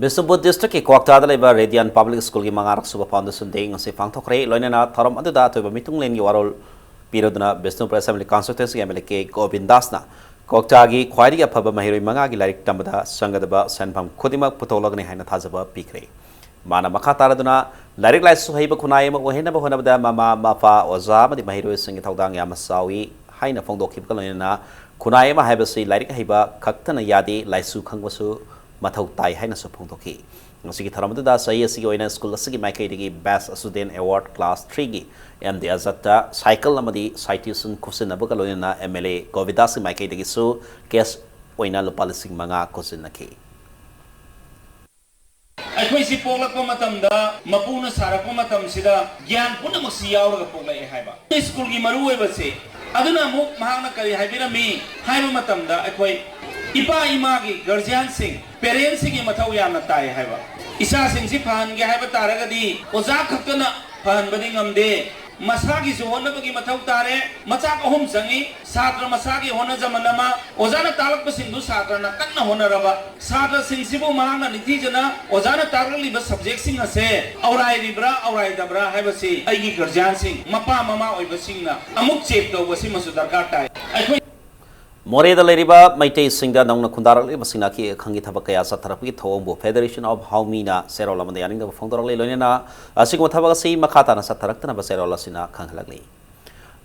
ꯕꯤꯁꯅꯨꯄꯨꯔ district ꯀꯤ ꯀ꯭ꯋꯥꯛꯇꯥꯗ ꯂꯩꯕ Radiant Public School ꯒꯤ ꯃꯉꯥꯔꯛ ꯁꯨꯕ Foundation Day ꯉꯁꯤ ꯄꯥꯡꯊꯣꯛꯈ꯭ꯔꯦ꯫ ꯂꯣꯏꯅꯅ ꯊꯧꯔꯝ ꯑꯗꯨꯗ ꯑꯊꯣꯏꯕ ꯃꯤꯊꯨꯡꯂꯦꯟꯒꯤ ꯋꯥꯔꯣꯜ ꯄꯤꯔꯗꯨꯅ ꯕꯤꯁꯅꯨꯄꯨꯔ Assembly Constituency ꯒꯤ ꯑꯦꯝ ꯑꯦꯜ ꯑꯦ ꯀꯦ ꯒꯣꯕꯤꯟꯗꯥꯁꯅ ꯀ꯭ꯋꯥꯛꯇꯥꯒꯤ ꯈ꯭ꯋꯥꯏꯗꯒꯤ ꯑꯐꯕ ꯃꯍꯩꯔꯣꯏ ꯃꯉꯥꯒꯤ ꯂꯥꯏꯔꯤꯛ ꯇꯝꯕꯗ ꯆꯪꯒꯗꯕ ꯁꯦꯟꯐꯝ ꯈꯨꯗꯤꯡꯃꯛ ꯄꯨꯊꯣꯛꯂꯒꯅꯤ ꯍꯥꯏꯅ ꯊꯥꯖꯕ ꯄꯤꯈ꯭ꯔꯦ꯫ ꯃꯥꯅ ꯃꯈꯥ ꯇꯥꯔꯗꯨꯅ ꯂꯥꯏꯔꯤꯛ ꯂꯥꯏꯁꯨ ꯍꯩꯕ ꯈꯨꯟꯅꯥꯏ ꯑꯃ ꯑꯣꯏꯍꯟꯅꯕ ꯍꯣꯠꯅꯕꯗ ꯃꯃꯥ, ꯃꯄꯥ, ꯑꯣꯖꯥ ꯑꯃꯗꯤ ꯃꯍꯩꯔꯣꯏꯁꯤꯡꯒꯤ ꯊꯧꯗꯥꯡ ꯌꯥꯝꯅ ꯆꯥꯎꯏ ꯍꯥꯏꯅ ꯐꯣꯡꯗꯣꯛꯈꯤꯕꯒ ꯂꯣꯏꯅꯅ ꯈꯨꯟꯅꯥꯏ ꯑꯃ ꯍꯥꯏꯕꯁꯤ ꯂꯥꯏꯔꯤꯛ ꯍꯩꯕ ꯈꯛꯇꯅ ꯌꯥꯗꯦ, ꯂꯥꯏꯁꯨ ꯈꯪꯕꯁꯨ ꯃꯊꯧ ꯇꯥꯏ ꯍꯥꯏꯅꯁꯨ ꯐꯣꯡꯗꯣꯛꯈꯤ꯫ ꯉꯁꯤꯒꯤ ꯊꯧꯔꯝ ꯑꯗꯨꯗ ꯆꯍꯤ ꯑꯁꯤꯒꯤ ꯑꯣꯏꯅ school ꯑꯁꯤꯒꯤ ꯃꯥꯏꯀꯩꯗꯒꯤ Best Student Award Class three ꯒꯤ ꯑꯦꯝ ꯗꯤ ꯑꯖꯠꯇ cycle ꯑꯃꯗꯤ citation ꯈꯨꯠꯁꯤꯟꯅꯕꯒ ꯂꯣꯏꯅꯅ ꯑꯦꯝ ꯑꯦꯜ ꯑꯦ ꯒꯣꯕꯤꯟꯗꯥꯁꯀꯤ ꯃꯥꯏꯀꯩꯗꯒꯤꯁꯨ cash ꯑꯣꯏꯅ ꯂꯨꯄꯥ ꯂꯤꯁꯤꯡ ꯃꯉꯥ ꯈꯨꯠꯁꯤꯟꯅꯈꯤ꯫ ꯑꯩꯈꯣꯏꯁꯤ ꯄꯣꯛꯂꯛꯄ ꯃꯇꯝꯗ ꯃꯄꯨꯅ ꯁꯥꯔꯛꯄ ꯃꯇꯝꯁꯤꯗ ꯒ꯭ꯌꯥꯟ ꯄꯨꯝꯅꯃꯛꯁꯤ ꯌꯥꯎꯔꯒ ꯄꯣꯛꯂꯛꯑꯦ ꯍꯥꯏꯕ꯫ ꯁ꯭ꯀꯨꯜꯒꯤ ꯃꯔꯨꯑꯣꯏꯕꯁꯤ ꯑꯗꯨꯅ ꯑꯃꯨꯛ ꯃꯍꯥꯛꯅ ꯀꯔꯤ ꯍꯥꯏꯕꯤꯔꯝꯃꯤ ꯍꯥꯏꯕ ꯃꯇꯝꯗ, ꯑꯩꯈꯣꯏ ꯏꯄꯥ ꯏꯃꯥꯒꯤ, ꯒꯥꯔꯖꯤꯌꯥꯟꯁꯤꯡ, ꯄꯦꯔꯦꯟꯁꯤꯡꯒꯤ ꯃꯊꯧ ꯌꯥꯝꯅ ꯇꯥꯏ ꯍꯥꯏꯕ꯫ ꯏꯆꯥꯁꯤꯡꯁꯤ ꯐꯍꯟꯒꯦ ꯍꯥꯏꯕ ꯇꯥꯔꯒꯗꯤ ꯑꯣꯖꯥ ꯈꯛꯇꯅ ꯐꯍꯟꯕꯗꯤ ꯉꯝꯗꯦ꯫ ꯃꯁꯥꯒꯤꯁꯨ ꯍꯣꯠꯅꯕꯒꯤ ꯃꯊꯧ ꯇꯥꯔꯦ꯫ ꯃꯆꯥꯛ ꯑꯍꯨꯝ ꯆꯪꯏ: ꯁꯥꯇ꯭ꯔ ꯃꯁꯥꯒꯤ ꯍꯣꯠꯅꯖꯃꯟ ꯑꯃ, ꯑꯣꯖꯥꯅ ꯇꯥꯛꯂꯛꯄꯁꯤꯡꯗꯨ ꯁꯥꯇ꯭ꯔꯅ ꯀꯟꯅ ꯍꯣꯠꯅꯔꯕ꯫ ꯁꯥꯇ꯭ꯔꯁꯤꯡꯁꯤꯕꯨ ꯃꯍꯥꯛꯅ ꯅꯤꯡꯊꯤꯖꯅ ꯑꯣꯖꯥꯅ ꯇꯥꯛꯂꯛꯂꯤꯕ ꯁꯕꯖꯦꯛꯁꯤꯡ ꯑꯁꯦ ꯑꯧꯔꯥꯏꯔꯤꯕ꯭ꯔꯥ, ꯑꯧꯔꯥꯏꯗꯕ꯭ꯔꯥ ꯍꯥꯏꯕꯁꯤ ꯑꯩꯒꯤ ꯒꯥꯔꯖꯤꯌꯥꯟꯁꯤꯡ, ꯃꯄꯥ ꯃꯃꯥ ꯑꯣꯏꯕꯁꯤꯡꯅ ꯑꯃꯨꯛ ꯆꯦꯛ ꯇꯧꯕꯁꯤꯃꯁꯨ ꯗꯔꯀꯥꯔ ꯇꯥꯏ꯫ ꯑꯩꯈꯣꯏ ꯃꯣꯔꯦꯗ ꯂꯩꯔꯤꯕ ꯃꯩꯇꯩꯁꯤꯡꯗ ꯅꯧꯅ ꯈꯨꯟꯗꯥꯔꯛꯂꯤꯕꯁꯤꯡꯅ ꯑꯀꯤ ꯑꯈꯪꯒꯤ ꯊꯕꯛ ꯀꯌꯥ ꯆꯠꯊꯔꯛꯄꯒꯤ ꯊꯧꯑꯣꯡꯕꯨ Federation of Haomina ꯆꯦꯔꯣꯜ ꯑꯃꯗ ꯌꯥꯅꯤꯡꯗꯕ ꯐꯣꯡꯗꯣꯔꯛꯂꯤ꯫ ꯂꯣꯏꯅꯅ ꯑꯁꯤꯒꯨꯝꯕ ꯊꯕꯛ ꯑꯁꯤ ꯃꯈꯥ ꯇꯥꯅ ꯆꯠꯊꯔꯛꯇꯅꯕ ꯆꯦꯔꯣꯜ ꯑꯁꯤꯅ ꯈꯪꯍꯜꯂꯛꯂꯤ꯫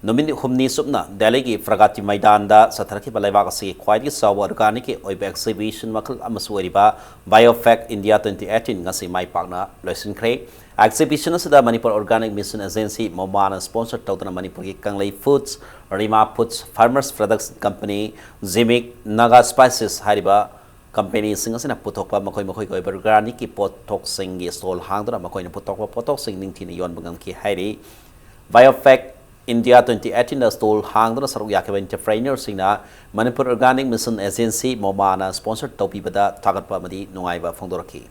ꯅꯨꯃꯤꯠ ꯍꯨꯝꯅꯤ ꯆꯨꯞꯅ ꯗꯦꯜꯂꯤꯒꯤ ꯄ꯭ꯔꯒꯇꯤ ꯃꯩꯗꯥꯟꯗ ꯆꯠꯊꯔꯛꯈꯤꯕ ꯂꯩꯕꯥꯛ ꯑꯁꯤꯒꯤ ꯈ꯭ꯋꯥꯏꯗꯒꯤ ꯆꯥꯎꯕ organic ꯀꯤ ꯑꯣꯏꯕ exhibition ꯃꯈꯜ ꯑꯃꯁꯨ ꯑꯣꯏꯔꯤꯕ Biofact India twenty eighteen ꯉꯁꯤ ꯃꯥꯏ ꯄꯥꯛꯅ ꯂꯣꯏꯁꯤꯟꯈ꯭ꯔꯦ꯫ Exhibition ꯑꯁꯤꯗ Manipur Organic Mission Agency, ꯃꯣꯃꯥꯅ sponsor ꯇꯧꯗꯨꯅ ꯃꯅꯤꯄꯨꯔꯒꯤ ꯀꯪꯂꯩ Foods, Rima Foods, Farmers Production Company, ꯖꯤꯃꯤꯛ, Naga Spices ꯍꯥꯏꯔꯤꯕ company ꯁꯤꯡ ꯑꯁꯤꯅ ꯄꯨꯊꯣꯛꯄ ꯃꯈꯣꯏ ꯃꯈꯣꯏꯒꯤ ꯑꯣꯏꯕ organic ꯀꯤ ꯄꯣꯠꯊꯣꯛꯁꯤꯡꯒꯤ stall ꯍꯥꯡꯗꯨꯅ ꯃꯈꯣꯏꯅ ꯄꯨꯊꯣꯛꯄ ꯄꯣꯠꯊꯣꯛꯁꯤꯡ ꯅꯤꯡꯊꯤꯅ ꯌꯣꯟꯕ ꯉꯝꯈꯤ ꯍꯥꯏꯔꯤ꯫ Biofact India twenty eighteen ꯗ stall ꯍꯥꯡꯗꯨꯅ ꯁꯔꯨꯛ ꯌꯥꯈꯤꯕ entrepreneur ꯁꯤꯡꯅ Manipur Organic Mission Agency, ꯃꯣꯃꯥꯅ sponsor ꯇꯧꯕꯤꯕꯗ ꯊꯥꯒꯠꯄ ꯑꯃꯗꯤ ꯅꯨꯡꯉꯥꯏꯕ ꯐꯣꯡꯗꯣꯔꯛꯈꯤ꯫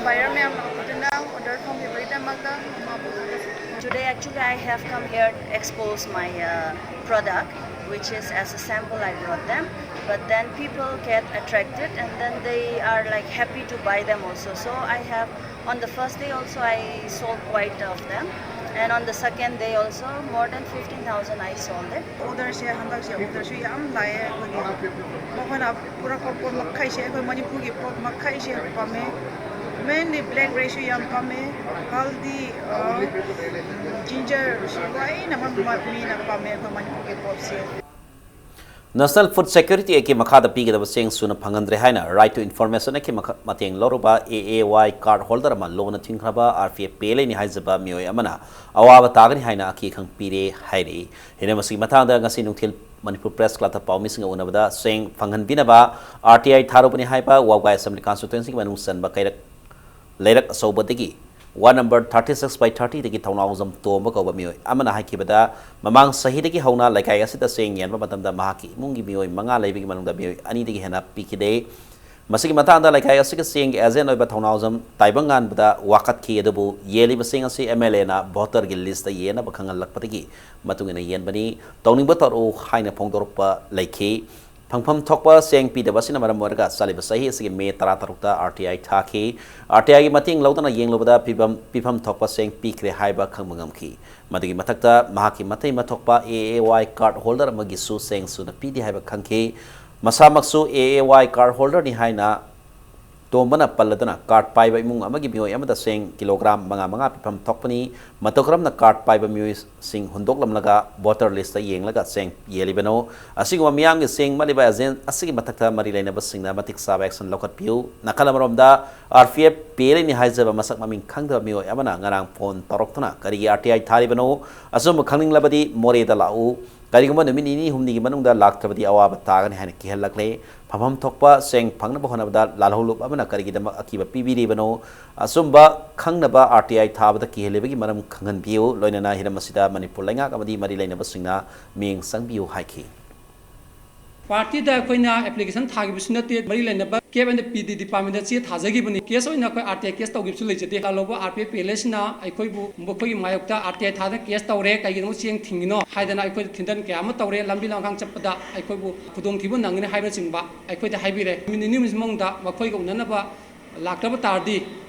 Buyer ꯃꯌꯥꯝ ꯂꯥꯛꯄꯤꯗꯨꯅ order ꯐꯪꯕꯤꯕꯒꯤꯗꯃꯛꯇ ꯃꯃꯥꯕꯨ ꯊꯥꯒꯠꯆꯔꯤ꯫ Today actually I have come here to expose my uh, product, which is as a sample I brought them. But then people get attracted and then they are like happy to buy them also. So I have, on the first day also I sold quite of them, and on the second day also more than fifteen thousand I sold it. Order ꯁꯦ ꯍꯟꯗꯛꯁꯦ order ꯁꯨ ꯌꯥꯝ ꯂꯥꯛꯑꯦ ꯑꯩꯈꯣꯏꯒꯤ꯫ ꯃꯈꯣꯏꯅ ꯄꯨꯔꯛꯄ ꯄꯣꯠ ꯃꯈꯩꯁꯦ, ꯑꯩꯈꯣꯏ ꯃꯅꯤꯄꯨꯔꯒꯤ ꯄꯣꯠ ꯃꯈꯩꯁꯦ ꯄꯥꯝꯃꯦ꯫ Mainly black rice ꯁꯨ ꯌꯥꯝ ꯄꯥꯝꯃꯦ꯫ Haldi, ginger ꯁꯤ ꯂꯣꯏꯅꯃꯛ ꯃꯤꯅ ꯄꯥꯝꯃꯦ ꯑꯩꯈꯣꯏ ꯃꯅꯤꯄꯨꯔꯒꯤ ꯄꯣꯠꯁꯦ꯫ National Food Security Act ꯀꯤ ꯃꯈꯥꯗ ꯄꯤꯒꯗꯕ ꯆꯦꯡ ꯁꯨꯅ ꯐꯪꯍꯟꯗ꯭ꯔꯦ ꯍꯥꯏꯅ Right to Information ꯀꯤ ꯃꯈ-, ꯃꯇꯦꯡ ꯂꯧꯔꯨꯕ A A Y card holder ꯑꯃ ꯂꯣꯟꯅ ꯊꯤꯡꯈ꯭ꯔꯕ R P F ꯄꯦ ꯂꯩꯅꯤ ꯍꯥꯏꯖꯕ ꯃꯤꯑꯣꯏ ꯑꯃꯅ ꯑꯋꯥꯕ ꯇꯥꯒꯅꯤ ꯍꯥꯏꯅ ꯑꯀꯤ ꯑꯈꯪ ꯄꯤꯔꯦ ꯍꯥꯏꯔꯤ꯫ ꯍꯤꯔꯝ ꯑꯁꯤꯒꯤ ꯃꯇꯥꯡꯗ ꯉꯁꯤ ꯅꯨꯡꯊꯤꯜ ꯃꯅꯤꯄꯨꯔ ꯄ꯭ꯔꯦꯁ ꯀ꯭ꯂꯕꯇ ꯄꯥꯎꯃꯤꯁꯤꯡꯒ ꯎꯅꯕꯗ ꯆꯦꯡ ꯐꯪꯍꯟꯕꯤꯅꯕ ꯑꯥꯔ ꯇꯤ ꯑꯥꯏ ꯊꯥꯔꯨꯕꯅꯤ ꯍꯥꯏꯕ ꯋꯥꯕꯒꯥꯏ ꯑꯦꯁꯦꯝꯕ꯭ꯂꯤ ꯀꯟꯁꯇꯤꯇ꯭ꯋꯦꯟꯁꯤꯒꯤ ꯃꯅꯨꯡ ꯆꯟꯕ ꯀꯩꯔꯛ ꯂꯩꯔꯛ ꯑꯆꯧꯕꯗꯒꯤ ꯋꯥꯔꯗ ꯅꯝꯕꯔ ꯊꯥꯔꯇꯤ ꯁꯤꯛꯁ ꯕꯥꯏ ꯊꯥꯔꯇꯤꯗꯒꯤ ꯊꯧꯅꯥꯎꯖꯝ ꯇꯣꯝꯕ ꯀꯧꯕ ꯃꯤꯑꯣꯏ ꯑꯃꯅ ꯍꯥꯏꯈꯤꯕꯗ, ꯃꯃꯥꯡ ꯆꯍꯤꯗꯒꯤ ꯍꯧꯅ ꯂꯩꯀꯥꯏ ꯑꯁꯤꯗ ꯆꯦꯡ ꯌꯦꯟꯕ ꯃꯇꯝꯗ ꯃꯍꯥꯛꯀꯤ ꯏꯃꯨꯡꯒꯤ ꯃꯤꯑꯣꯏ ꯃꯉꯥ ꯂꯩꯕꯒꯤ ꯃꯅꯨꯡꯗ ꯃꯤꯑꯣꯏ ꯑꯅꯤꯗꯒꯤ ꯍꯦꯟꯅ ꯄꯤꯈꯤꯗꯦ꯫ ꯃꯁꯤꯒꯤ ꯃꯇꯥꯡꯗ ꯂꯩꯀꯥꯏ ꯑꯁꯤꯒꯤ ꯆꯦꯡꯒꯤ ꯑꯦꯖꯦꯟ ꯑꯣꯏꯕ ꯊꯧꯅꯥꯎꯖꯝ ꯇꯥꯏꯕꯪꯉꯥꯟꯕꯗ ꯋꯥꯀꯠꯈꯤ, ꯑꯗꯨꯕꯨ ꯌꯦꯜꯂꯤꯕ ꯆꯦꯡ ꯑꯁꯤ ꯑꯦꯝ ꯑꯦꯜ ꯑꯦꯅ ꯚꯣꯇꯔꯒꯤ ꯂꯤꯁꯇ ꯌꯦꯟꯅꯕ ꯈꯪꯍꯜꯂꯛꯄꯗꯒꯤ ꯃꯇꯨꯡ ꯏꯟꯅ ꯌꯦꯟꯕꯅꯤ, ꯇꯧꯅꯤꯡꯕ ꯇꯧꯔꯛꯎ ꯍꯥꯏꯅ ꯐꯣꯡꯗꯣꯔꯛꯄ ꯂꯩꯈꯤ꯫ ꯐꯪꯐꯝ ꯊꯣꯛꯄ ꯆꯦꯡ ꯄꯤꯗꯕ ꯑꯁꯤꯅ ꯃꯔꯝ ꯑꯣꯏꯔꯒ ꯆꯠꯂꯤꯕ ꯆꯍꯤ ꯑꯁꯤꯒꯤ ꯃꯦ ꯇꯔꯥꯇꯔꯨꯛꯇ ꯑꯥꯔ ꯇꯤ ꯑꯥꯏ ꯊꯥꯈꯤ꯫ ꯑꯥꯔ ꯇꯤ ꯑꯥꯏꯒꯤ ꯃꯇꯦꯡ ꯂꯧꯗꯨꯅ ꯌꯦꯡꯂꯨꯕꯗ ꯄꯤꯐꯝ, ꯄꯤꯐꯝ ꯊꯣꯛꯄ ꯆꯦꯡ ꯄꯤꯈ꯭ꯔꯦ ꯍꯥꯏꯕ ꯈꯪꯕ ꯉꯝꯈꯤ꯫ ꯃꯗꯨꯒꯤ ꯃꯊꯛꯇ ꯃꯍꯥꯛꯀꯤ ꯃꯇꯩ ꯃꯊꯣꯛꯄ ꯑꯦ ꯑꯦ ꯋꯥꯏ ꯀꯥꯔꯗ ꯍꯣꯜꯗꯔ ꯑꯃꯒꯤꯁꯨ ꯆꯦꯡ ꯁꯨꯅ ꯄꯤꯗꯦ ꯍꯥꯏꯕ ꯈꯪꯈꯤ꯫ ꯃꯁꯥꯃꯛꯁꯨ ꯑꯦ ꯑꯦ ꯋꯥꯏ ꯀꯥꯔꯗ ꯍꯣꯜꯗꯔꯅꯤ ꯍꯥꯏꯅ ꯇꯣꯝꯕꯅ ꯄꯜꯂꯗꯨꯅ ꯀꯥꯔꯗ ꯄꯥꯏꯕ ꯏꯃꯨꯡ ꯑꯃꯒꯤ ꯃꯤꯑꯣꯏ ꯑꯃꯗ ꯆꯦꯡ ꯀꯤꯂꯣꯒ꯭ꯔꯥꯝ ꯃꯉꯥ ꯃꯉꯥ ꯄꯤꯐꯝ ꯊꯣꯛꯄꯅꯤ꯫ ꯃꯇꯧ ꯀꯔꯝꯅ ꯀꯥꯔꯗ ꯄꯥꯏꯕ ꯃꯤꯑꯣꯏꯁꯤꯡ ꯍꯨꯟꯗꯣꯛꯂꯝꯂꯒ ꯚꯣꯇꯔ ꯂꯤꯁꯇ ꯌꯦꯡꯂꯒ ꯆꯦꯡ ꯌꯦꯜꯂꯤꯕꯅꯣ? ꯑꯁꯤꯒꯨꯝꯕ ꯃꯤꯌꯥꯝꯒꯤ ꯆꯦꯡ ꯃꯠꯂꯤꯕ ꯑꯦꯖꯦꯟ ꯑꯁꯤꯒꯤ ꯃꯊꯛꯇ ꯃꯔꯤ ꯂꯩꯅꯕꯁꯤꯡꯅ ꯃꯇꯤꯛ ꯆꯥꯕ ꯑꯦꯛꯁꯟ ꯂꯧꯈꯠꯄꯤꯌꯨ꯫ ꯅꯥꯀꯜ ꯑꯃꯔꯣꯝꯗ, R P F P L ꯑꯦꯅꯤ ꯍꯥꯏꯖꯕ ꯃꯁꯛ ꯃꯃꯤꯡ ꯈꯪꯗꯕ ꯃꯤꯑꯣꯏ ꯑꯃꯅ ꯉꯔꯥꯡ ꯐꯣꯟ ꯇꯧꯔꯛꯇꯨꯅ ꯀꯔꯤꯒꯤ ꯑꯥꯔ ꯇꯤ ꯑꯥꯏ ꯊꯥꯔꯤꯕꯅꯣ? ꯑꯆꯨꯝꯕ ꯈꯪꯅꯤꯡꯂꯕꯗꯤ ꯃꯣꯔꯦꯗ ꯂꯥꯛꯎ꯫ ꯀꯔꯤꯒꯨꯝꯕ ꯅꯨꯃꯤꯠ ꯅꯤꯅꯤ ꯍꯨꯝꯅꯤꯒꯤ ꯃꯅꯨꯡꯗ ꯂꯥꯛꯇ꯭ꯔꯕꯗꯤ ꯑꯋꯥꯕ ꯇꯥꯒꯅꯤ ꯍꯥꯏꯅ ꯀꯤꯍꯜꯂꯛꯂꯦ꯫ ꯐꯪꯐꯝ ꯊꯣꯛꯄ ꯆꯦꯡ ꯐꯪꯅꯕ ꯍꯣꯠꯅꯕꯗ ꯂꯥꯜꯍꯧꯂꯨꯞ ꯑꯃꯅ ꯀꯔꯤꯒꯤꯗꯃꯛ ꯑꯀꯤꯕ ꯄꯤꯕꯤꯔꯤꯕꯅꯣ? ꯑꯆꯨꯝꯕ ꯈꯪꯅꯕ ꯑꯥꯔ ꯇꯤ ꯑꯥꯏ ꯊꯥꯕꯗ ꯀꯤꯍꯜꯂꯤꯕꯒꯤ ꯃꯔꯝ ꯈꯪꯍꯟꯕꯤꯌꯨ꯫ ꯂꯣꯏꯅꯅ ꯍꯤꯔꯝ ꯑꯁꯤꯗ ꯃꯅꯤꯄꯨꯔ ꯂꯩꯉꯥꯛ ꯑꯃꯗꯤ ꯃꯔꯤ ꯂꯩꯅꯕꯁꯤꯡꯅ ꯃꯤꯠꯌꯦꯡ ꯆꯪꯕꯤꯌꯨ ꯍꯥꯏꯈꯤ꯫ ꯄꯥꯔꯇꯤꯗ ꯑꯩꯈꯣꯏꯅ ꯑꯦꯄ꯭ꯂꯤꯀꯦꯁꯟ ꯊꯥꯈꯤꯕꯁꯨ ꯅꯠꯇꯦ, ꯃꯔꯤ ꯂꯩꯅꯕ ꯀꯦꯞ ꯑꯦꯟ ꯄꯤ ꯗꯤ ꯗꯤꯄꯥꯔꯠꯃꯦꯟꯗ ꯆꯦ ꯊꯥꯖꯈꯤꯕꯅꯤ꯫ ꯀꯦꯁ ꯑꯣꯏꯅ ꯑꯩꯈꯣꯏ ꯑꯥꯔ ꯇꯤ ꯑꯥꯏ ꯀꯦꯁ ꯇꯧꯈꯤꯕꯁꯨ ꯂꯩꯖꯗꯦ꯫ ꯂꯥꯜꯍꯧꯕ R P F P L ꯑꯦꯁꯤꯅ ꯑꯩꯈꯣꯏꯕꯨ, ꯃꯈꯣꯏꯒꯤ ꯃꯥꯌꯣꯛꯇ ꯑꯥꯔ ꯇꯤ ꯑꯥꯏ ꯊꯥꯗꯅ ꯀꯦꯁ ꯇꯧꯔꯦ, ꯀꯩꯒꯤꯗꯃꯛ ꯆꯦꯡ ꯊꯤꯡꯉꯤꯅꯣ ꯍꯥꯏꯗꯅ ꯑꯩꯈꯣꯏꯗ ꯊꯤꯟꯗꯟ ꯀꯌꯥ ꯑꯃ ꯇꯧꯔꯦ꯫ ꯂꯝꯕꯤ ꯂꯝꯈꯥꯡ ꯆꯠꯄꯗ ꯑꯩꯈꯣꯏꯕꯨ ꯈꯨꯗꯣꯡꯊꯤꯕ ꯅꯪꯒꯅꯤ ꯍꯥꯏꯕꯅꯆꯤꯡꯕ ꯑꯩꯈꯣꯏꯗ ꯍꯥꯏꯕꯤꯔꯦ꯫ ꯅꯨꯃꯤꯠ ꯅꯤꯅꯤ ꯍꯨꯝꯅꯤꯁꯤ ꯃꯅꯨꯡꯗ ꯃꯈꯣꯏꯒ ꯎꯅꯅꯕ ꯂꯥꯛꯇꯕ ꯇꯥꯔꯗꯤ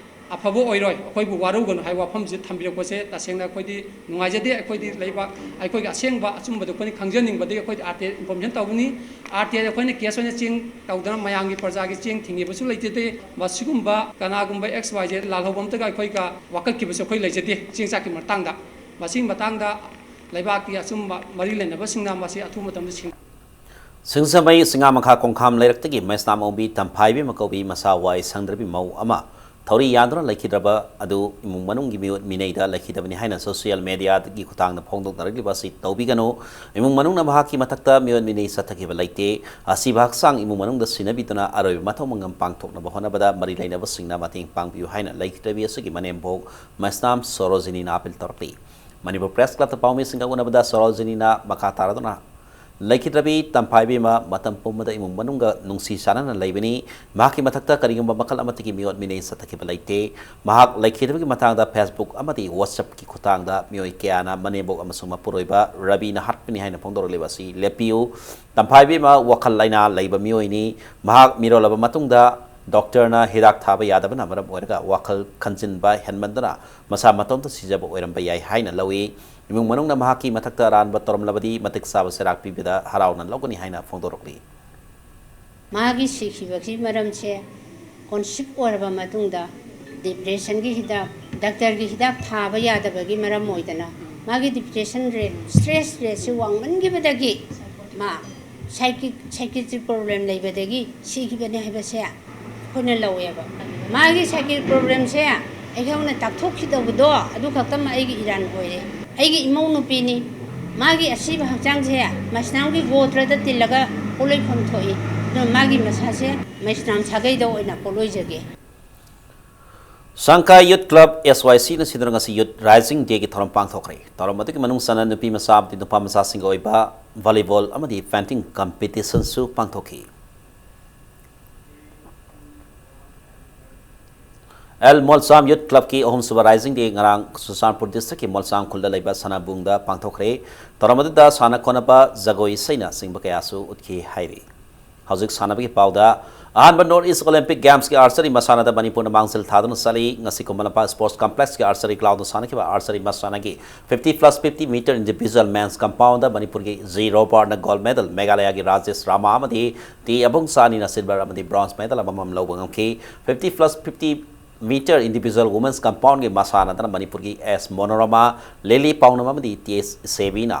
ꯑꯐꯕ ꯑꯣꯏꯔꯣꯏ, ꯑꯩꯈꯣꯏꯕꯨ ꯋꯥꯔꯧꯒꯅꯨ ꯍꯥꯏꯕ ꯋꯥꯐꯝꯁꯤ ꯊꯝꯕꯤꯔꯛꯄꯁꯦ ꯇꯁꯦꯡꯅ ꯑꯩꯈꯣꯏꯗꯤ ꯅꯨꯡꯉꯥꯏꯖꯗꯦ꯫ ꯑꯩꯈꯣꯏꯗꯤ ꯂꯩꯕꯥꯛ, ꯑꯩꯈꯣꯏꯒꯤ ꯑꯁꯦꯡꯕ ꯑꯆꯨꯝꯕꯗꯨ ꯑꯩꯈꯣꯏꯅ ꯈꯪꯖꯅꯤꯡꯕꯗꯒꯤ ꯑꯩꯈꯣꯏꯗꯤ ꯑꯥꯔ ꯇꯤ ꯑꯥꯏ ꯏꯟꯐꯣꯔꯃꯦꯁꯟ ꯇꯧꯕꯅꯤ꯫ ꯑꯥꯔ ꯇꯤ ꯑꯥꯏꯗ ꯑꯩꯈꯣꯏꯅ ꯀꯦꯁ ꯑꯣꯏꯅ ꯆꯦꯡ ꯇꯧꯗꯅ ꯃꯌꯥꯝꯒꯤ ꯄ꯭ꯔꯖꯥꯒꯤ ꯆꯦꯡ ꯊꯤꯡꯉꯤꯕꯁꯨ ꯂꯩꯖꯗꯦ꯫ ꯃꯁꯤꯒꯨꯝꯕ ꯀꯅꯥꯒꯨꯝꯕ ꯑꯦꯛꯁ ꯋꯥꯏ ꯖꯦꯗ ꯂꯥꯜꯍꯧꯕ ꯑꯝꯇꯒ ꯑꯩꯈꯣꯏꯒ ꯋꯥꯀꯠꯈꯤꯕꯁꯨ ꯑꯩꯈꯣꯏ ꯂꯩꯖꯗꯦ꯫ ꯆꯦꯡ ꯆꯥꯛꯀꯤ ꯃꯇꯥꯡꯗ, ꯃꯁꯤꯒꯤ ꯃꯇꯥꯡꯗ ꯂꯩꯕꯥꯛꯀꯤ ꯑꯆꯨꯝꯕ ꯃꯔꯤ ꯂꯩꯅꯕꯁꯤꯡꯅ ꯃꯁꯤ ꯑꯊꯨꯕ ꯃꯇꯝꯗ ꯁꯤꯡ- ꯁꯤꯡꯖꯃꯩ ꯆꯤꯉꯥꯃꯈꯥ ꯀꯣꯡꯈꯥꯝ ꯂꯩꯔꯛꯇꯒꯤ ꯃꯩꯁꯅꯥꯝ ꯑꯣꯡꯕꯤ ꯇꯝꯐꯥꯏꯕꯤ ꯑꯃ ꯀꯧꯕꯤ ꯃꯁꯥ ꯋꯥꯏ ꯁꯪꯗ꯭ꯔꯕꯤ ꯃꯧ ꯑꯃ ꯊꯧꯔꯤ ꯌꯥꯟꯗꯨꯅ ꯂꯩꯈꯤꯗ꯭ꯔꯕ ꯑꯗꯨ ꯏꯃꯨꯡ ꯃꯅꯨꯡꯒꯤ ꯃꯤꯑꯣꯠ ꯃꯤꯅꯩꯗ ꯂꯩꯈꯤꯗꯕꯅꯤ ꯍꯥꯏꯅ ꯁꯣꯁꯤꯌꯦꯜ ꯃꯦꯗꯤꯌꯥꯒꯤ ꯈꯨꯠꯊꯥꯡꯗ ꯐꯣꯡꯗꯣꯛꯅꯔꯛꯂꯤꯕ ꯑꯁꯤ ꯇꯧꯕꯤꯒꯅꯨ꯫ ꯏꯃꯨꯡ ꯃꯅꯨꯡꯅ ꯃꯍꯥꯛꯀꯤ ꯃꯊꯛꯇ ꯃꯤꯑꯣꯠ ꯃꯤꯅꯩ ꯆꯠꯊꯈꯤꯕ ꯂꯩꯇꯦ꯫ ꯑꯁꯤꯕ ꯍꯛꯆꯥꯡ ꯏꯃꯨꯡ ꯃꯅꯨꯡꯗ ꯁꯤꯟꯅꯕꯤꯗꯨꯅ ꯑꯔꯣꯏꯕ ꯃꯊꯧ ꯃꯉꯝ ꯄꯥꯡꯊꯣꯛꯅꯕ ꯍꯣꯠꯅꯕꯗ ꯃꯔꯤ ꯂꯩꯅꯕꯁꯤꯡꯅ ꯃꯇꯦꯡ ꯄꯥꯡꯕꯤꯌꯨ ꯍꯥꯏꯅ ꯂꯩꯈꯤꯗ꯭ꯔꯕꯤ ꯑꯁꯤꯒꯤ ꯃꯅꯦꯝꯕꯣꯛ ꯃꯩꯁꯅꯥꯝ ꯁꯣꯔꯣꯖꯤꯅꯤꯅ ꯑꯥꯄꯤꯜ ꯇꯧꯔꯛꯂꯤ꯫ ꯃꯅꯤꯄꯨꯔ ꯄ꯭ꯔꯦꯁ ꯀ꯭ꯂꯕꯇ ꯄꯥꯎꯃꯤꯁꯤꯡꯒ ꯎꯅꯕꯗ ꯁꯣꯔꯣꯖꯤꯅꯤꯅ ꯃꯈꯥ ꯇꯥꯔꯗꯨꯅ, ꯂꯩꯈꯤꯗ꯭ꯔꯕꯤ ꯇꯝꯐꯥꯏꯕꯦꯝꯃ ꯃꯇꯝ ꯄꯨꯝꯕꯗ ꯏꯃꯨꯡ ꯃꯅꯨꯡꯒ ꯅꯨꯡꯁꯤ ꯆꯥꯟꯅꯅ ꯂꯩꯕꯅꯤ꯫ ꯃꯍꯥꯛꯀꯤ ꯃꯊꯛꯇ ꯀꯔꯤꯒꯨꯝꯕ ꯃꯈꯜ ꯑꯃꯠꯇꯒꯤ ꯃꯤꯑꯣꯠ ꯃꯤꯅꯩ ꯆꯠꯊꯈꯤꯕ ꯂꯩꯇꯦ꯫ ꯃꯍꯥꯛ ꯂꯩꯈꯤꯗꯕꯒꯤ ꯃꯇꯥꯡꯗ Facebook ꯑꯃꯗꯤ WhatsAppꯀꯤ ꯈꯨꯠꯊꯥꯡꯗ ꯃꯤꯑꯣꯏ ꯀꯌꯥꯅ ꯃꯅꯦꯝꯕꯣꯛ ꯑꯃꯁꯨꯡ ꯃꯄꯨꯔꯣꯏꯕ ꯔꯕꯤꯅ ꯍꯥꯠꯄꯅꯤ ꯍꯥꯏꯅ ꯐꯣꯡꯗꯣꯔꯛꯂꯤꯕ ꯑꯁꯤ ꯂꯦꯞꯄꯤꯌꯨ꯫ ꯇꯝꯐꯥꯏꯕꯦꯝꯃ ꯋꯥꯈꯜ ꯂꯩꯅꯥ ꯂꯩꯕ ꯃꯤꯑꯣꯏꯅꯤ꯫ ꯃꯍꯥꯛ ꯃꯤꯔꯣꯜꯂꯕ ꯃꯇꯨꯡꯗ ꯗꯣꯛꯇꯔꯅ ꯍꯤꯗꯥꯛ ꯊꯥꯕ ꯌꯥꯗꯕꯅ ꯃꯔꯝ ꯑꯣꯏꯔꯒ ꯋꯥꯈꯜ ꯈꯟꯖꯤꯟꯕ ꯍꯦꯟꯃꯟꯗꯅ ꯃꯁꯥ ꯃꯇꯣꯝꯇ ꯁꯤꯖꯕ ꯑꯣꯏꯔꯝꯕ ꯌꯥꯏ ꯍꯥꯏꯅ ꯂꯧꯏ꯫ ꯏꯃꯨꯡ ꯃꯅꯨꯡꯅ ꯃꯍꯥꯛꯀꯤ ꯃꯊꯛꯇ ꯑꯔꯥꯟꯕ ꯇꯧꯔꯝꯂꯕꯗꯤ ꯃꯇꯤꯛ ꯆꯥꯕ ꯆꯩꯔꯥꯛ ꯄꯤꯕꯗ ꯍꯔꯥꯎꯅ ꯂꯧꯒꯅꯤ ꯍꯥꯏꯅ ꯐꯣꯡꯗꯣꯔꯛꯂꯤ꯫ ꯃꯥꯒꯤ ꯁꯤꯈꯤꯕꯒꯤ ꯃꯔꯝꯁꯦ conceive ꯑꯣꯏꯔꯕ ꯃꯇꯨꯡꯗ depressionꯒꯤ ꯍꯤꯗꯥꯛ, ꯗꯥꯛꯇꯔꯒꯤ ꯍꯤꯗꯥꯛ ꯊꯥꯕ ꯌꯥꯗꯕꯒꯤ ꯃꯔꯝ ꯑꯣꯏꯗꯅ ꯃꯥꯒꯤ depression rate, stress rateꯁꯦ ꯋꯥꯡꯃꯟꯈꯤꯕꯗꯒꯤ ꯃꯥ psychic, psychiatric problem ꯂꯩꯕꯗꯒꯤ ꯁꯤꯈꯤꯕꯅꯦ ꯍꯥꯏꯕꯁꯦ ꯑꯩꯈꯣꯏꯅ ꯂꯧꯋꯦꯕ꯫ ꯃꯥꯒꯤ psychiatric problemꯁꯦ ꯑꯩꯈꯣꯏꯅ ꯇꯥꯛꯊꯣꯛꯈꯤꯗꯕꯗꯣ ꯑꯗꯨ ꯈꯛꯇꯃꯛ ꯑꯩꯒꯤ ꯏꯔꯥꯟ ꯑꯣꯏꯔꯦ꯫ ꯑꯩꯒꯤ ꯏꯃꯧ ꯅꯨꯄꯤꯅꯤ꯫ ꯃꯥꯒꯤ ꯑꯁꯤꯕ ꯍꯛꯆꯥꯡꯁꯦ ꯃꯩꯁꯅꯥꯝꯒꯤ ꯒꯣꯇ꯭ꯔꯗ ꯇꯤꯜꯂꯒ ꯄꯣꯠꯂꯣꯏꯐꯝ ꯊꯣꯛꯏ꯫ ꯑꯗꯨꯅ ꯃꯥꯒꯤ ꯃꯁꯥꯁꯦ ꯃꯩꯁꯅꯥꯝ ꯁꯥꯒꯩꯗ ꯑꯣꯏꯅ ꯄꯣꯠꯂꯣꯏꯖꯒꯦ꯫ ꯁꯪꯀꯥꯏ ꯌꯨꯠ ꯀ꯭ꯂꯕ, SYCꯅ ꯁꯤꯟꯗꯨꯅ ꯉꯁꯤ ꯌꯨꯠ ꯔꯥꯏꯖꯤꯡ ꯗꯦꯒꯤ ꯊꯧꯔꯝ ꯄꯥꯡꯊꯣꯛꯈ꯭ꯔꯦ꯫ ꯊꯧꯔꯝ ꯑꯗꯨꯒꯤ ꯃꯅꯨꯡ ꯆꯟꯅ ꯅꯨꯄꯤ ꯃꯆꯥ ꯑꯃꯗꯤ ꯅꯨꯄꯥ ꯃꯆꯥꯁꯤꯡꯒꯤ ꯑꯣꯏꯕ ꯚꯣꯂꯤꯕꯣꯜ ꯑꯃꯗꯤ ꯄꯦꯟꯇꯤꯡ ꯀꯝꯄꯤꯇꯤꯁꯟꯁꯨ ꯄꯥꯡꯊꯣꯛꯈꯤ꯫ ꯑꯦꯜ ꯃꯣꯜꯁꯥꯝ ꯌꯨꯠ ꯀ꯭ꯂꯕꯀꯤ ꯑꯍꯨꯝꯁꯨꯕ ꯔꯥꯏꯖꯤꯡ ꯗꯦ ꯉꯔꯥꯡ ꯆꯨꯔꯆꯥꯟꯄꯨꯔ ꯗꯤꯁꯇ꯭ꯔꯤꯛꯀꯤ ꯃꯣꯜꯁꯥꯝ ꯈꯨꯜꯗ ꯂꯩꯕ ꯁꯥꯟꯅꯕꯨꯡꯗ ꯄꯥꯡꯊꯣꯛꯈ꯭ꯔꯦ꯫ ꯊꯧꯔꯝ ꯑꯗꯨꯗ ꯁꯥꯟꯅ ꯈꯣꯠꯅꯕ, ꯖꯒꯣꯏ ꯏꯁꯩꯅꯆꯤꯡꯕ ꯀꯌꯥꯁꯨ ꯎꯠꯈꯤ ꯍꯥꯏꯔꯤ꯫ ꯍꯧꯖꯤꯛ ꯁꯥꯟꯅꯕꯒꯤ ꯄꯥꯎꯗ꯫ ꯑꯍꯥꯟꯕ North East Olympic Gamesꯀꯤ archery ꯃꯁꯥꯟꯅꯗ ꯃꯅꯤꯄꯨꯔꯅ ꯃꯥꯡꯖꯤꯜ ꯊꯥꯗꯨꯅ ꯆꯠꯂꯤ꯫ ꯉꯁꯤ ꯀꯨꯝꯕꯂꯝꯄꯥꯛ Sports Complexꯀꯤ archery groundꯗ ꯁꯥꯟꯅꯈꯤꯕ archery ꯃꯁꯥꯟꯅꯒꯤ fifty plus fifty meter individual men's compoundꯗ ꯃꯅꯤꯄꯨꯔꯒꯤ ꯖꯤ ꯔꯣꯕꯥꯔꯠꯅ gold medal, ꯃꯦꯘꯥꯂꯌꯥꯒꯤ ꯔꯥꯖꯦꯁ ꯔꯥꯃꯥ ꯑꯃꯗꯤ ꯇꯤ ꯑꯕꯨꯡꯁꯥꯅꯤꯅ silver ꯑꯃꯗꯤ bronze medal ꯑꯃꯃꯝ ꯂꯧꯕ ꯉꯝꯈꯤ꯫ Fifty plus fifty meter individual women's compoundꯒꯤ ꯃꯁꯥꯟꯅꯗꯅ ꯃꯅꯤꯄꯨꯔꯒꯤ ꯑꯦꯁ ꯃꯣꯅꯣꯔꯃꯥ, ꯂꯤꯂꯤ ꯄꯥꯎꯅꯝ ꯑꯃꯗꯤ ꯇꯤ ꯑꯦꯁ ꯁꯦꯕꯤꯅ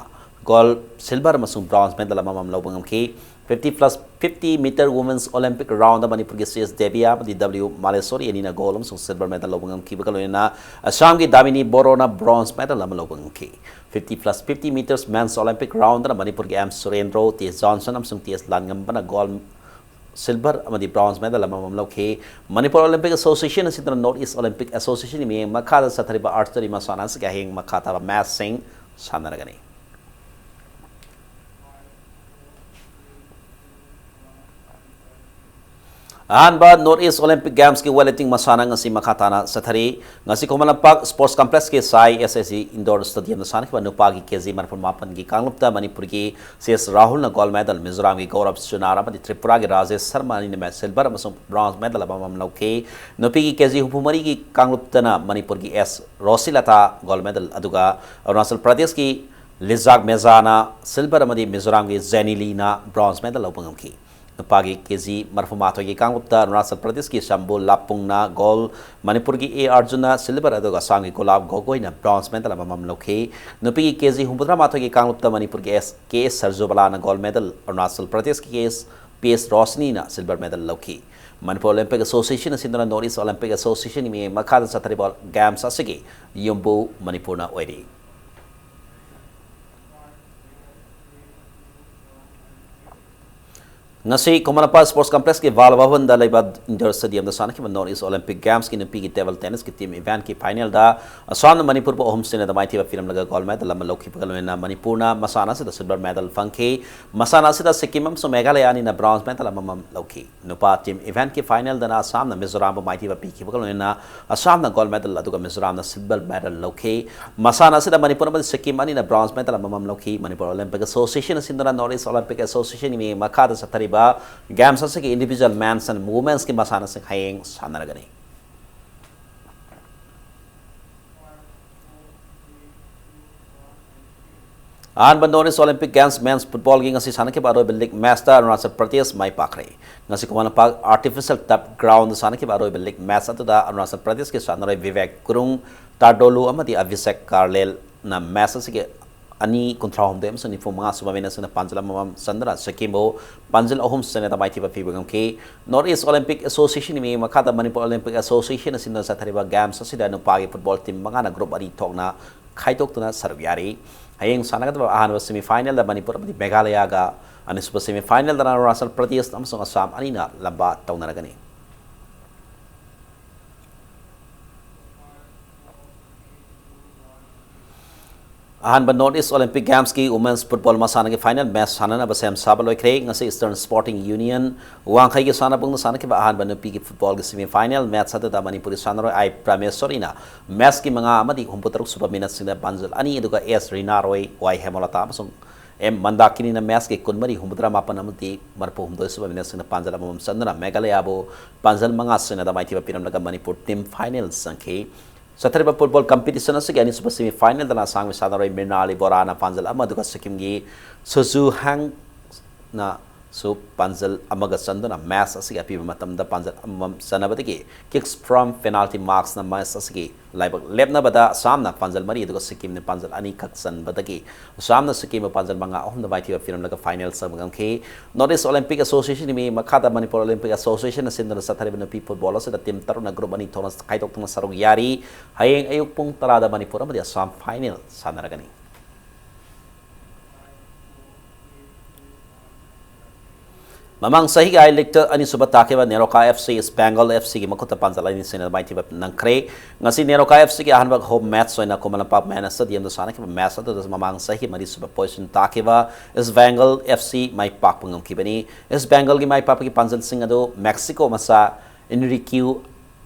gold, silver ꯑꯃꯁꯨꯡ bronze medal ꯑꯃꯃꯝ ꯂꯧꯕ ꯉꯝꯈꯤ꯫ Fifty plus fifty metre women's olympic round ꯃꯅꯤꯄꯨꯔꯒꯤ ꯁꯤ ꯑꯦꯁ ꯗꯦꯕꯤꯌꯥ ꯑꯃꯗꯤ ꯗꯕ꯭ꯂꯤꯎ ꯃꯥꯂꯦꯁꯣꯔꯤ ꯑꯅꯤꯅ ꯒꯣꯜ ꯑꯃꯁꯨꯡ ꯁꯤꯜꯚꯔ ꯃꯦꯗꯜ ꯂꯧꯕ ꯉꯝꯈꯤꯕꯒ ꯂꯣꯏꯅꯅ ꯑꯁꯥꯝꯒꯤ ꯗꯥꯃꯤꯅꯤ ꯕꯣꯔꯣꯅ ꯕ꯭ꯔꯣꯟꯖ ꯃꯦꯗꯜ ꯑꯃ ꯂꯧꯕ ꯉꯝꯈꯤ꯫ Fifty plus fifty metres men's Olympic ꯔꯥꯎꯟꯗꯅ ꯃꯅꯤꯄꯨꯔꯒꯤ ꯑꯦꯝ ꯁꯨꯔꯦꯟꯗ꯭ꯔꯣ, ꯇꯤ ꯖꯣꯟꯁꯟ ꯑꯃꯁꯨꯡ ꯇꯤ ꯑꯦꯁ ꯂꯥꯟꯉꯝꯕꯅ ꯒꯣꯜ, ꯁꯤꯜꯚꯔ ꯑꯃꯗꯤ ꯕ꯭ꯔꯣꯟꯖ ꯃꯦꯗꯜ ꯑꯃꯃꯝ ꯂꯧꯈꯤ꯫ ꯃꯅꯤꯄꯨꯔ ꯑꯣꯂꯤꯝꯄꯤꯛ ꯑꯦꯁꯣꯁꯤꯌꯦꯁꯟ ꯑꯁꯤꯅ ꯅꯣꯔꯠ ꯏꯁ ꯑꯣꯂꯤꯝꯄꯤꯛ ꯑꯦꯁꯣꯁꯤꯌꯦꯁꯟꯒꯤ ꯃꯤꯠꯌꯦꯡ ꯃꯈꯥꯗ ꯆꯠꯊꯔꯤꯕ ꯑꯥꯔꯆꯔꯤ ꯃꯁꯥꯟꯅ ꯑꯁꯤꯒꯤ ꯑꯍꯌꯦꯡ ꯃꯈꯥ ꯇꯥꯕ ꯃꯦꯆꯁꯤꯡ ꯁꯥꯟꯅꯔꯒꯅꯤ꯫ ꯑꯍꯥꯟꯕ ꯅꯣꯔꯠ ꯏꯁ ꯑꯣꯂꯤꯝꯄꯤꯛ ꯒꯦꯝꯁꯀꯤ ꯋꯦꯠ ꯂꯤꯐꯇꯤꯡ ꯃꯁꯥꯟꯅ ꯉꯁꯤ ꯃꯈꯥ ꯇꯥꯅ ꯆꯠꯊꯔꯤ꯫ ꯉꯁꯤ ꯈꯨꯃꯟ ꯂꯝꯄꯥꯛ ꯁ꯭ꯄꯣꯔꯠꯁ ꯀꯝꯄ꯭ꯂꯦꯛꯁꯀꯤ ꯁꯥꯏ ꯑꯦꯁ ꯑꯦꯁ ꯁꯤ ꯏꯟꯗꯣꯔ ꯁ꯭ꯇꯦꯗꯤꯌꯝꯗ ꯁꯥꯟꯅꯈꯤꯕ ꯅꯨꯄꯥꯒꯤ ꯀꯦ ꯖꯤ ꯃꯔꯐꯨ ꯃꯥꯄꯟꯒꯤ ꯀꯥꯡꯂꯨꯞꯇ ꯃꯅꯤꯄꯨꯔꯒꯤ ꯁꯤ ꯑꯦꯁ ꯔꯥꯍꯨꯜꯅ ꯒꯣꯜ ꯃꯦꯗꯜ, ꯃꯤꯖꯣꯔꯥꯝꯒꯤ ꯒꯧꯔꯕ ꯆꯨꯅꯥꯔ ꯑꯃꯗꯤ ꯇ꯭ꯔꯤꯄꯨꯔꯥꯒꯤ ꯔꯥꯖꯦꯁ ꯁꯔꯃ ꯑꯅꯤꯅ ꯃꯦ-, ꯁꯤꯜꯚꯔ ꯑꯃꯁꯨꯡ ꯕ꯭ꯔꯣꯟꯖ ꯃꯦꯗꯜ ꯑꯃꯃꯝ ꯂꯧꯈꯤ꯫ ꯅꯨꯄꯤꯒꯤ ꯀꯦ ꯖꯤ ꯍꯨꯝꯐꯨ ꯃꯔꯤꯒꯤ ꯀꯥꯡꯂꯨꯞꯇꯅ ꯃꯅꯤꯄꯨꯔꯒꯤ ꯑꯦꯁ ꯔꯣꯁꯤꯂꯇꯥ ꯒꯣꯜ ꯃꯦꯗꯜ, ꯑꯗꯨꯒ ꯑꯔꯨꯅꯥꯆꯜ ꯄ꯭ꯔꯗꯦꯁꯀꯤ ꯂꯤꯖꯥꯛ ꯃꯦꯖꯥꯅ ꯁꯤꯜꯚꯔ ꯑꯃꯗꯤ ꯃꯤꯖꯣꯔꯥꯝꯒꯤ ꯖꯦꯅꯤꯂꯤꯅ ꯕ꯭ꯔꯣꯟꯖ ꯃꯦꯗꯜ ꯂꯧꯕ ꯉꯝꯈꯤ꯫ ꯅꯨꯄꯥꯒꯤ ꯀꯦ ꯖꯤ ꯃꯔꯐꯨ ꯃꯥꯊꯣꯏꯒꯤ ꯀꯥꯡꯂꯨꯞꯇ ꯑꯔꯨꯅꯥꯆꯜ ꯄ꯭ꯔꯗꯦꯁꯀꯤ ꯁꯝꯕꯨ ꯂꯥꯞꯄꯨꯡꯅ ꯒꯣꯜ, ꯃꯅꯤꯄꯨꯔꯒꯤ ꯑꯦ ꯑꯥꯔꯖꯨꯟꯅ ꯁꯤꯜꯚꯔ, ꯑꯗꯨꯒ ꯑꯁꯥꯝꯒꯤ ꯒꯨꯂꯥꯕ ꯒꯣꯒꯣꯏꯅ ꯕ꯭ꯔꯣꯟꯖ ꯃꯦꯗꯜ ꯑꯃꯃꯝ ꯂꯧꯈꯤ꯫ ꯅꯨꯄꯤꯒꯤ ꯀꯦ ꯖꯤ ꯍꯨꯝꯐꯨꯇꯔꯥ ꯃꯥꯊꯣꯏꯒꯤ ꯀꯥꯡꯂꯨꯞꯇ ꯃꯅꯤꯄꯨꯔꯒꯤ ꯑꯦꯁ ꯀꯦ ꯑꯦꯁ ꯁꯔꯖꯨꯕꯂꯥꯅ ꯒꯣꯜ ꯃꯦꯗꯜ, ꯑꯔꯨꯅꯥꯆꯜ ꯄ꯭ꯔꯗꯦꯁꯀꯤ ꯀꯦ ꯑꯦꯁ ꯄꯤ ꯑꯦꯁ ꯔꯣꯁꯅꯤꯅ ꯁꯤꯜꯚꯔ ꯃꯦꯗꯜ ꯂꯧꯈꯤ꯫ ꯃꯅꯤꯄꯨꯔ ꯑꯣꯂꯤꯝꯄꯤꯛ ꯑꯦꯁꯣꯁꯤꯌꯦꯁꯟ ꯑꯁꯤꯅ ꯅꯣꯔꯠ ꯏꯁ ꯑꯣꯂꯤꯝꯄꯤꯛ ꯑꯦꯁꯣꯁꯤꯌꯦꯁꯟꯒꯤ ꯃꯤꯠꯌꯦꯡ ꯃꯈꯥꯗ ꯆꯠꯊꯔꯤꯕ ꯒꯦꯝꯁ ꯑꯁꯤꯒꯤ ꯌꯨꯝꯕꯨ ꯃꯅꯤꯄꯨꯔꯅ ꯑꯣꯏꯔꯤ꯫ ꯉꯁꯤ ꯈꯨꯃꯟ ꯂꯝꯄꯥꯛ ꯁ꯭ꯄꯣꯔꯠꯁ ꯀꯝꯄ꯭ꯂꯦꯛꯁꯀꯤ ꯕꯥꯜ ꯚꯕꯟꯗ ꯂꯩꯕ ꯏꯟꯗꯣꯔ ꯁ꯭ꯇꯦꯗꯤꯌꯝꯗ ꯁꯥꯟꯅꯈꯤꯕ ꯅꯣꯔꯠ ꯏꯁ ꯑꯣꯂꯤꯝꯄꯤꯛ ꯒꯦꯝꯁꯀꯤ ꯅꯨꯄꯤꯒꯤ ꯇꯦꯕꯜ ꯇꯦꯅꯤꯁꯀꯤ ꯇꯤꯝ ꯏꯚꯦꯟꯠꯀꯤ ꯐꯥꯏꯅꯦꯜꯗ ꯑꯁꯥꯝꯅ ꯃꯅꯤꯄꯨꯔꯕꯨ ꯑꯍꯨꯝ ꯁꯤꯅꯣꯗ ꯃꯥꯏꯊꯤꯕ ꯄꯤꯔꯝꯂꯒ ꯒꯣꯜ ꯃꯦꯗꯜ ꯑꯃ ꯂꯧꯈꯤꯕꯒ ꯂꯣꯏꯅꯅ ꯃꯅꯤꯄꯨꯔꯅ ꯃꯁꯥꯟꯅ ꯑꯁꯤꯗ ꯁꯤꯜꯚꯔ ꯃꯦꯗꯜ ꯐꯪꯈꯤ꯫ ꯃꯁꯥꯟꯅ ꯑꯁꯤꯗ ꯁꯤꯛꯀꯤꯝ ꯑꯃꯁꯨꯡ ꯃꯦꯘꯥꯂꯌꯥ ꯑꯅꯤꯅ ꯕ꯭ꯔꯣꯟꯖ ꯃꯦꯗꯜ ꯑꯃꯃꯝ ꯂꯧꯈꯤ꯫ ꯅꯨꯄꯥ ꯇꯤꯝ ꯏꯚꯦꯟꯠꯀꯤ ꯐꯥꯏꯅꯦꯜꯗꯅ ꯑꯁꯥꯝꯅ ꯃꯤꯖꯣꯔꯥꯝꯕꯨ ꯃꯥꯏꯊꯤꯕ ꯄꯤꯈꯤꯕꯒ ꯂꯣꯏꯅꯅ ꯑꯁꯥꯝꯅ ꯒꯣꯜ ꯃꯦꯗꯜ ꯑꯗꯨꯒ ꯃꯤꯖꯣꯔꯥꯝꯅ ꯁꯤꯜꯚꯔ ꯃꯦꯗꯜ ꯂꯧꯈꯤ꯫ ꯃꯁꯥꯟꯅ ꯑꯁꯤꯗ ꯃꯅꯤꯄꯨꯔ ꯑꯃꯗꯤ ꯁꯤꯛꯀꯤꯝ ꯑꯅꯤꯅ ꯕ꯭ꯔꯣꯟꯖ ꯃꯦꯗꯜ ꯑꯃꯃꯝ ꯂꯧꯈꯤ꯫ ꯃꯅꯤꯄꯨꯔ ꯑꯣꯂꯤꯝꯄꯤꯛ ꯑꯦꯁꯣꯁꯤꯌꯦꯁꯟ ꯑꯁꯤꯅ ꯅꯣꯔꯠ ꯏꯁ ꯑꯣꯂꯤꯝꯄꯤꯛ ꯑꯦꯁꯣꯁꯤꯌꯦꯁꯟꯒꯤ ꯃꯤꯠꯌꯦꯡ ꯃꯈꯥꯗ ꯆꯠꯊꯔꯤꯕ ꯒꯦꯝꯁ ꯑꯁꯤꯒꯤ ꯏꯟꯗꯤꯚꯤꯖꯨꯋꯦꯜ ꯃꯦꯟꯁ ꯑꯦꯟ ꯋꯨꯃꯦꯟꯁꯀꯤ ꯃꯁꯥꯟꯅꯁꯤꯡ ꯍꯌꯦꯡ ꯁꯥꯟꯅꯔꯒꯅꯤ꯫ ꯑꯍꯥꯟꯕ ꯅꯣꯔꯠ ꯏꯁ ꯑꯣꯂꯤꯝꯄꯤꯛ ꯒꯦꯝꯁ ꯃꯦꯟꯁ ꯐꯨꯠꯕꯣꯜꯒꯤ ꯉꯁꯤ ꯁꯥꯟꯅꯈꯤꯕ ꯑꯔꯣꯏꯕ ꯂꯤꯒ ꯃꯦꯆꯇ ꯑꯔꯨꯅꯥꯆꯜ ꯄ꯭ꯔꯗꯦꯁ ꯃꯥꯏ ꯄꯥꯛꯈ꯭ꯔꯦ꯫ ꯉꯁꯤ ꯈꯨꯃꯟ ꯂꯝꯄꯥꯛ ꯑꯥꯔꯇꯤꯐꯤꯁꯤꯌꯦꯜ ꯇꯔꯐ ꯒ꯭ꯔꯥꯎꯟꯗ ꯁꯥꯟꯅꯈꯤꯕ ꯑꯔꯣꯏꯕ ꯂꯤꯒ ꯃꯦꯆ ꯑꯗꯨꯗ ꯑꯔꯨꯅꯥꯆꯜ ꯄ꯭ꯔꯗꯦꯁꯀꯤ ꯁꯥꯟꯅꯔꯣꯏ ꯚꯤꯕꯦꯛ ꯀꯨꯔꯨꯡ, ꯇꯥꯔꯗꯣꯂꯨ ꯑꯃꯗꯤ ꯑꯚꯤꯁꯦꯛ ꯀꯥꯔꯂꯦꯜꯅ ꯃꯦꯆ ꯑꯁꯤꯒꯤ ꯑꯅꯤ, ꯀꯨꯟꯊ꯭ꯔꯥ ꯍꯨꯝꯗꯣꯏ ꯑꯃꯁꯨꯡ ꯅꯤꯐꯨ ꯃꯉꯥ ꯁꯨꯕ ꯃꯤꯅꯠꯁꯤꯡꯗ ꯄꯥꯟꯖꯜ ꯑꯃꯃꯝ ꯆꯟꯗꯨꯅ ꯁꯤꯛꯀꯤꯝꯕꯨ ꯄꯥꯟꯖꯜ ꯑꯍꯨꯝ ꯆꯟꯅꯗ ꯃꯥꯏꯊꯤꯕ ꯄꯤꯕ ꯉꯝꯈꯤ꯫ North East Olympic Association ꯒꯤ ꯃꯤꯠꯌꯦꯡ ꯃꯈꯥꯗ ꯃꯅꯤꯄꯨꯔ Olympic Association ꯑꯁꯤꯅ ꯆꯠꯊꯔꯤꯕ games ꯑꯁꯤꯗ ꯅꯨꯄꯥꯒꯤ football team ꯃꯉꯥꯅ group ꯑꯅꯤ ꯊꯣꯛꯅ ꯈꯥꯏꯗꯣꯛꯇꯨꯅ ꯁꯔꯨꯛ ꯌꯥꯔꯤ꯫ ꯍꯌꯦꯡ ꯁꯥꯟꯅꯒꯗꯕ ꯑꯍꯥꯟꯕ semi final ꯗ ꯃꯅꯤꯄꯨꯔ ꯑꯃꯗꯤ ꯃꯦꯘꯥꯂꯌꯥꯒ, ꯑꯅꯤꯁꯨꯕ semi final ꯗꯅ ꯑꯔꯨꯅꯥꯆꯜ ꯄ꯭ꯔꯗꯦꯁ ꯑꯃꯁꯨꯡ ꯑꯁꯥꯝ ꯑꯅꯤꯅ ꯂꯝꯕꯥ ꯇꯧꯅꯔꯒꯅꯤ꯫ ꯑꯍꯥꯟꯕ North East Olympic Games ꯀꯤ Women's Football ꯃꯁꯥꯟꯅꯒꯤ final match ꯁꯥꯟꯅꯅꯕ ꯁꯦꯝ ꯁꯥꯕ ꯂꯣꯏꯈ꯭ꯔꯦ꯫ ꯉꯁꯤ Eastern Sporting Union ꯋꯥꯡꯈꯩꯒꯤ ꯁꯥꯟꯅꯕꯨꯡꯗ ꯁꯥꯟꯅꯈꯤꯕ ꯑꯍꯥꯟꯕ ꯅꯨꯄꯤꯒꯤ football ꯒꯤ semi final match ꯑꯗꯨꯗ ꯃꯅꯤꯄꯨꯔꯤ ꯁꯥꯟꯅꯔꯣꯏ ꯑꯥꯏ ꯄ꯭ꯔꯃꯦꯁꯣꯔꯤꯅ match ꯀꯤ ꯃꯉꯥ ꯑꯃꯗꯤ ꯍꯨꯝꯐꯨꯇꯔꯨꯛ ꯁꯨꯕ ꯃꯤꯅꯠꯁꯤꯡꯗ ꯄꯥꯟꯖꯜ ꯑꯅꯤ, ꯑꯗꯨꯒ ꯑꯦꯁ ꯔꯤꯅꯥꯔꯣꯏ, ꯋꯥꯏ ꯍꯦꯃꯂꯇꯥ ꯑꯃꯁꯨꯡ ꯑꯦꯝ ꯃꯟꯗꯥꯀꯤꯅꯤꯅ match ꯀꯤ ꯀꯨꯟꯃꯔꯤ, ꯍꯨꯝꯐꯨꯇꯔꯥ ꯃꯥꯄꯟ ꯑꯃꯗꯤ ꯃꯔꯤꯐꯨ ꯍꯨꯝꯗꯣꯏ ꯁꯨꯕ ꯃꯤꯅꯠꯁꯤꯡꯗ ꯄꯥꯟꯖꯜ ꯑꯃꯃꯝ ꯆꯟꯗꯨꯅ ꯃꯦꯘꯥꯂꯌꯥꯕꯨ ꯄꯥꯟꯖꯜ ꯃꯉꯥ ꯁꯤꯟꯅꯗ ꯃꯥꯏꯊꯤꯕ ꯄꯤꯔꯝꯂꯒ ꯃꯅꯤꯄꯨꯔ team final ꯆꯪꯈꯤ꯫ ꯆꯠꯊꯔꯤꯕ football competition ꯑꯁꯤꯒꯤ ꯑꯅꯤꯁꯨꯕ semi final ꯗꯅ ꯑꯁꯥꯝꯒꯤ ꯁꯥꯟꯅꯔꯣꯏ ꯃ꯭ꯔꯤꯅꯥꯂꯤ ꯕꯣꯔꯥꯅ ꯄꯥꯟꯖꯜ ꯑꯃ, ꯑꯗꯨꯒ ꯁꯤꯛꯀꯤꯝꯒꯤ ꯁꯨꯖꯨ ꯍꯥꯡꯅꯁꯨ ꯄꯥꯟꯖꯜ ꯑꯃꯒ ꯆꯟꯗꯨꯅ match ꯑꯁꯤꯒꯤ ꯑꯄꯤꯕ ꯃꯇꯝꯗ ꯄꯥꯟꯖꯜ ꯑꯃꯃꯝ ꯆꯟꯅꯕꯗꯒꯤ kicks from penalty marks ꯅ match ꯑꯁꯤꯒꯤ ꯂꯥꯏꯕꯛ ꯂꯦꯞꯅꯕꯗ ꯑꯁꯥꯝꯅ ꯄꯥꯟꯖꯜ ꯃꯔꯤ ꯑꯗꯨꯒ ꯁꯤꯛꯀꯤꯝꯅ ꯄꯥꯟꯖꯜ ꯑꯅꯤꯈꯛ ꯆꯟꯕꯗꯒꯤ ꯑꯁꯥꯝꯅ ꯁꯤꯛꯀꯤꯝꯕꯨ ꯄꯥꯟꯖꯜ ꯃꯉꯥ ꯑꯍꯨꯝꯗ ꯃꯥꯏꯊꯤꯕ ꯄꯤꯔꯝꯂꯒ final ꯆꯪꯕ ꯉꯝꯈꯤ꯫ North East Olympic Association ꯒꯤ ꯃꯤꯠꯌꯦꯡ ꯃꯈꯥꯗ ꯃꯅꯤꯄꯨꯔ Olympic Association ꯅ ꯁꯤꯟꯗꯨꯅ ꯆꯠꯊꯔꯤꯕ ꯅꯨꯄꯤ football ꯑꯁꯤꯗ team ꯇꯔꯨꯛꯅ group ꯑꯅꯤ ꯊꯣꯛꯅ ꯈꯥꯏꯗꯣꯛꯇꯨꯅ ꯁꯔꯨꯛ ꯌꯥꯔꯤ꯫ ꯍꯌꯦꯡ ꯑꯌꯨꯛ ꯄꯨꯡ ꯇꯔꯥꯗ ꯃꯅꯤꯄꯨꯔ ꯑꯃꯗꯤ ꯑꯁꯥꯝ final ꯁꯥꯟꯅꯔꯒꯅꯤ꯫ ꯃꯃꯥꯡ ꯆꯍꯤꯒꯤ I League ꯇ ꯑꯅꯤꯁꯨꯕ ꯇꯥꯈꯤꯕ NEROCA F C East Bengal F C ꯒꯤ ꯃꯈꯨꯠꯇ ꯄꯥꯟꯖꯜ ꯑꯅꯤ ꯁꯤꯟꯅꯗ ꯃꯥꯏꯊꯤꯕ ꯅꯪꯈ꯭ꯔꯦ꯫ ꯉꯁꯤ ꯅꯦꯔꯣꯀꯥ F C ꯒꯤ ꯑꯍꯥꯟꯕ home match ꯑꯣꯏꯅ ꯈꯨꯃꯟ ꯂꯝꯄꯥꯛ ꯃꯦꯟ stadium ꯗ ꯁꯥꯟꯅꯈꯤꯕ match ꯑꯗꯨꯗ ꯃꯃꯥꯡ ꯆꯍꯤ ꯃꯔꯤꯁꯨꯕ position ꯇꯥꯈꯤꯕ East Bengal F C ꯃꯥꯏ ꯄꯥꯛꯄ ꯉꯝꯈꯤꯕꯅꯤ꯫ East Bengal ꯒꯤ ꯃꯥꯏ ꯄꯥꯛꯄꯒꯤ ꯄꯥꯟꯖꯜꯁꯤꯡ ꯑꯗꯨ Mexico ꯃꯆꯥ ꯏꯟꯔꯤꯀ꯭ꯌꯨ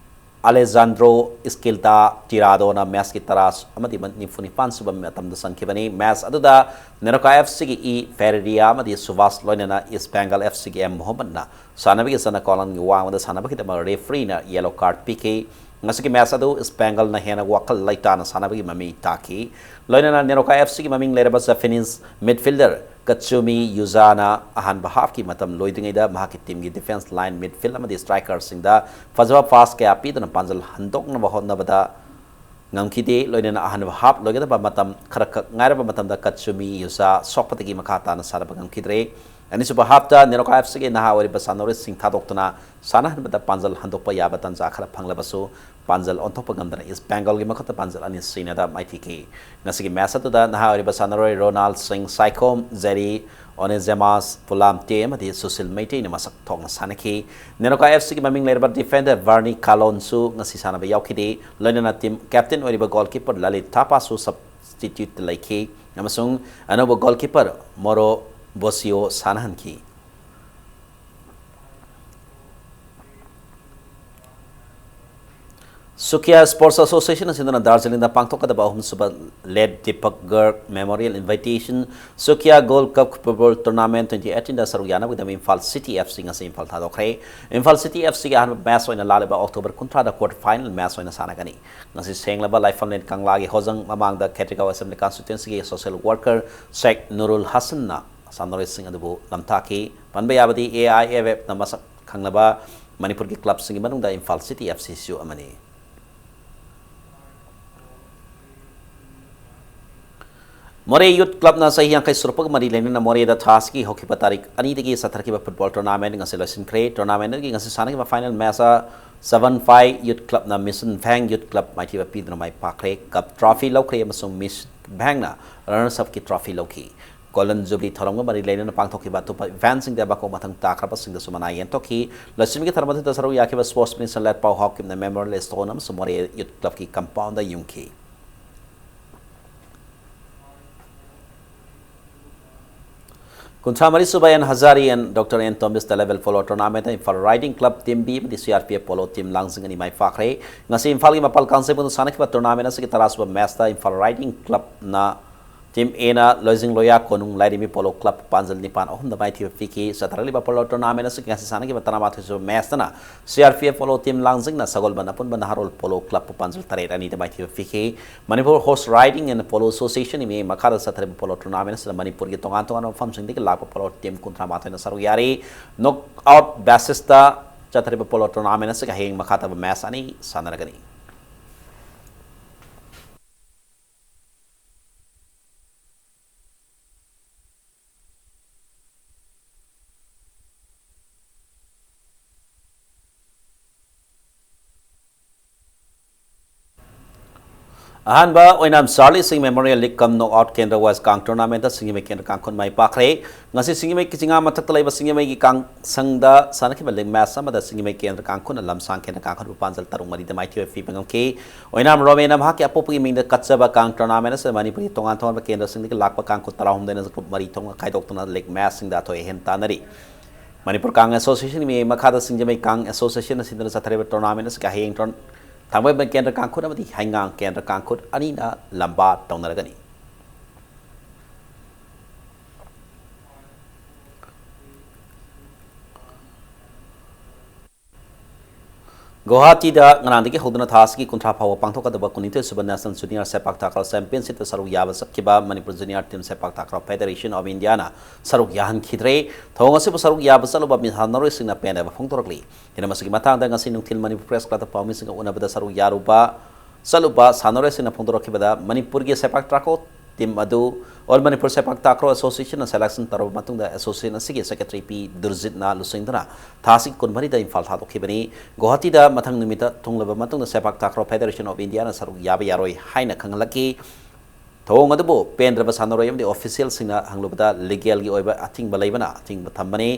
ꯑꯂꯦꯖꯥꯟꯗ꯭ꯔꯣ ꯏꯁꯀꯤꯜꯇꯥ ꯇꯤꯔꯥꯗꯣꯅ match ꯀꯤ ꯇꯔꯥ ꯑꯃꯗꯤ ꯅꯤꯐꯨ ꯅꯤꯄꯥꯟ ꯁꯨꯕ ꯃꯇꯝꯗ ꯆꯟꯈꯤꯕꯅꯤ꯫ Match ꯑꯗꯨꯗ ꯅꯦꯔꯣꯀꯥ F C ꯒꯤ ꯏ ꯐꯦꯔꯦꯔꯤꯌꯥ ꯑꯃꯗꯤ ꯁꯨꯚꯥꯁ, ꯂꯣꯏꯅꯅ East Bengal F C ꯒꯤ ꯑꯦꯝ ꯃꯣꯍꯝꯃꯗꯅ ꯁꯥꯟꯅꯕꯒꯤ ꯆꯠꯅ ꯀꯥꯡꯂꯣꯟꯒꯤ ꯋꯥꯡꯃꯗ ꯁꯥꯟꯅꯕꯒꯤꯗꯃꯛ referee ꯅ yellow card ꯄꯤꯈꯤ꯫ ꯉꯁꯤꯒꯤ match ꯑꯗꯨ East Bengal ꯅ ꯍꯦꯟꯅ ꯋꯥꯈꯜ ꯂꯩꯇꯥꯅ ꯁꯥꯟꯅꯕꯒꯤ ꯃꯃꯤ ꯇꯥꯈꯤ꯫ ꯂꯣꯏꯅꯅ ꯅꯦꯔꯣꯀꯥ F C ꯒꯤ ꯃꯃꯤꯡ ꯂꯩꯔꯕ Japanese midfielder ꯀꯆꯨꯃꯤ ꯌꯨꯖꯥꯅ ꯑꯍꯥꯟꯕ half ꯀꯤ ꯃꯇꯝ ꯂꯣꯏꯗ꯭ꯔꯤꯉꯩꯗ ꯃꯍꯥꯛꯀꯤ team ꯒꯤ defence line, midfield ꯑꯃꯗꯤ striker ꯁꯤꯡꯗ ꯐꯖꯕ pass ꯀꯌꯥ ꯄꯤꯗꯨꯅ ꯄꯥꯟꯖꯜ ꯍꯟꯗꯣꯛꯅꯕ ꯍꯣꯠꯅꯕꯗ ꯉꯝꯈꯤꯗꯦ꯫ ꯂꯣꯏꯅꯅ ꯑꯍꯥꯟꯕ ꯍꯥꯞ ꯂꯣꯏꯒꯗꯕ ꯃꯇꯝ ꯈꯔꯈꯛ ꯉꯥꯏꯔꯕ ꯃꯇꯝꯗ ꯀꯠꯁꯨꯃꯤ ꯌꯨꯁꯥ ꯁꯣꯛꯄꯗꯒꯤ ꯃꯈꯥ ꯇꯥꯅ ꯁꯥꯟꯅꯕ ꯉꯝꯈꯤꯗ꯭ꯔꯦ꯫ ꯑꯅꯤꯁꯨꯕ ꯍꯥꯞꯇ ꯅꯦꯔꯣꯀꯥ ꯑꯦꯐ ꯁꯤꯒꯤ ꯅꯍꯥ ꯑꯣꯏꯔꯤꯕ ꯁꯥꯟꯅꯔꯣꯏꯁꯤꯡ ꯊꯥꯗꯣꯛꯇꯨꯅ ꯁꯥꯟꯅꯍꯟꯕꯗ ꯄꯥꯟꯖꯜ ꯍꯟꯗꯣꯛꯄ ꯌꯥꯕ ꯇꯥꯟꯖꯥ ꯈꯔ ꯐꯪꯂꯕꯁꯨ ꯄꯥꯟꯖꯜ ꯑꯣꯟꯊꯣꯛꯄ ꯉꯝꯗꯅ ꯏꯁ ꯕꯦꯡꯒꯜꯒꯤ ꯃꯈꯨꯠꯇ ꯄꯥꯟꯖꯜ ꯑꯅꯤ ꯁꯤꯅꯗ ꯃꯥꯏꯊꯤꯈꯤ꯫ ꯉꯁꯤꯒꯤ ꯃꯦꯆ ꯑꯗꯨꯗ ꯅꯍꯥ ꯑꯣꯏꯔꯤꯕ ꯁꯥꯟꯅꯔꯣꯏ ꯔꯣꯅꯥꯜ ꯁꯤꯡ ꯁꯥꯏꯈꯣꯝ, ꯖꯦꯔꯤ ꯑꯣꯅꯦꯖꯦꯃꯥꯁ ꯄꯨꯂꯥꯝꯇꯦ ꯑꯃꯗꯤ ꯁꯨꯁꯤꯜ ꯃꯩꯇꯩꯅ ꯃꯁꯛ ꯊꯣꯛꯅ ꯁꯥꯟꯅꯈꯤ꯫ ꯅꯦꯔꯣꯀꯥ ꯑꯦꯐ ꯁꯤꯒꯤ ꯃꯃꯤꯡ ꯂꯩꯔꯕ ꯗꯤꯐꯦꯟꯗꯔ ꯕꯥꯔꯅꯤ ꯀꯥꯂꯣꯟꯁꯨ ꯉꯁꯤ ꯁꯥꯟꯅꯕ ꯌꯥꯎꯈꯤꯗꯦ꯫ ꯂꯣꯏꯅꯅ ꯇꯤꯝ ꯀꯦꯞꯇꯦꯟ ꯑꯣꯏꯔꯤꯕ ꯒꯣꯜꯀꯤꯄꯔ ꯂꯂꯤꯠ ꯊꯥꯄꯥꯁꯨ ꯁꯕꯁꯇꯤꯇ꯭ꯌꯨꯠꯇ ꯂꯩꯈꯤ ꯑꯃꯁꯨꯡ ꯑꯅꯧꯕ ꯒꯣꯜꯀꯤꯄꯔ ꯃꯣꯔꯣ ꯕꯣꯁꯤꯌꯣ ꯁꯥꯟꯅꯍꯟꯈꯤ꯫ ꯁꯨꯀꯤꯌꯥ ꯁ꯭ꯄꯣꯔꯠꯁ ꯑꯦꯁꯣꯁꯤꯌꯦꯁꯟ ꯑꯁꯤꯅ ꯗꯥꯔꯖꯤꯂꯤꯡꯗ ꯄꯥꯡꯊꯣꯛꯀꯗꯕ ꯑꯍꯨꯝꯁꯨꯕ late Deepak Garg memorial invitation ꯁꯨꯀꯤꯌꯥ gold cup football tournament twenty ꯑꯦꯠꯇꯤꯟꯗ ꯁꯔꯨꯛ ꯌꯥꯅꯕꯒꯤꯗꯃꯛ ꯏꯝꯐꯥꯜ ꯁꯤꯇꯤ ꯑꯦꯐ ꯁꯤ ꯉꯁꯤ ꯏꯝꯐꯥꯜ ꯊꯥꯗꯣꯛꯈ꯭ꯔꯦ꯫ ꯏꯝꯐꯥꯜ ꯁꯤꯇꯤ ꯑꯦꯐ ꯁꯤꯒꯤ ꯑꯍꯥꯟꯕ ꯃꯦꯆ ꯑꯣꯏꯅ ꯂꯥꯛꯂꯤꯕ ꯑꯣꯛꯇꯣꯕꯔ ꯀꯨꯟꯊ꯭ꯔꯥꯗ ꯀ꯭ꯋꯥꯔꯇꯔ ꯐꯥꯏꯅꯦꯜ ꯃꯦꯆ ꯑꯣꯏꯅ ꯁꯥꯟꯅꯒꯅꯤ꯫ ꯉꯁꯤ ꯁꯦꯡꯂꯕ ꯂꯥꯏꯐꯝꯂꯦꯟ ꯀꯪꯂꯥꯒꯤ ꯍꯣꯖꯪ ꯃꯃꯥꯡꯗ ꯈꯦꯇ꯭ꯔꯤꯒꯥꯎ ꯑꯦꯁꯦꯝꯕ꯭ꯂꯤ ꯀꯟꯁꯇꯤꯇ꯭ꯋꯦꯟꯁꯤꯒꯤ ꯁꯣꯁꯤꯌꯦꯜ ꯋꯥꯔꯀꯔ ꯁꯦꯛ ꯅꯨꯔꯨꯜ ꯍꯁꯟꯅ ꯁꯥꯟꯅꯔꯣꯏꯁꯤꯡ ꯑꯗꯨꯕꯨ ꯅꯝꯊꯥꯛꯈꯤ꯫ ꯄꯟꯕ ꯌꯥꯕꯗꯤ ꯑꯦ ꯑꯥꯏ ꯑꯦꯐ ꯑꯦꯐꯅ ꯃꯁꯛ ꯈꯪꯅꯕ ꯃꯅꯤꯄꯨꯔꯒꯤ ꯀ꯭ꯂꯕꯁꯤꯡꯒꯤ ꯃꯅꯨꯡꯗ ꯏꯝꯐꯥꯜ ꯁꯤꯇꯤ ꯑꯦꯐ ꯁꯤꯁꯨ ꯑꯃꯅꯤ꯫ ꯃꯣꯔꯦ ꯌꯨꯠ ꯀ꯭ꯂꯕꯅ ꯆꯍꯤ ꯌꯥꯡꯈꯩ ꯁꯨꯔꯛꯄꯒ ꯃꯔꯤ ꯂꯩꯅꯅ ꯃꯣꯔꯦꯗ ꯊꯥ ꯑꯁꯤꯒꯤ ꯍꯧꯈꯤꯕ ꯇꯥꯔꯤꯛ ꯑꯅꯤꯗꯒꯤ ꯆꯠꯊꯔꯛꯈꯤꯕ ꯐꯨꯠꯕꯣꯜ ꯇꯣꯔꯅꯥꯃꯦꯟ ꯉꯁꯤ ꯂꯣꯏꯁꯤꯟꯈ꯭ꯔꯦ꯫ ꯇꯣꯔꯅꯥꯃꯦꯟ ꯑꯗꯨꯒꯤ ꯉꯁꯤ ꯁꯥꯟꯅꯈꯤꯕ ꯐꯥꯏꯅꯦꯜ ꯃꯦꯆꯇ ꯁꯕꯟ ꯐꯥꯏ ꯌꯨꯠ ꯀ꯭ꯂꯕꯅ ꯃꯤꯁꯟ ꯚꯦꯡ ꯌꯨꯠ ꯀ꯭ꯂꯕ ꯃꯥꯏꯊꯤꯕ ꯄꯤꯗꯨꯅ ꯃꯥꯏ ꯄꯥꯛꯈ꯭ꯔꯦ꯫ ꯀꯞ ꯇ꯭ꯔꯣꯐꯤ ꯂꯧꯈ꯭ꯔꯦ ꯑꯃꯁꯨꯡ ꯃꯤꯁ ꯚꯦꯡꯅ ꯔꯅꯔꯁ ꯑꯞꯀꯤ ꯇ꯭ꯔꯣꯐꯤ ꯂꯧꯈꯤ꯫ ꯒꯣꯜꯗꯟ ꯖꯨꯕꯤꯂꯤ ꯊꯧꯔꯝꯒ ꯃꯔꯤ ꯂꯩꯅꯅ ꯄꯥꯡꯊꯣꯛꯈꯤꯕ ꯑꯇꯣꯞꯄ ꯏꯚꯦꯟꯠꯁꯤꯡꯗ ꯃꯀꯣꯛ ꯃꯊꯪ ꯇꯥꯈ꯭ꯔꯕꯁꯤꯡꯗꯁꯨ ꯃꯅꯥ ꯌꯦꯟꯊꯣꯛꯈꯤ꯫ ꯂꯣꯏꯁꯤꯟꯕꯒꯤ ꯊꯧꯔꯝ ꯑꯗꯨꯗ ꯁꯔꯨꯛ ꯌꯥꯈꯤꯕ ꯁ꯭ꯄꯣꯔꯠꯁ ꯃꯤꯅꯤꯁꯇꯔ ꯂꯦꯠꯄꯥꯎ ꯍꯥꯎꯀꯤꯞꯅ ꯃꯦꯃꯣꯔꯤꯌꯦꯜ ꯁ꯭ꯇꯣꯟ ꯑꯃꯁꯨꯡ ꯃꯣꯔꯦ ꯌꯨꯠ ꯀ꯭ꯂꯕꯀꯤ ꯀꯝꯄꯥꯎꯟꯗ ꯌꯨꯡꯈꯤ꯫ ꯀꯨꯟꯊ꯭ꯔꯥ ꯃꯔꯤ ꯁꯨꯕ N Hazari N doctor N Tombish ꯇꯦꯂꯦꯕꯦꯜ ꯄꯣꯂꯣ ꯇꯣꯔꯅꯥꯃꯦꯟꯗ Imphal riding club team B ꯑꯃꯗꯤ C R P F polo team ꯂꯥꯡꯖꯤꯡ ꯑꯅꯤ ꯃꯥꯏ ꯄꯥꯛꯈ꯭ꯔꯦ꯫ ꯉꯁꯤ ꯏꯝꯐꯥꯜꯒꯤ ꯃꯄꯥꯜ ꯀꯥꯡꯖꯩꯕꯨꯡꯗ ꯁꯥꯟꯅꯈꯤꯕ ꯇꯣꯔꯅꯥꯃꯦꯟ ꯑꯁꯤꯒꯤ ꯇꯔꯥ ꯁꯨꯕ ꯃꯦꯆꯇ ꯏꯝꯐꯥꯜ ꯔꯥꯏꯗꯤꯡ ꯀ꯭ꯂꯕꯅ ꯇꯤꯝ ꯑꯦꯅ ꯂꯣꯏꯖꯤꯡ ꯂꯣꯌꯥ ꯀꯣꯅꯨꯡ ꯂꯥꯏꯔꯦꯝꯕꯤ ꯄꯣꯂꯣ ꯀ꯭ꯂꯕ ꯄꯥꯟꯖꯜ ꯅꯤꯄꯥꯟ ꯑꯍꯨꯝꯗ ꯃꯥꯏꯊꯤꯕ ꯄꯤꯈꯤ꯫ ꯆꯠꯊꯔꯛꯂꯤꯕ ꯄꯣꯂꯣ ꯇꯣꯔꯅꯥꯃꯦꯟ ꯑꯁꯤꯒꯤ ꯉꯁꯤ ꯁꯥꯟꯅꯈꯤꯕ ꯇꯔꯥꯃꯥꯊꯣꯏ ꯁꯨꯕ ꯃꯦꯆꯇꯅ C R P F polo team ꯂꯥꯡꯖꯤꯡꯅ ꯁꯒꯣꯜꯕꯟ ꯑꯄꯨꯟꯕ ꯅꯍꯥꯔꯣꯜ ꯄꯣꯂꯣ ꯀ꯭ꯂꯕꯄꯨ ꯄꯥꯟꯖꯜ ꯇꯔꯦꯠ ꯑꯅꯤꯗ ꯃꯥꯏꯊꯤꯕ ꯄꯤꯈꯤ꯫ Manipur horse riding and polo ꯑꯦꯁꯣꯁꯤꯌꯦꯁꯟꯒꯤ ꯃꯤꯠꯌꯦꯡ ꯃꯈꯥꯗ ꯆꯠꯊꯔꯤꯕ ꯄꯣꯂꯣ ꯇꯣꯔꯅꯥꯃꯦꯟ ꯑꯁꯤꯗ ꯃꯅꯤꯄꯨꯔꯒꯤ ꯇꯣꯉꯥꯟ ꯇꯣꯉꯥꯟꯕ ꯃꯐꯝꯁꯤꯡꯗꯒꯤ ꯂꯥꯛꯄ ꯄꯣꯂꯣ ꯇꯤꯝ ꯀꯨꯟꯊ꯭ꯔꯥ ꯃꯥꯊꯣꯏꯅ ꯁꯔꯨꯛ ꯌꯥꯔꯤ꯫ ꯅꯣꯛ ꯑꯥꯎꯠ ꯕꯦꯁꯤꯁꯇ ꯆꯠꯊꯔꯤꯕ ꯄꯣꯂꯣ ꯇꯣꯔꯅꯥꯃꯦꯟ ꯑꯁꯤꯒꯤ ꯍꯌꯦꯡ ꯃꯈꯥ ꯇꯥꯕ ꯃꯦꯆ ꯑꯅꯤ ꯁꯥꯟꯅꯔꯒꯅꯤ꯫ ꯑꯍꯥꯟꯕ ꯑꯣꯏꯅ ꯆꯥꯔꯂꯤ ꯁꯤꯡ ꯃꯦꯃꯣꯔꯤꯌꯦꯜ ꯂꯤꯒ ꯀꯝ ꯅꯣꯛ ꯑꯥꯎꯠ ꯀꯦꯟꯗ꯭ꯔ ꯋꯥꯏꯁ ꯀꯥꯡ ꯇꯣꯔꯅꯥꯃꯦꯟꯗ ꯁꯤꯡꯖꯃꯩ ꯀꯦꯟꯗ꯭ꯔ ꯀꯥꯡꯈꯨꯠ ꯃꯥꯏ ꯄꯥꯛꯈ꯭ꯔꯦ꯫ ꯉꯁꯤ ꯁꯤꯡꯖꯃꯩ ꯀꯤꯆꯤꯉꯥ ꯃꯊꯛꯇ ꯂꯩꯕ ꯁꯤꯡꯖꯃꯩꯒꯤ ꯀꯥꯡꯁꯪꯗ ꯁꯥꯟꯅꯈꯤꯕ ꯂꯤꯒ ꯃꯦꯠꯆ ꯑꯃꯗ ꯁꯤꯡꯖꯃꯩ ꯀꯦꯟꯗ꯭ꯔ ꯀꯥꯡꯈꯨꯠꯅ ꯂꯝꯁꯥꯡ ꯀꯦꯟꯗ꯭ꯔ ꯀꯥꯡꯈꯨꯠꯄꯨ ꯄꯥꯟꯖꯜ ꯇꯔꯨꯛ ꯃꯔꯤꯗ ꯃꯥꯏꯊꯤꯕ ꯄꯤꯕ ꯉꯝꯈꯤ꯫ ꯑꯣꯏꯅꯥꯝ ꯔꯣꯃꯦꯅ ꯃꯍꯥꯛꯀꯤ ꯑꯄꯣꯛꯄꯒꯤ ꯃꯤꯡꯗ ꯀꯠꯆꯕ ꯀꯥꯡ ꯇꯣꯔꯅꯥꯃꯦꯟ ꯑꯁꯤꯗ ꯃꯅꯤꯄꯨꯔꯒꯤ ꯇꯣꯉꯥꯟ ꯇꯣꯉꯥꯟꯕ ꯀꯦꯟꯗ꯭ꯔꯁꯤꯡꯗꯒꯤ ꯂꯥꯛꯄ ꯀꯥꯡꯈꯨꯠ ꯇꯔꯥꯍꯨꯝꯗꯣꯏꯅ ꯒ꯭ꯔꯨꯞ ꯃꯔꯤ ꯊꯣꯛꯅ ꯈꯥꯏꯗꯣꯛꯇꯨꯅ ꯂꯤꯒ ꯃꯦꯠꯆꯁꯤꯡꯗ ꯑꯊꯣꯏ ꯑꯍꯦꯟ ꯇꯥꯟꯅꯔꯤ꯫ ꯃꯅꯤꯄꯨꯔ ꯀꯥꯡ ꯑꯦꯁꯣꯁꯤꯌꯦꯁꯟꯒꯤ ꯃꯤꯠꯌꯦꯡ ꯃꯈꯥꯗ ꯁꯤꯡꯖꯃꯩ ꯀꯥꯡ ꯑꯦꯁꯣꯁꯤꯌꯦꯁꯟꯅ ꯁꯤꯟꯗꯨꯅ ꯆꯠꯊꯔꯤꯕ ꯇꯣꯔꯅꯥꯃꯦꯟ ꯑꯁꯤꯒꯤ ꯍꯌꯦꯡ ꯇꯣꯔ-, ꯊꯥꯡꯃꯩꯕꯟ ꯀꯦꯟꯗ꯭ꯔ ꯀꯥꯡꯈꯨꯠ ꯑꯃꯗꯤ ꯍꯩꯉꯥꯡ ꯀꯦꯟꯗ꯭ꯔ ꯀꯥꯡꯈꯨꯠ ꯑꯅꯤꯅ ꯂꯝꯕꯥ ꯇꯧꯅꯔꯒꯅꯤ꯫ ꯒꯨꯋꯥꯍꯥꯇꯤꯗ ꯉꯔꯥꯡꯗꯒꯤ ꯍꯧꯗꯨꯅ ꯊꯥ ꯑꯁꯤꯒꯤ ꯀꯨꯟꯊ꯭ꯔꯥ ꯐꯥꯎꯕ ꯄꯥꯡꯊꯣꯛꯀꯗꯕ ꯀꯨꯟꯅꯤꯊꯣꯏ ꯁꯨꯕ ꯅꯦꯁꯅꯦꯜ ꯖꯨꯅꯤꯌꯔ ꯁꯦꯄꯥꯛ ꯇꯥꯀ꯭ꯔꯥ ꯆꯦꯝꯄꯤꯌꯟꯁꯤꯞꯇ ꯁꯔꯨꯛ ꯌꯥꯕ ꯆꯠꯈꯤꯕ Manipur junior team sepak takraw federation of ꯏꯟꯗꯤꯌꯥꯅ ꯁꯔꯨꯛ ꯌꯥꯍꯟꯈꯤꯗ꯭ꯔꯦ꯫ ꯊꯧꯑꯣꯡ ꯑꯁꯤꯕꯨ ꯁꯔꯨꯛ ꯌꯥꯕ ꯆꯠꯂꯨꯕ ꯃꯤ ꯁꯥꯟꯅꯔꯣꯏꯁꯤꯡꯅ ꯄꯦꯟꯗꯕ ꯐꯣꯡꯗꯣꯔꯛꯂꯤ꯫ ꯍꯤꯔꯝ ꯑꯁꯤꯒꯤ ꯃꯇꯥꯡꯗ ꯉꯁꯤ ꯅꯨꯡꯊꯤꯜ ꯃꯅꯤꯄꯨꯔ ꯄ꯭ꯔꯦꯁ ꯀ꯭ꯂꯕꯇ ꯄꯥꯎꯃꯤꯁꯤꯡꯒ ꯎꯅꯕꯗ ꯁꯔꯨꯛ ꯌꯥꯔꯨꯕ ꯆꯠꯂꯨꯕ ꯁꯥꯟꯅꯔꯣꯏꯁꯤꯡꯅ ꯐꯣꯡꯗꯣꯔꯛꯈꯤꯕꯗ, ꯃꯅꯤꯄꯨꯔꯒꯤ ꯁꯦꯄꯥꯛ ꯇꯥꯀ꯭ꯔꯣ ꯇꯤꯝ ꯑꯗꯨ ꯑꯣꯜ ꯃꯅꯤꯄꯨꯔ ꯁꯦꯄꯥꯛ ꯇꯥꯀ꯭ꯔꯣ ꯑꯦꯁꯣꯁꯤꯌꯦꯁꯟꯅ ꯁꯦꯂꯦꯛꯁꯟ ꯇꯧꯔꯕ ꯃꯇꯨꯡꯗ, ꯑꯦꯁꯣꯁꯤꯌꯦꯁꯟ ꯑꯁꯤꯒꯤ ꯁꯦꯀ꯭ꯔꯦꯇꯔꯤ ꯄꯤ ꯗꯨꯔꯖꯤꯠꯅ ꯂꯨꯆꯤꯡꯗꯨꯅ ꯊꯥ ꯑꯁꯤꯒꯤ ꯀꯨꯟꯃꯔꯤꯗ ꯏꯝꯐꯥꯜ ꯊꯥꯗꯣꯛꯈꯤꯕꯅꯤ꯫ ꯒꯨꯋꯥꯍꯥꯇꯤꯗ ꯃꯊꯪ ꯅꯨꯃꯤꯠꯇ ꯊꯨꯡꯂꯕ ꯃꯇꯨꯡꯗ ꯁꯦꯄꯥꯛ ꯇꯥꯀ꯭ꯔꯣ ꯐꯦꯗꯦꯔꯦꯁꯟ ꯑꯣꯐ ꯏꯟꯗꯤꯌꯥꯅ ꯁꯔꯨꯛ ꯌꯥꯕ ꯌꯥꯔꯣꯏ ꯍꯥꯏꯅ ꯈꯪꯍꯜꯂꯛꯈꯤ꯫ ꯊꯧꯑꯣꯡ ꯑꯗꯨꯕꯨ ꯄꯦꯟꯗ꯭ꯔꯕ ꯁꯥꯟꯅꯔꯣꯏ ꯑꯃꯗꯤ ꯑꯣꯐꯤꯁꯤꯌꯦꯜꯁꯤꯡꯅ ꯍꯪꯂꯨꯕꯗ, ꯂꯤꯒꯦꯜꯒꯤ ꯑꯣꯏꯕ ꯑꯊꯤꯡꯕ ꯂꯩꯕꯅ ꯑꯊꯤꯡꯕ ꯊꯝꯕꯅꯤ꯫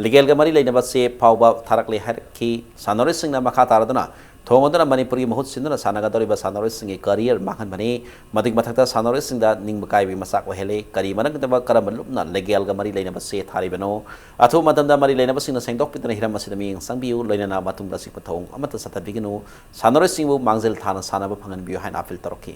ꯂꯤꯒꯦꯜꯒ ꯃꯔꯤ ꯂꯩꯅꯕ ꯆꯦ ꯐꯥꯎꯕ ꯊꯥꯔꯛꯂꯦ ꯍꯥꯏꯔꯛꯈꯤ꯫ ꯁꯥꯟꯅꯔꯣꯏꯁꯤꯡꯅ ꯃꯈꯥ ꯇꯥꯔꯗꯨꯅ ꯊꯧꯑꯣꯡ ꯑꯗꯨꯅ ꯃꯅꯤꯄꯨꯔꯒꯤ ꯃꯍꯨꯠ ꯁꯤꯟꯗꯨꯅ ꯁꯥꯟꯅꯒꯗꯧꯔꯤꯕ ꯁꯥꯟꯅꯔꯣꯏꯁꯤꯡꯒꯤ ꯀꯔꯤꯌꯔ ꯃꯥꯡꯍꯟꯕꯅꯤ꯫ ꯃꯗꯨꯒꯤ ꯃꯊꯛꯇ ꯁꯥꯟꯅꯔꯣꯏꯁꯤꯡꯗ ꯅꯤꯡꯕ ꯀꯥꯏꯕꯒꯤ ꯃꯆꯥꯛ ꯑꯣꯏꯍꯜꯂꯤ꯫ ꯀꯔꯤ ꯃꯔꯝꯒꯤꯗꯃꯛ ꯀꯔꯝꯕ ꯂꯨꯞꯅ ꯂꯤꯒꯦꯜꯒ ꯃꯔꯤ ꯂꯩꯅꯕ ꯆꯦ ꯊꯥꯔꯤꯕꯅꯣ? ꯑꯊꯨꯕ ꯃꯇꯝꯗ ꯃꯔꯤ ꯂꯩꯅꯕꯁꯤꯡꯅ ꯁꯦꯡꯗꯣꯛꯄꯤꯗꯨꯅ ꯍꯤꯔꯝ ꯑꯁꯤꯗ ꯃꯤꯠꯌꯦꯡ ꯆꯪꯕꯤꯌꯨ, ꯂꯣꯏꯅꯅ ꯃꯇꯨꯡꯗ ꯑꯆꯤꯛꯄ ꯊꯧꯑꯣꯡ ꯑꯃꯠꯇ ꯆꯠꯊꯕꯤꯒꯅꯨ꯫ ꯁꯥꯟꯅꯔꯣꯏꯁꯤꯡꯕꯨ ꯃꯥꯡꯖꯤꯜ ꯊꯥꯅ ꯁꯥꯟꯅꯕ ꯐꯪꯍꯟꯕꯤꯌꯨ ꯍꯥꯏꯅ ꯑꯥꯄꯤꯜ ꯇꯧꯔꯛꯈꯤ꯫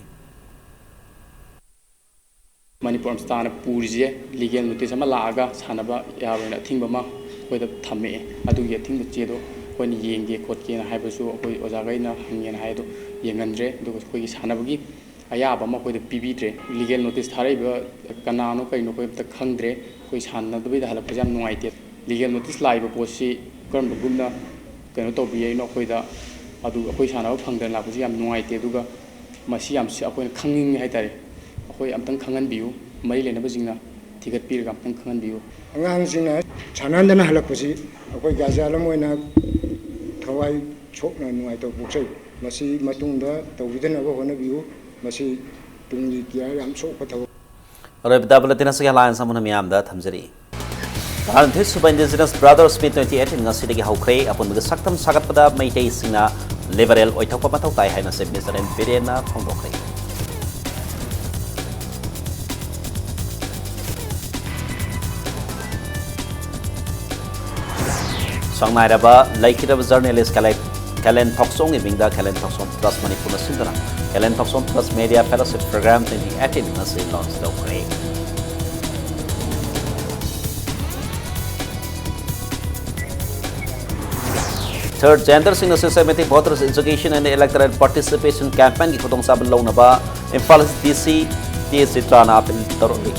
ꯃꯅꯤꯄꯨꯔ ꯁꯪꯁꯊꯥꯟꯅ ꯄꯨꯔꯤꯁꯦ ꯂꯤꯒꯦꯜ ꯅꯣꯇꯤꯁ ꯑꯃ ꯂꯥꯛꯑꯒ ꯁꯥꯟꯅꯕ ꯌꯥꯔꯣꯏꯅ ꯑꯊꯤꯡꯕ ꯑꯃ ꯑꯩꯈꯣꯏꯗ ꯊꯝꯃꯛꯑꯦ꯫ ꯑꯗꯨꯒꯤ ꯑꯊꯤꯡꯕ ꯆꯦꯗꯣ ꯑꯩꯈꯣꯏꯅ ꯌꯦꯡꯒꯦ ꯈꯣꯠꯀꯦꯅ ꯍꯥꯏꯕꯁꯨ ꯑꯩꯈꯣꯏ ꯑꯣꯖꯥꯈꯩꯅ ꯍꯪꯉꯦꯅ ꯍꯥꯏ, ꯑꯗꯣ ꯌꯦꯡꯍꯟꯗ꯭ꯔꯦ꯫ ꯑꯗꯨꯒ ꯑꯩꯈꯣꯏꯒꯤ ꯁꯥꯟꯅꯕꯒꯤ ꯑꯌꯥꯕ ꯑꯃ ꯑꯩꯈꯣꯏꯗ ꯄꯤꯕꯤꯗ꯭ꯔꯦ꯫ ꯂꯤꯒꯦꯜ ꯅꯣꯇꯤꯁ ꯊꯥꯔꯛꯏꯕ ꯀꯅꯥꯅꯣ ꯀꯩꯅꯣ ꯑꯩꯈꯣꯏ ꯑꯝꯇ ꯈꯪꯗ꯭ꯔꯦ꯫ ꯑꯩꯈꯣꯏ ꯁꯥꯟꯅꯗꯕꯤꯗ ꯍꯜꯂꯛꯄꯁꯦ ꯌꯥꯝ ꯅꯨꯡꯉꯥꯏꯇꯦ꯫ ꯂꯤꯒꯦꯜ ꯅꯣꯇꯤꯁ ꯂꯥꯛꯏꯕ ꯄꯣꯠꯁꯤ ꯀꯔꯝꯕ ꯒ꯭ꯔꯨꯞꯅ ꯀꯩꯅꯣ ꯇꯧꯕꯤꯔꯛꯏꯅꯣ ꯑꯩꯈꯣꯏꯗ, ꯑꯗꯨ ꯑꯩꯈꯣꯏ ꯁꯥꯟꯅꯕ ꯐꯪꯗꯅ ꯂꯥꯛꯄꯁꯤ ꯌꯥꯝ ꯅꯨꯡꯉꯥꯏꯇꯦ꯫ ꯑꯗꯨꯒ ꯃꯁꯤ ꯌꯥꯝ ꯁꯤ-, ꯑꯩꯈꯣꯏꯅ ꯈꯪꯅꯤꯡꯉꯤ ꯍꯥꯏꯇꯥꯔꯦ꯫ ꯑꯩꯈꯣꯏ ꯑꯝꯇꯪ ꯈꯪꯍꯟꯕꯤꯌꯨ, ꯃꯔꯤ ꯂꯩꯅꯕꯁꯤꯡꯅ ꯊꯤꯒꯠꯄꯤꯔꯒ ꯑꯝꯇꯪ ꯈꯪꯍꯟꯕꯤꯌꯨ꯫ ꯑꯉꯥꯡꯁꯤꯡꯅ ꯁꯥꯟꯅꯍꯟꯗꯅ ꯍꯜꯂꯛꯄꯁꯤ ꯑꯩꯈꯣꯏ ꯒꯥꯔꯖꯤꯌꯥꯟ ꯑꯃ ꯑꯣꯏꯅ ꯊꯋꯥꯏ ꯁꯣꯛꯅ ꯅꯨꯡꯉꯥꯏꯇꯕ ꯄꯣꯛꯆꯩ꯫ ꯃꯁꯤ ꯃꯇꯨꯡꯗ ꯇꯧꯕꯤꯗꯅꯕ ꯍꯣꯠꯅꯕꯤꯌꯨ꯫ ꯃꯁꯤ ꯇꯨꯡꯒꯤ ꯀꯤꯌꯥ ꯌꯥꯝ ꯁꯣꯛꯄ ꯊꯕꯛ꯫ ꯑꯔꯣꯏꯕꯗ ꯕꯨꯂꯦꯇꯤꯟ ꯑꯁꯤꯒꯤ ꯍꯦꯗꯂꯥꯏꯟꯁ ꯑꯃꯨꯛ ꯍꯟꯅ ꯃꯤꯌꯥꯝꯗ ꯊꯝꯖꯔꯤ꯫ ꯇꯔꯥꯅꯤꯊꯣꯏ ꯁꯨꯕ Indigenous Brothers Meet twenty eighteen ꯉꯁꯤꯗꯒꯤ ꯍꯧꯈ꯭ꯔꯦ꯫ ꯑꯄꯨꯟꯕꯒꯤ ꯁꯛꯇꯝ ꯁꯥꯒꯠꯄꯗ ꯃꯩꯇꯩꯁꯤꯡꯅ liberal ꯑꯣꯏꯊꯣꯛꯄ ꯃꯊꯧ ꯇꯥꯏ ꯍꯥꯏꯅ Chief Minister ꯑꯦꯟ ꯕꯤꯔꯦꯟꯅ ꯐꯣꯡꯗꯣꯛꯈ꯭ꯔꯦ꯫ ꯁꯛꯅꯥꯏꯔꯕ ꯂꯩꯈꯤꯗ꯭ꯔꯕ journalist ꯀꯦꯂꯦ-, ꯀꯦꯂꯦꯟ ꯊꯣꯛꯆꯣꯝꯒꯤ ꯃꯤꯡꯗ ꯀꯦꯂꯦꯟ ꯊꯣꯛꯆꯣꯝ Trust ꯃꯅꯤꯄꯨꯔꯅ ꯁꯤꯟꯗꯨꯅ ꯀꯦꯂꯦꯟ ꯊꯣꯛꯆꯣꯝ Trust Media Fellowship Program twenty eighteen ꯉꯁꯤ launch ꯇꯧꯈ꯭ꯔꯦ꯫ Third genderꯁꯤꯡꯅ Systematic Voters Education and Electoral Participation Campaignꯒꯤ ꯈꯨꯗꯣꯡꯆꯥꯕ ꯂꯧꯅꯕ ꯏꯝꯐꯥꯜ DC ꯇꯤ ꯆꯤꯇ꯭ꯔꯥꯅ appeal ꯇꯧꯔꯛꯂꯤ꯫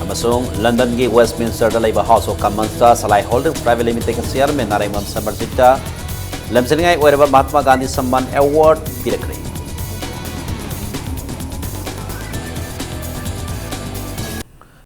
ꯑꯃꯁꯨꯡ ꯂꯟꯗꯟꯒꯤ Westminsterꯗ ꯂꯩꯕ House of Commonsꯇ Salai Holding Private Limitedꯀꯤ chairman ꯅꯥꯔꯦꯡꯕꯝ ꯁꯃꯔꯖꯤꯠꯇ ꯂꯝꯖꯤꯡꯅꯤꯡꯉꯥꯏ ꯑꯣꯏꯔꯕ ꯃꯍꯥꯇꯃꯥ ꯒꯥꯟꯙꯤ ꯁꯝꯃꯥꯟ award ꯄꯤꯔꯛꯈ꯭ꯔꯦ꯫